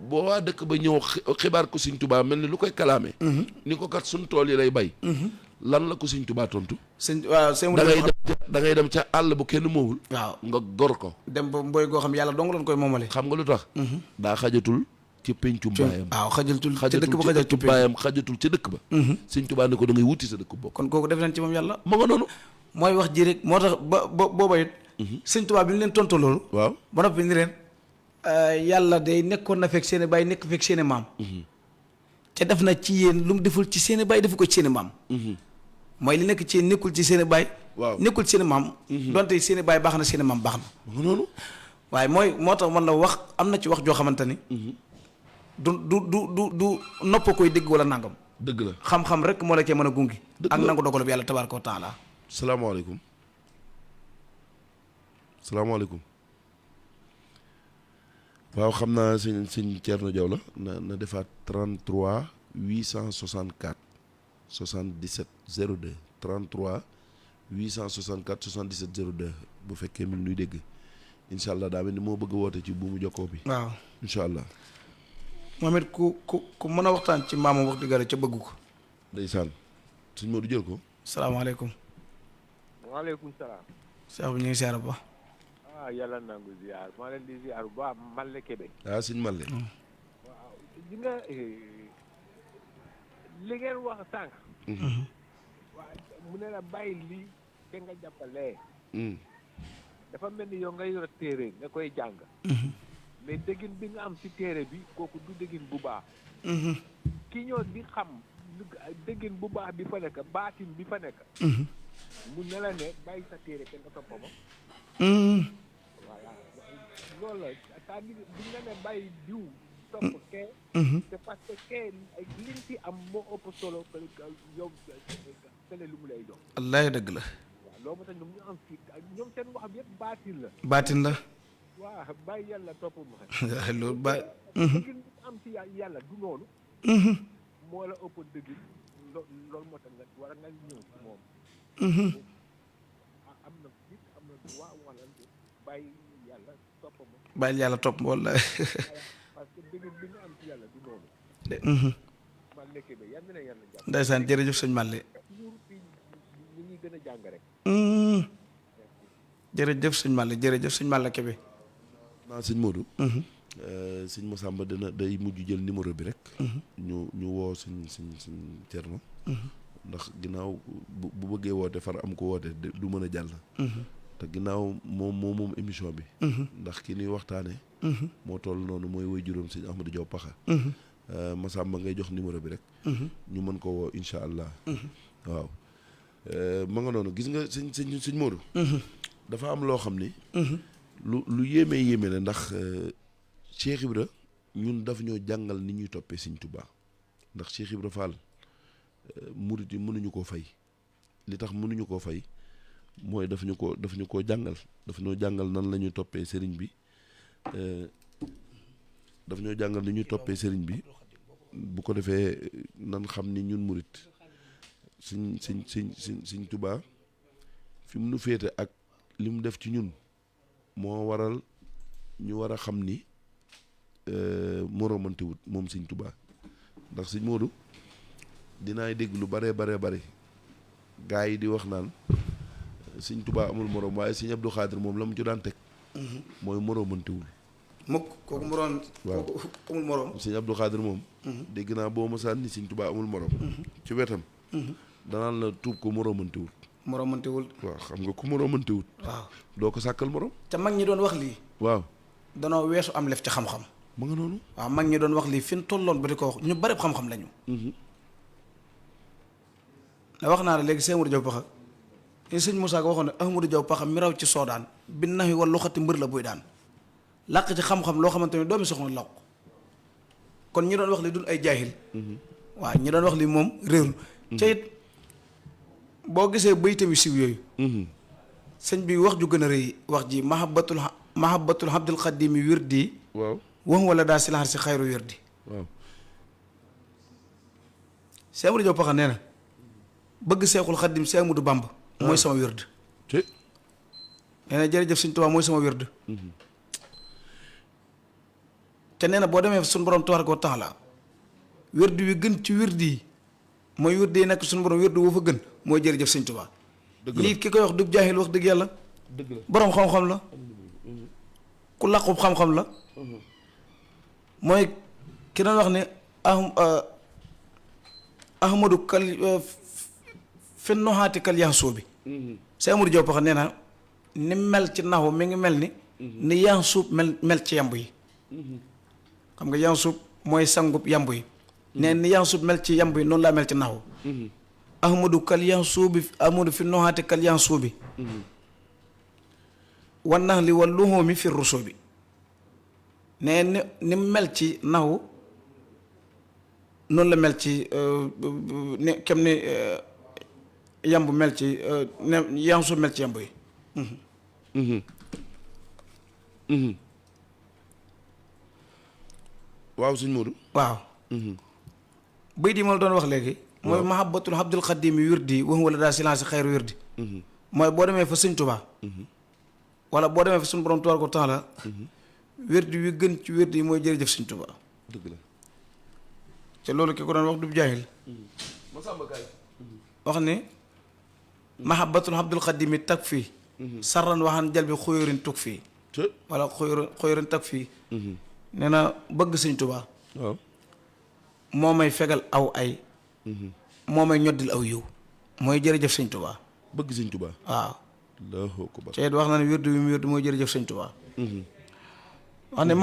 boo waa dëkk ba ñëw xibaar ko sëñ Tuubaa mel ni lu koy kalaamee. ni ko kat suñ tool yi lay bay. lan la ko sëñ Tuubaa tontu. da ngay dem ca àll bu kenn moomul. waaw nga gor ko. dem ba mboy goo xam yàlla dong lañ koy moomale. xam nga lu tax. daa xajatul ci pencum baayam. waaw xajatul ca dëkk ba xajatul baayam xajatul ca dëkk ba. sëñ Tuubaa ne ko da ngay wuti sa dëkk bopp. kon kooku def nañ ci moom yàlla. ma nga noonu. mooy wax ji rek moo tax ba booba it. sëñ Tuubaa bi ñu leen tontu loolu. waaw ba noppi ni leen. yàlla day nekkoon na fekk seen i baay nekk fekk seen i maam. te def na ci yéen lu mu deful ci seen i baay defu ko ci seen i maam. mooy li nekk ci yéen nekkul ci seen i baay. waaw nekkul ci seen i maam. donte seen i baay baax na seen i maam baax na. ma nga noonu. waaye mooy moo tax man la wax am na ci wax joo xamante ni du nopp koy dégg wala nangam. dëgg la xam-xam rek moo la cee mën a gungi. dëgg ak la nangu dogalu bi yàlla tabaaraka wa taala. salaamaaleykum salaamaaleykum waaw xam naa sëñ Thierno Diaw la na defaat 33 864 77 02 33 864 77 02 bu fekkee mi ngi nuy dégg incha allah daa mel ni moo bëgg a woote ci buumu jokkoo bi. waaw incha allah. moom it ku mën a waxtaan ci maamam wax dëgg ca bëgg ko. ndeysaan sëñ Modou jël ko. salaamaaleykum. waaleykum salaam. Cheikh bi ñu ngi siyaar bu baax. ah yàlla nangu ziar maa leen di ziar bu baax Malle Kébé. ah sëñ Malle. waaw di nga li ngeen wax sànq. waaw mu ne la bàyyi lii te nga jàppalee. dafa mel ni yow nga yor téere nga koy jàng. mais déggin bi nga am ci téere bi kooku du déggin bu baax. ki ñoo di xam déggin bu baax bi fa nekk baatin bi fa nekk. mu ne la ne bàyyi sa téere te nga topp ma. voilà loolu la c'est-à-dire bi nga ne bàyyi diw topp kee. c'est parce que kee liñ ci am moo ëpp solo que yow fële lu mu lay jox. wallaahi dëgg la. waaw loolu moo tax ñoom ñu am fii ñoom seen wax bi yëpp baatin la. baatin la. waaw bàyyi yàlla topp ma. loolu ba. dëgg am ci yàlla du noonu. moo la ëpp dëgg loolu moo tax nga war a nga ñëw ci moom. am na fit am na droit wala bàyyi yàlla topp ma. bàyyi yàlla topp ma wallaahi. parce que dëgg bi nga am ci yàlla du noonu. man nekkee ba yal na yàlla jàpp. ndeysaan jërëjëf sëñ Malle. toujours fii ñu ngi gën a jàng rek. jërëjëf sëñ Malle jërëjëf sëñ Malle Kébé. naa sëñ Modou. sëñ Massamba day mujj jël numéro bi rek. ñu woo sëñ Thierno. ndax ginnaaw bu bëggee woote far am ko woote du mën a jàll. te ginnaaw moom émission bi. ndax ki ñuy waxtaanee. moo toll noonu mooy woy juróom sëñ Ahmadou Diaw Pakha. Massamba ngay jox numéro bi rek. ñu mën ko woo incha allah. waaw ma nga noonu gis nga sëñ Modou. dafa am loo xam ni. lu yéeme la ndax Cheikh Ibra ñun daf ñoo jàngal ni ñuy toppee Sëñ Tuubaa ndax Cheikh Ibra Fall murit yi mënuñu koo fay li tax mënuñu koo fay mooy daf ñu koo jàngal daf ñoo jàngal nan la ñuy toppee sëriñ bi daf ñoo jàngal ni ñuy toppee sëriñ bi bu ko defee nan xam ni ñun murit Sëñ Tuubaa fi mu nu féete ak li mu def ci ñun moo waral ñu war a xam ni moromante wut moom Sëñ Tuubaa ndax Sëñ Modou dinaay dégg lu bare gaa yi di wax naan Sëñ Tuubaa amul morom waaye Sëñ Abdou Khadir moom la mu ci daan teg mooy moromante wul mukk kooku mu doon. waaw kooku amul morom. Sëñ Abdou Khadir moom. dégg naa boo mosaan ni Sëñ Tuubaa amul morom. ci wetam. danaan la tuub ko moromante wul. moromante wul. waaw xam nga ku moromante wul. waaw doo ko sàkkal morom. te mag ñi doon wax lii. waaw. danoo weesu am lef ci xam-xam. ma nga noonu. waaw mag ñi doon wax lii fi ñu tolloon ba di ko wax ñu bari xam-xam lañu. da wax naa la léegi Sëñ Ahmadou Diaw Pakha li sëñ Moussa Ka waxoon ne Ahmadou Diaw Pakha mi raw ci soodaan bi nax yi wala loxati mbër la buy daan làq ci xam-xam loo xamante ne doomi soxna làq kon ñi doon wax li dul ay jaahil. waaw ñi doon wax li moom réerul. ca it boo gisee baytam yu siw yooyu. sëñ bi wax ju gën a rëy wax ji mahabbatul abdul xadimi wirdi. waaw wax wala daa silaxar si xayru wirdi. waaw. Sëñ Ahmadou Diaw Pakha nee na bëgg seexul xaddim Sëñ Ahmadou Bamba. mooy sama wird. te. nee na jërëjëf Sëñ Tuubaa mooy sama wird. te nee na boo demee suñu borom tabaaraka wa taala wird wi gën ci wird yi mooy wird yi nekk suñu borom wird woo fa gën mooy jërëjëf Sëñ Tuubaa. dëgg la lii ki koy wax du jaahil wax dëgg yàlla. dëgg la borom xam-xam la. ku làqub xam-xam la. mooy ki doon wax ne ahmadu kal fen noxaati kal yansoo bi. Sëñ Ahmadou Diaw Pakha nee na ni mel ci naxu mi ngi mel ni yansuub mel ci yamb yi. xam nga yansuub mooy sangub yamb yi. nee ni yansuub mel ci yamb yi noonu laa mel ci naxu. ahmadu kal yansoo bi ahmadu fi noxaati kal yansoo bi. wan nax li wal luxoo mi fi rusoo bi. ne ni mel ci naw noonu la mel ci ne kem ni yamb mel ci ne yansu mel ci yamb yi. waaw sëñ Modou. waaw. bëy di ma la doon wax léegi. mooy mahabbatul abdul xadim wirdi wax wala daa silence xayru wirdi. mooy boo demee fa sëñ Tuubaa. wala boo demee fa suñu borom tubaar ko temps la. wirdi wi gën ci wirdi yi mooy jërëjëf sëñ Tuubaa. dëgg la. te loolu ki ko doon wax du jaahil. wax ni mahabbatul abdul xadim tag fii. sarran waxaan jal bi xuyóorin tug fii. wala xuyóorin tag fii. nee na bëgg sëñ Tuubaa. waaw. moo may fegal aw ay. moo may ñoddil aw yiw. mooy jërëjëf sëñ Tuubaa. bëgg sëñ Tuubaa. waaw. Allahu akbar. te wax na ne wirdu bi mu wirdu mooy jërëjëf sëñ Tuubaa. wax ne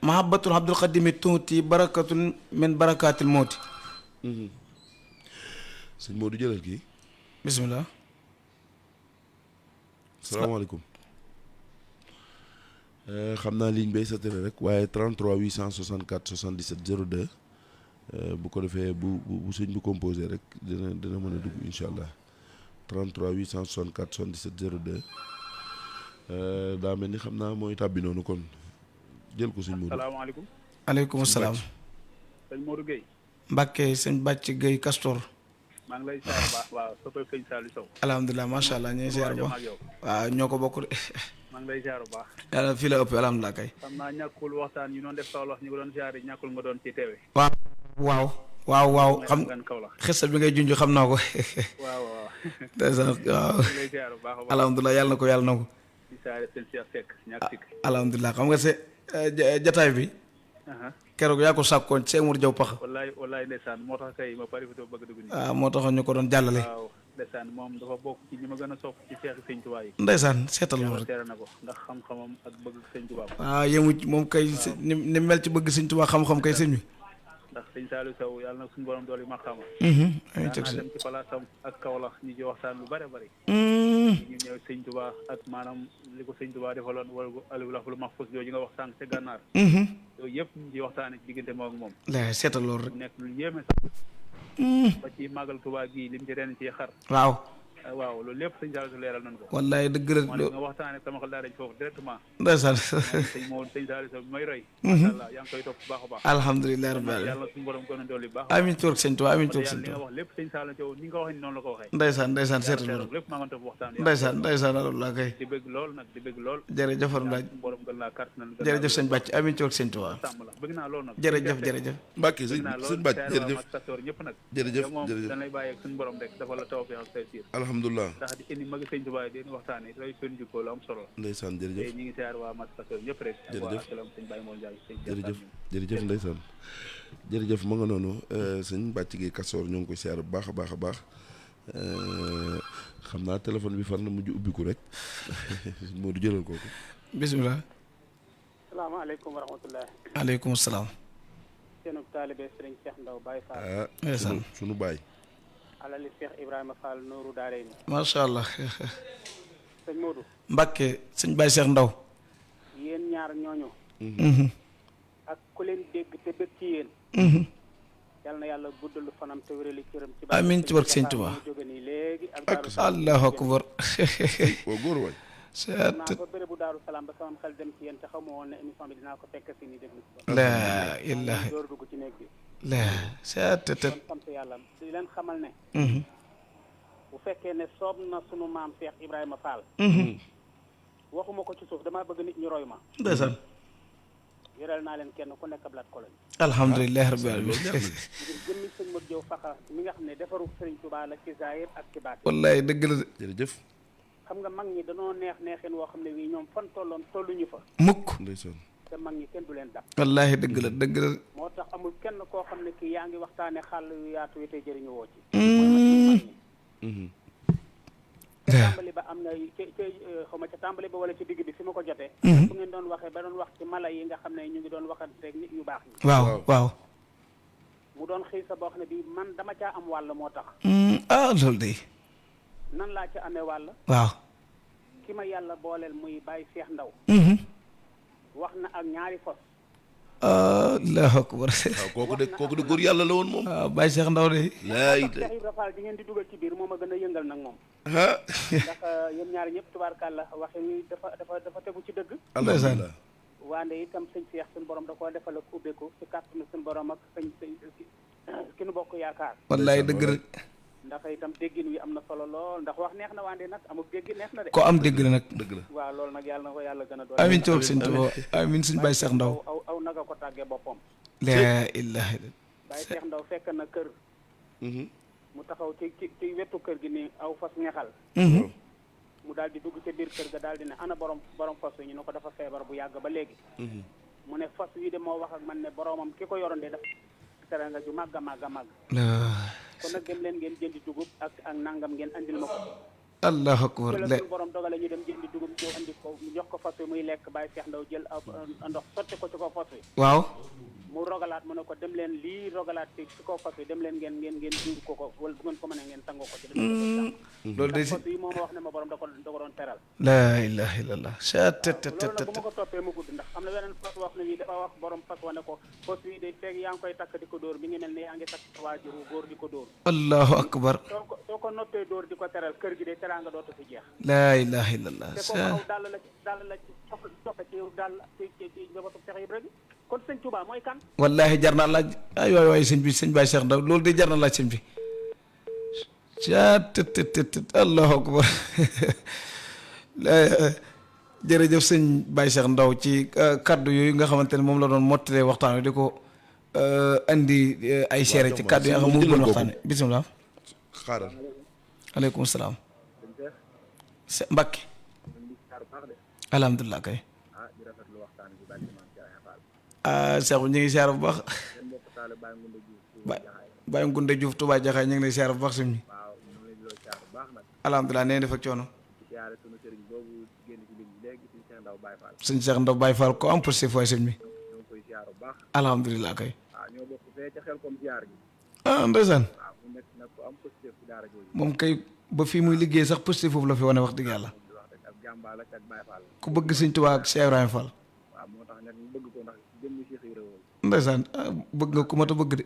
mahabbatul abdul xadimi tuuti barakatun min barakatil mooti. sëñ Modou jëlal kii. bismillah. salaamaaleykum. xam naa ligne bay sa télé rek waaye 33 864 77 02 bu ko defee bu sëñ bu composé rek dina mën a dugg incha allah 33 864 77 02 daa mel ni xam naa mooy tàbbi noonu kon jël ko sëñ Modou. salaamaaleykum. aleykum salaam. sëñ Modou Guèye. Mbàkke sëñ Bàcc Guèye Castor. maa ngi lay siyaar baax waaw soppay sëñ Saliou Sow. alhamdulilah macha allah ñu ngi siyaar ba waaw ñoo ko bokk de. maa ngi lay siyaar bu baax. yàlla fii la ëpp alhamdulilah kay. xam naa ñàkkul waxtaan ñu doon def Kaolack ñu ko doon siyaar yi ñàkkul nga doon ci teewe. waaw xam gan Kaolack. xista bi ngay junj xam naa ko. waaw. ndeysaan waaw. maa ngi lay siyaar bu baax a baax. alhamdulilah yàlla na ko yàlla na ko. di siyaare sëñ Cheikh Seck ñàkk sikk. alhamdulilah xam nga se jataay bi. keroog yaa ko sàkkoon ci Seydou Diaw Paxa. wallaay ndeysaan moo tax kay ma pare fi bëgg dugg nii. waaw moo tax ñu ko doon jàllale. waaw ndeysaan moom dafa bokk ci ñi ma gën a sopp ci Seex Sëñ Tuubaa yi. ndeysaan seetal loolu rek. teere na ko ndax xam-xamam ak bëgg Sëñ Tuubaa. waaw yemu moom kay ni mel ci bëgg Sëñ Tuubaa xam-xam kay sëñ bi. ndax sëñ Saliou Sow yàlla na suñu borom dool yi ma xama. amiin teg si dem ci palaasam ak Kaolack ñu ci waxtaan lu bare bari. ñu ñëw Sëñ Tuubaa ak maanaam li ko Sëñ Tuubaa defaloon wala aliful mahfuus yooyu nga wax sànq ca gànnaar. yooyu yëpp ñu ci waxtaanee ci diggante moom ak moom. la seetal loolu rek. mu nekk lu yéeme sax. ba ci màggal Tuubaa gii lim ci ren ci xar. waaw loolu lépp sëñ Saliou leeral nañ ko. wallaay dëgg la man nga waxtaanee sama xel daa dañ foofu directement. ndeysaan. sëñ Saliou bi may roy. macha allah yaa ngi koy topp bu baax a baax. alhamdulilah rabbil alamin. yàlla suñu borom gën a dolli baax. amiin toog sëñ Tuubaa amiin toog sëñ li nga Tuubaa. wax lépp sëñ Saliou ni nga ko waxee noonu la ko waxee. ndeysaan seetal loolu. lépp maa ngi topp waxtaan ndeysaan alhamdulilah kay. di bëgg lool nag di bëgg lool. jërëjëf Abdoulaye suñu borom gën laa carte na jërëjëf sëñ Bàcc amiin toog sëñ Tuubaa. sàmm la bëgg naa lool nag. jërëjëf. Mbàkke sëñ Bàcc jërëjëf ñëpp nag. jërëjëf moom dañ lay bàyyi ak suñu borom rek dafa la taw fi ak say siir. alhamdulilah. ndax di indi magi sëñ Tuubaa di waxtaan yi roy seen jikko lu am solo. ndeysaan jërëjëf ñu ngi siyaar waa Mas Pastor ñëpp rek. jërëjëf sëñ Baye Mor Ndiaye jërëjëf ndeysaan jërëjëf ma nga noonu sëñ Bàcc Guèye Castor ñoo ngi koy siyaar bu baax a baax a baax xam naa téléphone bi far na mujj ubbiku rek moo du jëlal kooku. bisimilah. salaamaaleykum wa rahmatulah. aleykum salaam. seenu taalibe Sëriñ Cheikh Ndaw Baye Fall. ndeysaan sunu baay. alali Cheikh Ibrahima Fall Nooru Daarayni. macha allah. sëñ Modou. Mbàkke sëñ Baye Cheikh Ndaw. yéen ñaar ñooñu. ak ku leen dégg te bëgg ci yéen. yal na yàlla guddal fanam te wérali cëram. ci amiin ci barke sëñ Tuubaa. jóge nii léegi ak allahu akbar. waaw góor waay. naa ba bérébu Daaru Salaam ba sama xel dem ci yéen te xamu woon ne émission bi dinaa ko fekk si nii déglu si ba. laa ilaaha door dugg ci néeg bi. laa kon sant yàlla di leen xamal ne. bu fekkee ne soob na sunu maam Cheikh Ibrahima Fall. waxuma ko ci suuf damaa bëgg nit ñu roy ma. ndeysaan. yoreel naa leen kenn ku nekk blaat koloñ. alhamdulilah rabbil alamin. ngir jëmmi sëñ Modou Diaw Fakha mi nga xam ne defaru Sëriñ Tuubaa la ci zaahir ak ci baat. wallaay dëgg la de. jërëjëf. xam nga mag ñi danoo neexin woo xam ne wii ñoom fan tolluñu fa. mukk. ndeysaan. te mag ñi kenn du leen dab. wallaahi dëgg la. moo tax amul kenn koo xam ne kii yaa ngi waxtaane xàll yu yaatu yi tey jëriñu woo ci. ca tàmbali ba am na xaw ma ca tàmbali ba wala ci digg bi fi ma ko jotee. fu ngeen doon waxee ba doon wax ci mala yi nga xam ne ñu ngi doon waxanteeg nit yu baax ñi. waaw. mu doon xiisa boo xam ne bii man dama caa am wàll moo tax. loolu de. nan laa ca amee wàll. waaw. ki ma yàlla booleel muy Baye Cheikh Ndaw wax na ak ñaari fos. allahu akbar. waaw kooku de góor yàlla la woon moom. waaw Baye Cheikh Ndaw de. laay Cheikh Ibra Fall di ngeen di dugal ci biir moom a gën a yëngal nag moom. ah. ndax yéen ñaari ñëpp tubaarkàlla waxe wi dafa tegu ci dëgg. alhamdulilah. waande itam sëñ Cheikh suñu borom da koo defal ak ubbeeku ci kàttanu suñu borom ak sëñ ki nu bokk yaakaar. wallaay dëgg rek. ndax itam déggin wi am na solo lool ndax wax neex na waande nag amul déggin neex na de. ko am dégg la nag. dëgg la. waaw loolu nag yàlla na ko yàlla gën a doon. amiin toog sëñ Tuba amiin sëñ Baye Cheikh Ndaw. aw naga ko tàggee boppam. laa ilaaha illa. Baye Cheikh Ndaw fekk na kër. mu taxaw ci wetu kër gi ni aw fas ngexal. mu daal di dugg ca biir kër ga daal di ne ana borom fas wi ñu ne ko dafa feebar bu yàgg ba léegi. mu ne fas wi de moo wax ak man ne boromam ki ko yoroon de dafa teranga ju màgg a màgg a màgg. kon nag dem leen ngeen jëndi dugub ak nangam ngeen andil ma ko. allahu akbar. la suñu borom dogale ñu dem jëndi dugub ñëw andi ko jox ko fas wi muy lekk Baye Cheikh Ndaw jël ndox sotti ko ci kaw fas wi. waaw. mu rogalaat mu ne ko dem leen lii rogalaat ci kaw fas wi dem leen ngeen duur ko wala bu ngeen ko mënee ngeen tangoo ko ci. loolu de si fas yi moom wax ne ma borom da ko doon teral. laa ilaha illallah. loolu nag bu ma ko toppee mu gudd ndax am na beneen fas wax ne wi dafa wax borom fas wa ne ko fas wi de feeg yaa ngi koy takk di ko dóor mi ngi mel ne yaa ngi takk waajuru góor di ko dóor. allahu akbar. soo ko noppee dóor di ko teral kër gi de teraanga dootu fi jeex. laa ilaha illallah. te ko aw dàll la ci soppe ci dàll ci njabootu Cheikh Ibra gi kon sëñ Touba mooy kan. wallahi jar naa laaj ay waay sëñ bi sëñ Baye Cheikh Ndaw loolu de jar na laaj sëñ bi. allahu akbar. jërëjëf sëñ Baye Cheikh Ndaw ci kaddu yooyu nga xamante ne moom la doon mottalee waxtaan wi di ko andi ay seere ci kaddu yi nga xam mu bëggoon waxtaan wi bisimilah. xaaral. aleykum salaam. Mbakke. alhamdulilah kay. Cheikh ñu ngi siyaar bu baax. Baye Ngunde Diouf Touba Jaxaay ñu ngi lay siyaar bu baax sëñ bi. alhamdulilah nee def ak coono. sëñ Cheikh Ndaw Baye Fall ko am posté fooy sëñ bi. alhamdulilah kay. Ndeysaan. moom kay ba fii muy liggéey sax posté foofu la fi wane wax dëgg yàlla. ku bëgg sëñ Tuubaa ak Cheikh Ibrahima Fall. ndeysaan bëgg nga ku mat a bëgg de.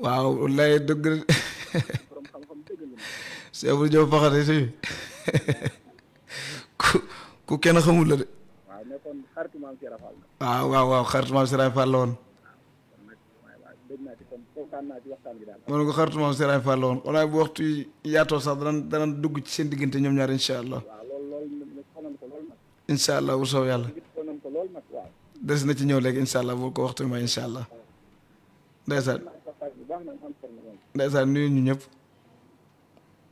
waaw lay dëgg de. Cheikh Ibra Diop Paxate si ku kenn xamul la de. waaw xaritu maam Sëriñ Fall la woon. mën nga xaritu maam Sëriñ Fall la woon on a bu waxtu yaatoo sax danañ dugg ci seen diggante ñoom ñaar incha allah. incha allah bu soow yàlla. des na ci ñëw léegi incha allah boo ko waxtu ma incha allah. ndeysaan nuyu ñu ñëpp.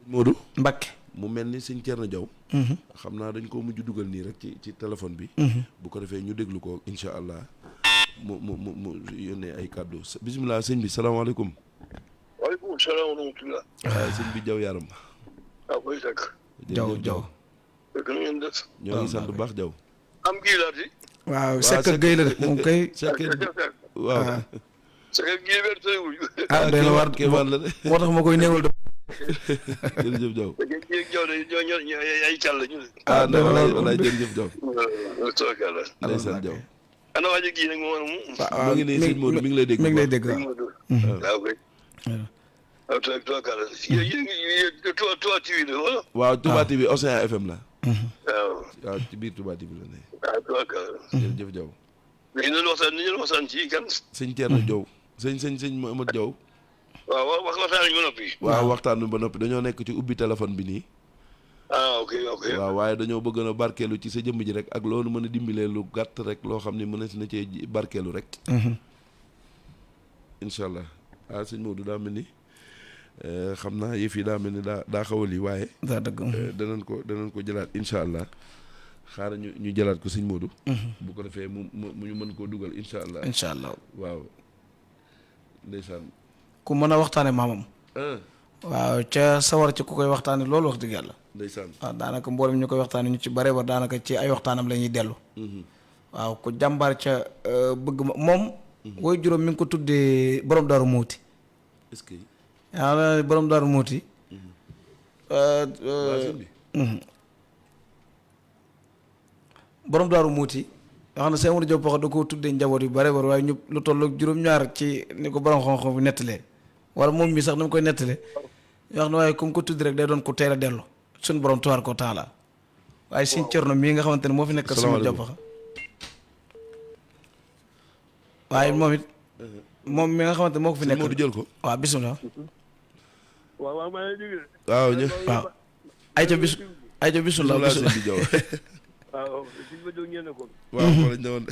Modou. Mbakke. mu mel ni sëñ Thierno Diaw. xam naa dañ koo mujj dugal nii rek ci téléphone bi. bu ko defee ñu déglu ko incha allah mu yónnee ay kàddu bisimilah sëñ bi salaamaaleykum. waaleykum salaam wa rahmatulah. waaw sëñ bi Diaw yaram. waaw koy sekk. Diaw. fekk na ngeen def. ñoo ngi sant bu baax Diaw. am gii laa di. waaw Seck Gueye la de moom kay. waaw. Seck gii weer tëriwul. doy na waar kéemaan la de. moo tax ma koy néewal de. jërëjëf Diaw. Diaw de ñoo ay càll ñu ne. walaay jërëjëf Diaw. tookala. ndeysaan Diaw. ana waa ji gii nag moom. mu ngi nii sëñ Modou mi ngi lay dégg. mi ngi lay dégg waaw kay. waaw tookala. yéen Touba TV la wala. waaw Touba TV Océan FM la. waaw ci biir Touba TV la ne. waaw tookala. jërëjëf Diaw. mais ñu doon waxtaan ci kan. sëñ Thierno Diaw. sëñ Mohamed Diaw. waaw waxtaan nañu ba noppi. waaw waxtaan ba noppi dañoo nekk ci ubbi téléphone bi nii. ok. waaw waaye dañoo bëgg na barkeelu ci sa jëmm ji rek ak loolu mën a dimbilee lu gàtt rek loo xam ne mën na cee barkeelu rek. incha allah sëñ Maodo daa mel ni xam naa yëf yi daa mel ni daa xaw a lii waaye. daa dëgg danañ ko jëlaat incha allah xaaral ñu jëlaat ko sëñ Maodo. bu ko defee mu ñu mën koo dugal incha allah. incha allah waaw ndeysaan. ku mën a waxtaane maamam. waaw ca sawar ci ku koy waxtaane loolu wax dëgg yàlla. ndeysaan. waaw daanaka mboolem ñu koy waxtaane ñu ci bare ba daanaka ci ay waxtaanam la ñuy dellu. waaw ku jàmbaar ca bëgg ma moom. woy juróom mi ngi ko tuddee borom daaru muuti. est-ce que. yaa borom daaru muuti. borom daaru muuti wax na Sëñ Modou Diop Paxa da koo tuddee njaboot yu bare bare waaye ñu lu toll juróom-ñaar ci ni ko borom xam-xam bi nettalee wala moom mi sax na mu koy nettalee wax na waaye comme ko tudd rek day doon ko teel a dellu suñu borom tuwaar ko taala waaye Sëñ Cerno mii nga xamante ne moo fi nekk Sëñ Modou Diop Paxa waaye moom it moom mi nga xamante ne moo ko fi nekk Modou jël ko waaw bisimilah waaw maa ngi dégg. waaw ñu waaw ayca bisimilah sëñ bi Jaw waaw suñu ma jóg ñeene ko. waaw ko lañ ne woon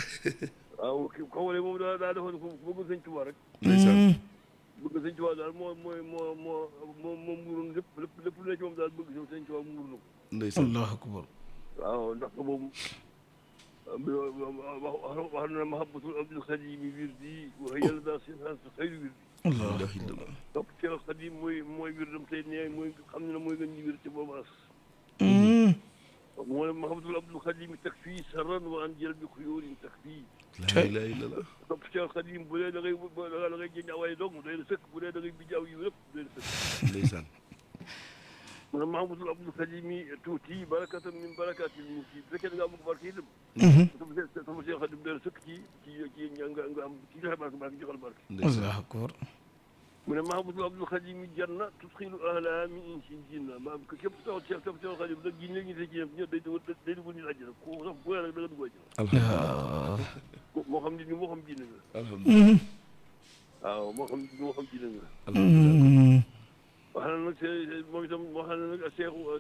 waaw kii xawale moom daa defoon ko bëgg sëñ Tuubaa rek. ndeysaan bëgg sëñ Tuubaa daal moo muuroon lépp lu ne ci moom daal bëgg sëñ Tuubaa muur na ko. ndeysaan allahu akbar waaw ndax boobu wax na mahabbatul abdul xadim wirdi wa yàlla daal si xayru wirdi. allah topp ci xadim mooy wirdam tey ne mooy xam ne mooy gën ñu wir ci boobu as. moo ne mahabbatul abdul xadim tag fii sarran wa an jël bi xuyóorin tag fii. laa ilaaha illallaah topp ci xadim bu dee da ngay jënd awaay dong doy na sëkk bu dee da ngay bijaaw yi yëpp doy na sëkk. ndeysaan mu ne mahabbatul abdul xadim tuuti barakatan min barakatil muti bu fekkee da ngaa bëgg barke itam. sama seen xadim doy na sëkk ci nga am ci joxe barke joxal barke. allahu akbar mu ne mahabbatul abdul xadim janna tudxilu ahla min insin jinna maanaam képp taw topp ci xadim nag ji léegi ñu see jinne ñëpp day dugal nit àjjana ku sax bu rek da nga dugg àjjana. alhamdulilah moo xam nit ñi moo xam jinne nga. alhamdulilah waaw moo xam nit ñi moo xam jinne nga. alhamdulilah wax na nag moom itam wax na nag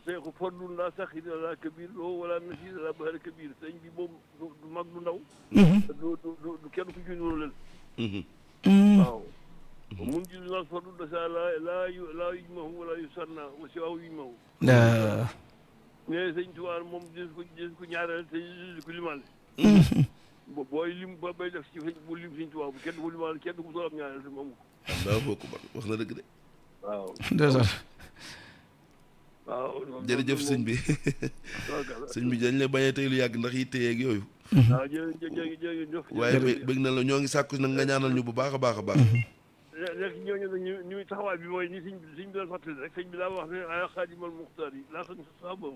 seexu fordul laa saxir ala kabir loo wala nasir ala bahar kabir sëñ bi moom du mag du ndaw. du kenn ku ci noonu leen. waaw. mun ji nal fordul dasa laa yujmahu wala yusanna wa siwaahu yujmahu. ne sëñ Tuubaa moom des ko ñaareel te des ko limaale. booy lim ba bay def ci bu lim sëñ Tuubaa bu kenn du ko limaale kenn du ko doon am ñaareel te moom ko. allahu akbar wax na dëgg de waaw. ndeysaan waaw jërëjëf sëñ bi sëñ bi dañ la bañee tey lu yàgg ndax yi téyeeg yooyu waaw jërëjëf waaye bëgg na la ñoo ngi sàkku nag nga ñaanal ñu bu baax a baax a baax nekk ñooñu nag ñu taxawaay bi mooy ni sëñ bi doon fàttali rek sëñ bi daa wax ne ay xaadimal muxtaar yi laa san sababu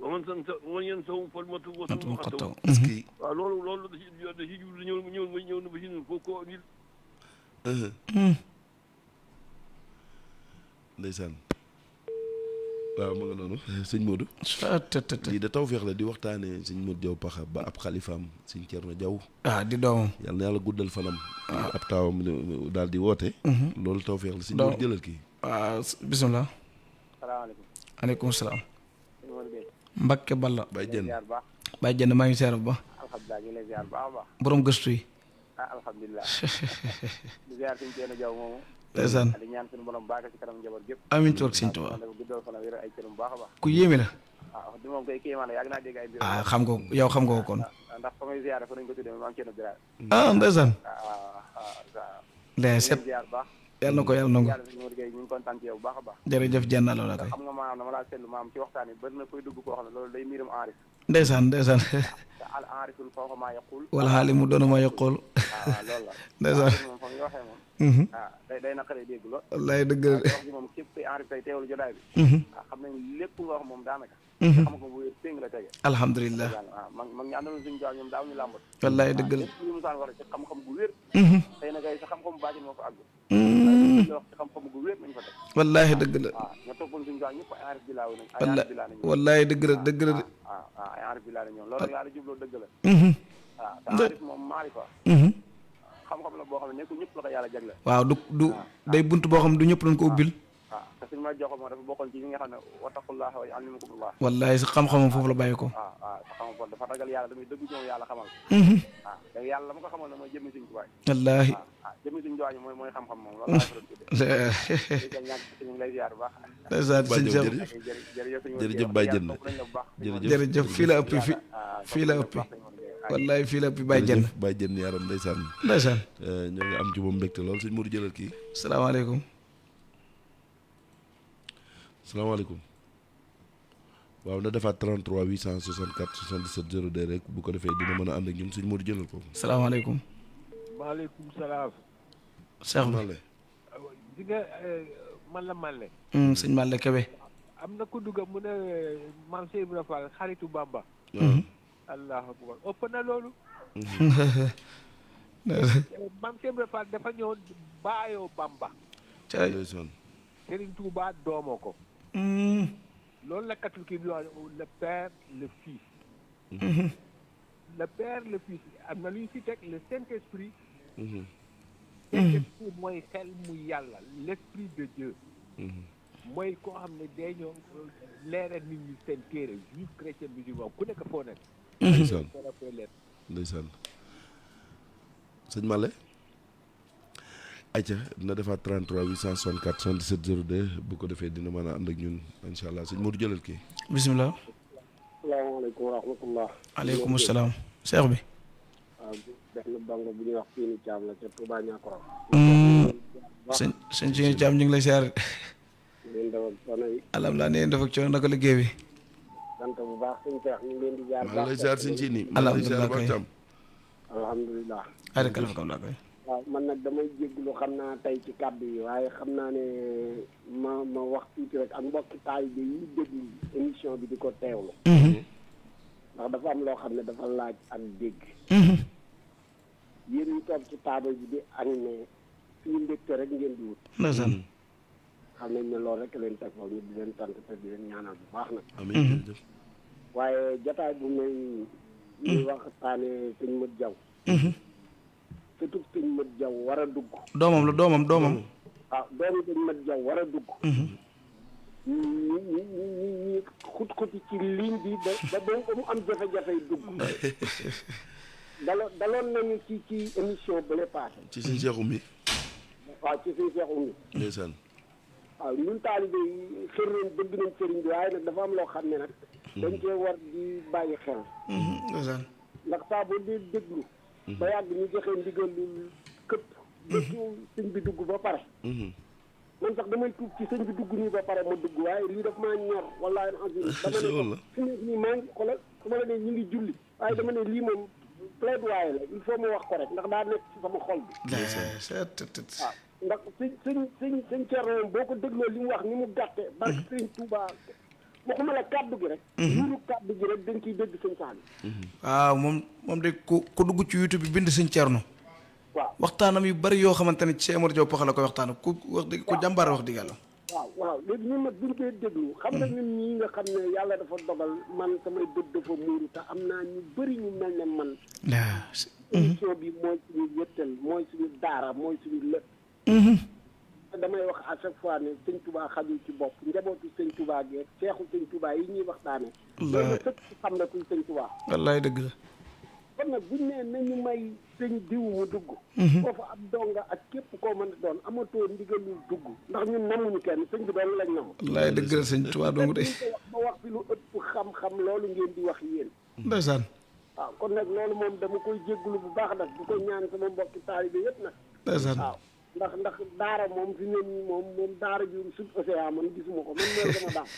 man yeen sawum fol matu wasum xattaw est-ce que waaw loolu da ci jublu ñëw na ba ci ñun foo ko nit ndeysaan waaw ma nga noonu sëñ Modou lii da tawfeex la di waxtaane sëñ Modou Diaw Paxa ba ab xalifaam sëñ Cerno Diaw di doomam yàlla na yàlla guddal fanam ab taawam daal di woote loolu tawfeex la sëñ Modou jëlal kii waaw bisimilah salaamaaleykum aleykum salaam Mbakke Balla Baye Jenn Baye Jenn maa ngi seer bu baax alhamdulilah ñu lay ziar baax a baax borom gëstu yi alhamdulilah di ziar suñu Cerno Diaw moomu ndeysaan di ñaan suñu borom baax ci kanam njaboot gépp amiin ci barke Sëñ Tuubaa guddal fan wér ay cëram baax a baax ku yéeme la waaw di moom koy kii maan yàgg naa dégg ay mbir xam nga yow xam nga ko kon ndax fa may ziar fa nañ ko tuddee maam Cerno Biraar ndeysaan waaw lee set ziar baax yàlla na ko yàlla nangu yàlla suñu Modou Gueye ñu ngi kontaan ci yow bu baax a baax jërëjëf jenn loolu la kay xam nga maanaam dama laa seetlu maam ci waxtaan yi bëri na koy dugg koo xam ne loolu day miiram enrif ndeysaan ndeysaan te al enriful fawqa maa yaqul wala xaali mu doon ma yokkool waaw loolu la ndeysaan moom fa muy waxee moom day naqaree dégg lool wallaay dëgg la wax ji moom képp koy enrif tey teewlu jotaay bi xam nañ lépp nga wax moom daanaka xam nga bu wér péng la tege alhamdulilah waaw mag ñi àndaloon suñu jox ñoom daaw ñu làmbat wallaay dëgg la lépp lu mu saan wax ci xam-xam bu wér tey na kay sa xam-xam bu baatin moo fa àgg wax ci xam-xam bu wér nañ fa teg wallaay dëgg la waaw ña toppoon suñu jox ñëpp ay enrif bi laaw nañ ay wallaay enrif bi laa nañ wallaay dëgg la dëgg la de waaw ay enrif bi laa nañ ñoom loolu yàlla jubloo dëgg la waaw te enrif moom maarifa xam-xam la boo xam ne nekkul ñëpp la ko yàlla jagle waaw du day bunt boo xam ne du ñëpp dañ ko ubbil waaw te suñu ma joxo moo dafa bokkoon ci ñi nga xam ne wattaqullaha wa yuallimukumullah wallaay sa xam-xamam foofu la bàyyi ko waaw waaw sa xam-xam dafa ragal yàlla damay dëgg ñëw yàlla xamal waaw da yàlla la ma ko xamal ne mooy jëmmi suñu tubaay wallaahi waaw jëmmi suñu tubaay mooy xam-xam moom loolu laa ko doon tuddee ñaan ñu ngi lay ziar bu baax ndeysaan sëñ Cheikh jërëjëf Baye Jenn jërëjëf fii la ëpp fii la ëpp wallaay fii la ëpp Baye Jenn Baye Jenn yaram ndeysaan ndeysaan ñoo ngi am ci moom mbégte lool sëñ Modou jëlal kii salaamaaleykum salaamaaleykum waaw na defaat 33 864 77 02 rek bu ko defee dina mën a ànd ak ñun sëñ Modou jëlal ko salaamaaleykum maaleykum salaam. Cheikh Male di nga man la Male. sëñ Male Kebe am na ku dugga mu ne maam Cheikh Ibrahima Fall xaritu Bamba. allahu akbar ëpp na loolu. maam Cheikh Ibrahima Fall dafa ñëw baayoo Bamba. Serigne Touba doomoo ko. loolu la catholique bi wax le père le fils. le père le fils am na lu ñu si teg le Saint-Esprit. Saint-Esprit mooy xel mu yàlla l'esprit de Dieu. mooy koo xam ne day ñëw leeral nit ñi seen téere juif chrétien musulman ku nekk foo nekk. ndeysaan sëñ Malé ayca dina defaat 33 864 77 02 bu ko defee dina mën a ànd ak ñun incha allah sëñ Modou jëlal kii. bisimilah. salaamaaleykum wa rahmatullah. aleykum salaam. Cheikh bi. waaw def na bango bu ñuy wax fii ni Thiam la ca Touba Niakoro. sëñ si Thiam ñu ngi lay siyaare. leen def ak coono yi. alhamdulilah nee def ak coono naka liggéey bi. sant bu baax sëñ Cheikh ñu ngi leen di jaar. maa ngi lay ziar sëñ ci nii. alhamdulilah kay alhamdulilah. alhamdulilah kay. waaw man nag damay jégalu xam naa tey ci kàddu yi waaye xam naa ne ma wax tuuti rek ak mbokki taalibe yi déglu émission bi di ko teewlu. ndax dafa am loo xam ne dafa laaj ak dégg. yéen ñu toog ci taabal bi di animé suñu mbégte rek ngeen di wut. ndeysaan. xam nañ ne loolu rek leen teg foofu ñu di leen sant te di leen ñaanal bu baax nag. amiin jërëjëf. waaye jotaay bu may ñuy waxtaane sëñ Mat Jaw surtout sëñ Mat Jaw war a dugg. doomam la doomam. waaw doomu sëñ Mat Jaw war a dugg. ñi xut-xuti ci ligne bi ba mu am jafe-jafe yi dugg. daloon nañu ci émission bële passé. ci suñu Cheikh Oumy. waaw ci suñu Cheikh Oumy. ndeysaan. waaw ñun taalibe yi xër nañ bëgg nañ sëriñ bi waaye nag dafa am loo xam ne nag. dañ cee war di bàyyi xel. ndeysaan. ndax saa boo dee déglu. ba yàgg ñu joxe ndigal lu këpp. bëgg sëñ bi dugg ba pare. man sax damay tuub ci sëñ bi dugg nii ba pare ma dugg waaye lii daf maa ñor wallaahi dama ne ko fi nekk nii maa ngi xoolal su ma la nee ñu ngi julli waaye dama ne lii moom plaidoyer la il faut ma wax ko rek ndax daa nekk ci sama xol bi. waaw ndax sëñ Thierno moom boo ko dégloo li mu wax ni mu gàtte barke sëñ Touba waxuma la kàddu gi rek. yuuru kàddu gi rek dañ ciy dégg sëñ Saliou. waaw moom de ku dugg ci YouTube bi bind sëñ Thierno. waaw waxtaanam yu bari yoo xamante ne Cheikh Omar Diop Paxa la koy waxtaan ku wax dëgg ku jàmbaar wax dëgg yàlla. waaw léegi ñun nag buñ koy déglu xam nga ñun ñii nga xam ne yàlla dafa dogal man samay bët dafa muuru te am naa ñu bëri ñu mel ne man. émission bi mooy suñu wéttal mooy suñu daara mooy suñu lépp. damay wax à chaque fois ne sëñ Touba xajul ci bopp njabootu sëñ Touba geeg seexu sëñ Touba yi ñuy waxtaane loolu sëkk xam na kuy sëñ Touba. wallaay dëgg la. kon nag buñ nee nañu may sëñ diw mu dugg. foofu ab donga ak képp koo mën a doon amatoo ndigalul dugg ndax ñun namuñu kenn sëñ bi doon lañ nam. wallaay dëgg la sëñ Touba dong de. ba wax fi lu ëpp xam-xam loolu ngeen di wax yéen. ndeysaan. waaw kon nag loolu moom dama koy jéggulu bu baax nag bu koy ñaan sama mbokki taalibe yëpp nag. ndeysaan. waaw ndax daara moom fi ne nii moom daara ju sud océan man gisuma ko man loolu dama daal.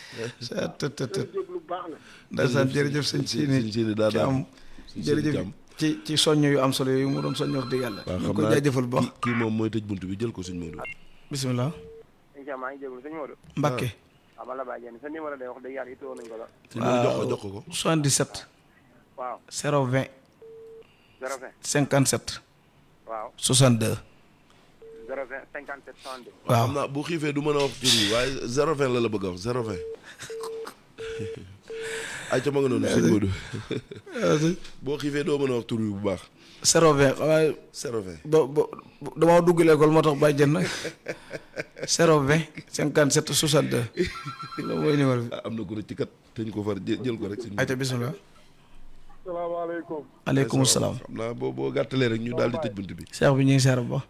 jégglu bu baax nag. ndeysaan jërëjëf sëñ Sini daa am jërëjëf ci soññ yu am solo yooyu mu doon soññ wax dëgg yàlla. waaw ñu ko jaajëfal bu baax. kii moom mooy tëj bunt bi jël ko sëñ Modou. bisimilah. incha maa ngi jégalu sëñ Modou. Mbacke. waaw man la Baye Diagne sa numéro day wax dëgg yàlla itoo nañ ko la. waaw jox ko 77. waaw 020. 020. 57. waaw 62. 020 57 62. waaw xam naa bu xiifee du mën a wax tur yi waaye 020 la bëgg a wax 020. ayca ma nga noonu sëñ Modou. boo xiifee doo mën a wax tur yi bu baax. 020 waaye. 020. ba damaa dugg l'école moo tax bàyyi jën nag 020 57 62 loolu mooy numéro bi. am na ku ne ci kat te ñu ko far jël ko rek. ayca bisimilah. salaamaaleykum. aleykum salaam. xam naa boo gàttalee rek ñu daal di tëj bunt bi. Cheikh bi ñu ngi siyaar bu baax.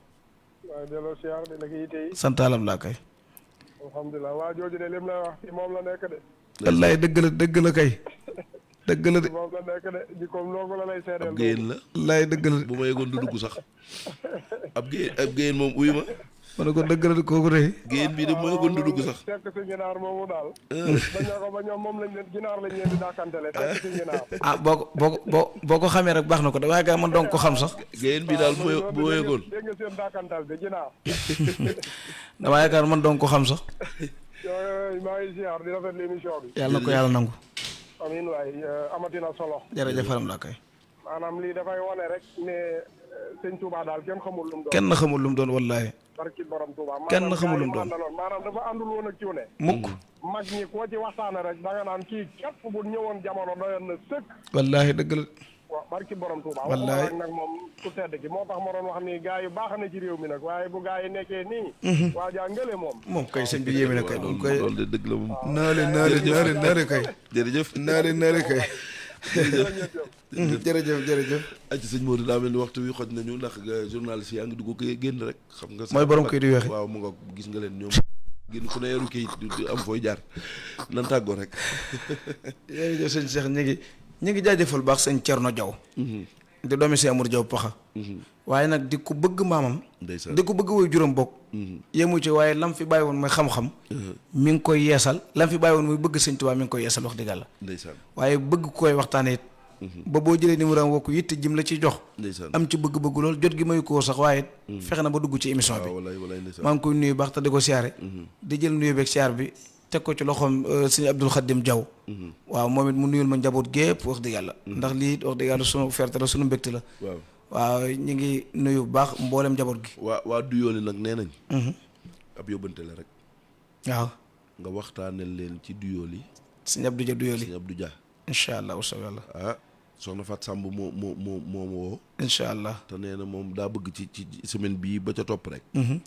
waaw delloo siyaar de nag yite yi. sant alhamdulilah kay. alhamdulilah waa jooju de lim lay wax ci moom la nekk de. wallaay dëgg la kay. dëgg la de. moom la nekk de di comme loolu la lay seedeel. ab géyeen la. wallaay dëgg la de. bu ma yegoon du dugg sax. ab géyeen moom uyu ma. ma ne ko dëgg la de kooku de. géyeen bii de bu ma yegoon du dugg sax. tekk si ginaar moomu daal. bañ na ko ba ñoom moom lañ leen ginaar lañ leen di dàkkantele tekk si ginaar. ah boo ko xamee rek baax na ko de waaye gars man donc ko xam sax. géyeen bii daal bu ma yegoon. dégg nga seen dàkkantal bi ginaar. damaa yaakaar man donc ko xam sax. maa ngi ziar di rafetlu émission bi. yàlla na ko yàlla nangu. amiin waay amatina solo. jërëjëf faram la kay. maanaam lii dafay wane rek ne sëñ Touba daal kenn xamul lu mu doon. kenn xamul lu mu doon wallaahi. barki borom Touba. kenn xamul lu mu doon maanaam dafa àndul woon ak ciw ne. mukk. mag ñi koo ci waxtaane rek da nga naan kii képp bu ñëwoon jamono doyoon na sëkk. wallaahi dëgg la. waaw barki borom Touba. wallaahi waxuma nag moom ku tedd ki moo tax ma doon wax ni gaa yu baax na ci réew mi nag waaye bu gaa yi nekkee nii. waa jaa ngële moom. moom kay sëñ bi yéeme na kay. loolu koy loolu de dëgg la moom. naale kay. jërëjëf naale kay. jërëjëf. ci sëñ Modou daa mel ni waxtu wi xoj nañu ndax journaliste yaa ngi dugg ko génn rek. xam nga mooy borom kay di weexe. waaw mu nga gis nga leen ñoom. génn ku ne yaru kayit di am fooy jaar nan tàggoo rek. jërëjëf sëñ Cheikh ñu ngi jaajëfal baax sëñ Thierno Diaw. di doomi si Amadou Diaw Paxa. waaye nag di ko bëgg maamam. di ko bëgg woy juróom bokk. yemu ci waaye lam fi bàyyi woon mooy xam-xam. mi ngi koy yeesal lam fi bàyyi woon muy bëgg sëñ Tuubaa mi ngi koy yeesal wax dëgg yàlla. waaye bëgg koy waxtaanee it. ba boo jëlee numéro am wokk yitte jim la ciy jox. am ci bëgg-bëgg lool jot gi mayu ko sax waaye fexe na ba dugg ci émission bi. maa ngi koy nuyu baax te di ko siyaare. di jël nuyu beeg siyaar bi teg ko ci loxoom sëñ Abdul Xaddim Diaw. waaw moom it mu nuyul ma njaboot gépp wax dëgg yàlla. ndax lii wax dëgg yàlla sunu fierté la sunu mbégte la. waaw ñu ngi nuyu bu baax mboolem njaboot gi. waa du yooli nag nee nañ. ab yóbbante la rek. waaw. nga waxtaaneel leen ci du yooli. sëñ Abdou Dia du yooli. sëñ Abdou Dia. incha allah usaw yàlla. soxna Fat Samb moo woo. incha allah te nee na moom daa bëgg ci semaine bii ba ca topp rek.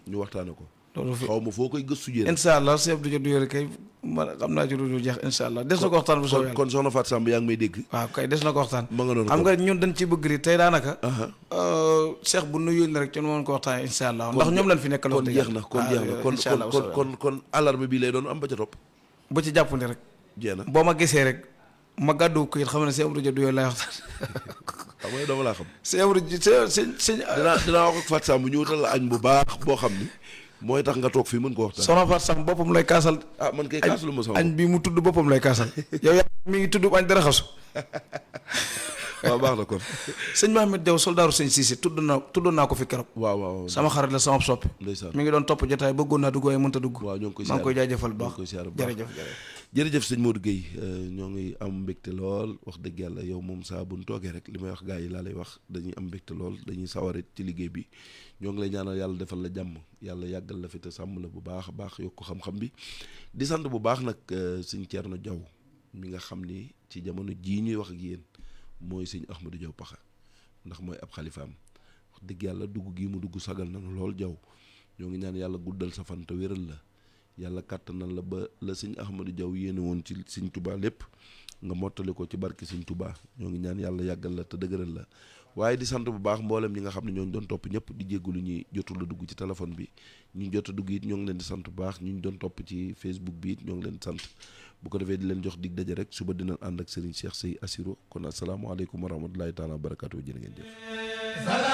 ñu waxtaane ko. loolu fi xaw ma foo koy gëstu jëlee. incha allah sëñ Abdou Dia du yooli kay man xam naa ci lu jeex incha allah des na ko waxtaan bu soobee yàlla. kon soxna Fat Samb yaa ngi may dégg. waaw kay des na ko waxtaan. ma nga noonu xam nga ñun dañ ci bëgg ri tey daanaka. Cheikh bu nuyul na rek ci nu ko waxtaan incha allah. ndax ñoom lañ fi nekkal. kon jeex na kon alarme bi lay doon am ba ca topp. bu ci jàppandi rek. jeex na boo ma gisee rek. ma gàddu ko it xam ne sëñ Amadou Dia du yooyu laay waxtaan. xam nga dama laa xam. sëñ Amadou Dia sëñ dinaa wax ak Fatou Samb ñu wutal la añ bu baax boo xam ni mooy tax nga toog fii mën ko waxtaan. soxna Fatou Samb boppam lay kaasal. man kay kaasalu ma sama añ bi mu tudd boppam lay kaasal. yow yaa mi ngi tudd añ dara xasu. waaw baax na kon. sëñ Mahamed Diaw soldaaru sëñ Cissé tudd naa ko fi keroog. waaw sama xarit la sama soppi. ndeysaan mi ngi doon topp jotaay bëggoon naa dugg waaye mënta dugg. waaw ñoo ngi koy maa ngi koy jaajëfal bu baax jërëjëf sëñ Modou Guèye ñoo ngi am mbégte lool wax dëgg yàlla yow moom saa bu ñu toogee rek li may wax gars yi laa lay wax dañuy am mbégte lool dañuy sawarit ci liggéey bi ñoo ngi lay ñaanal yàlla defal la jàmm yàlla yàggal la fi te sàmm la bu baax a baax yokk xam-xam bi di sant bu baax nag sëñ Thierno Diaw mi nga xam ni ci jamono jii ñuy wax ak yéen mooy sëñ Ahmadou Diaw Paxa ndax mooy ab xalifaam wax dëgg yàlla dugg gii mu dugg sagal nañu lool Diaw ñoo ngi ñaan yàlla guddal sa fan te wéral la yàlla kàttanal la ba la sëñ Ahmadou Diaw yéene woon ci sëñ Touba lépp nga mottali ko ci barke sëñ Touba ñoo ngi ñaan yàlla yàggal la te dëgëral la waaye di sant bu baax mboolem ñi nga xam ne ñooñu doon topp ñëpp di jéggalu ñuy jotul a dugg ci téléphone bi ñu jot a dugg it ñoo ngi leen di sant bu baax ñu doon topp ci Facebook bi it ñoo ngi leen di sant bu ko defee di leen jox dig daje rek suba dina ànd ak Serigne Cheikh Sey Assiro kon asalaamaaleykum wa rahmatulahi taala wa barakatuh jërë ngeen jëf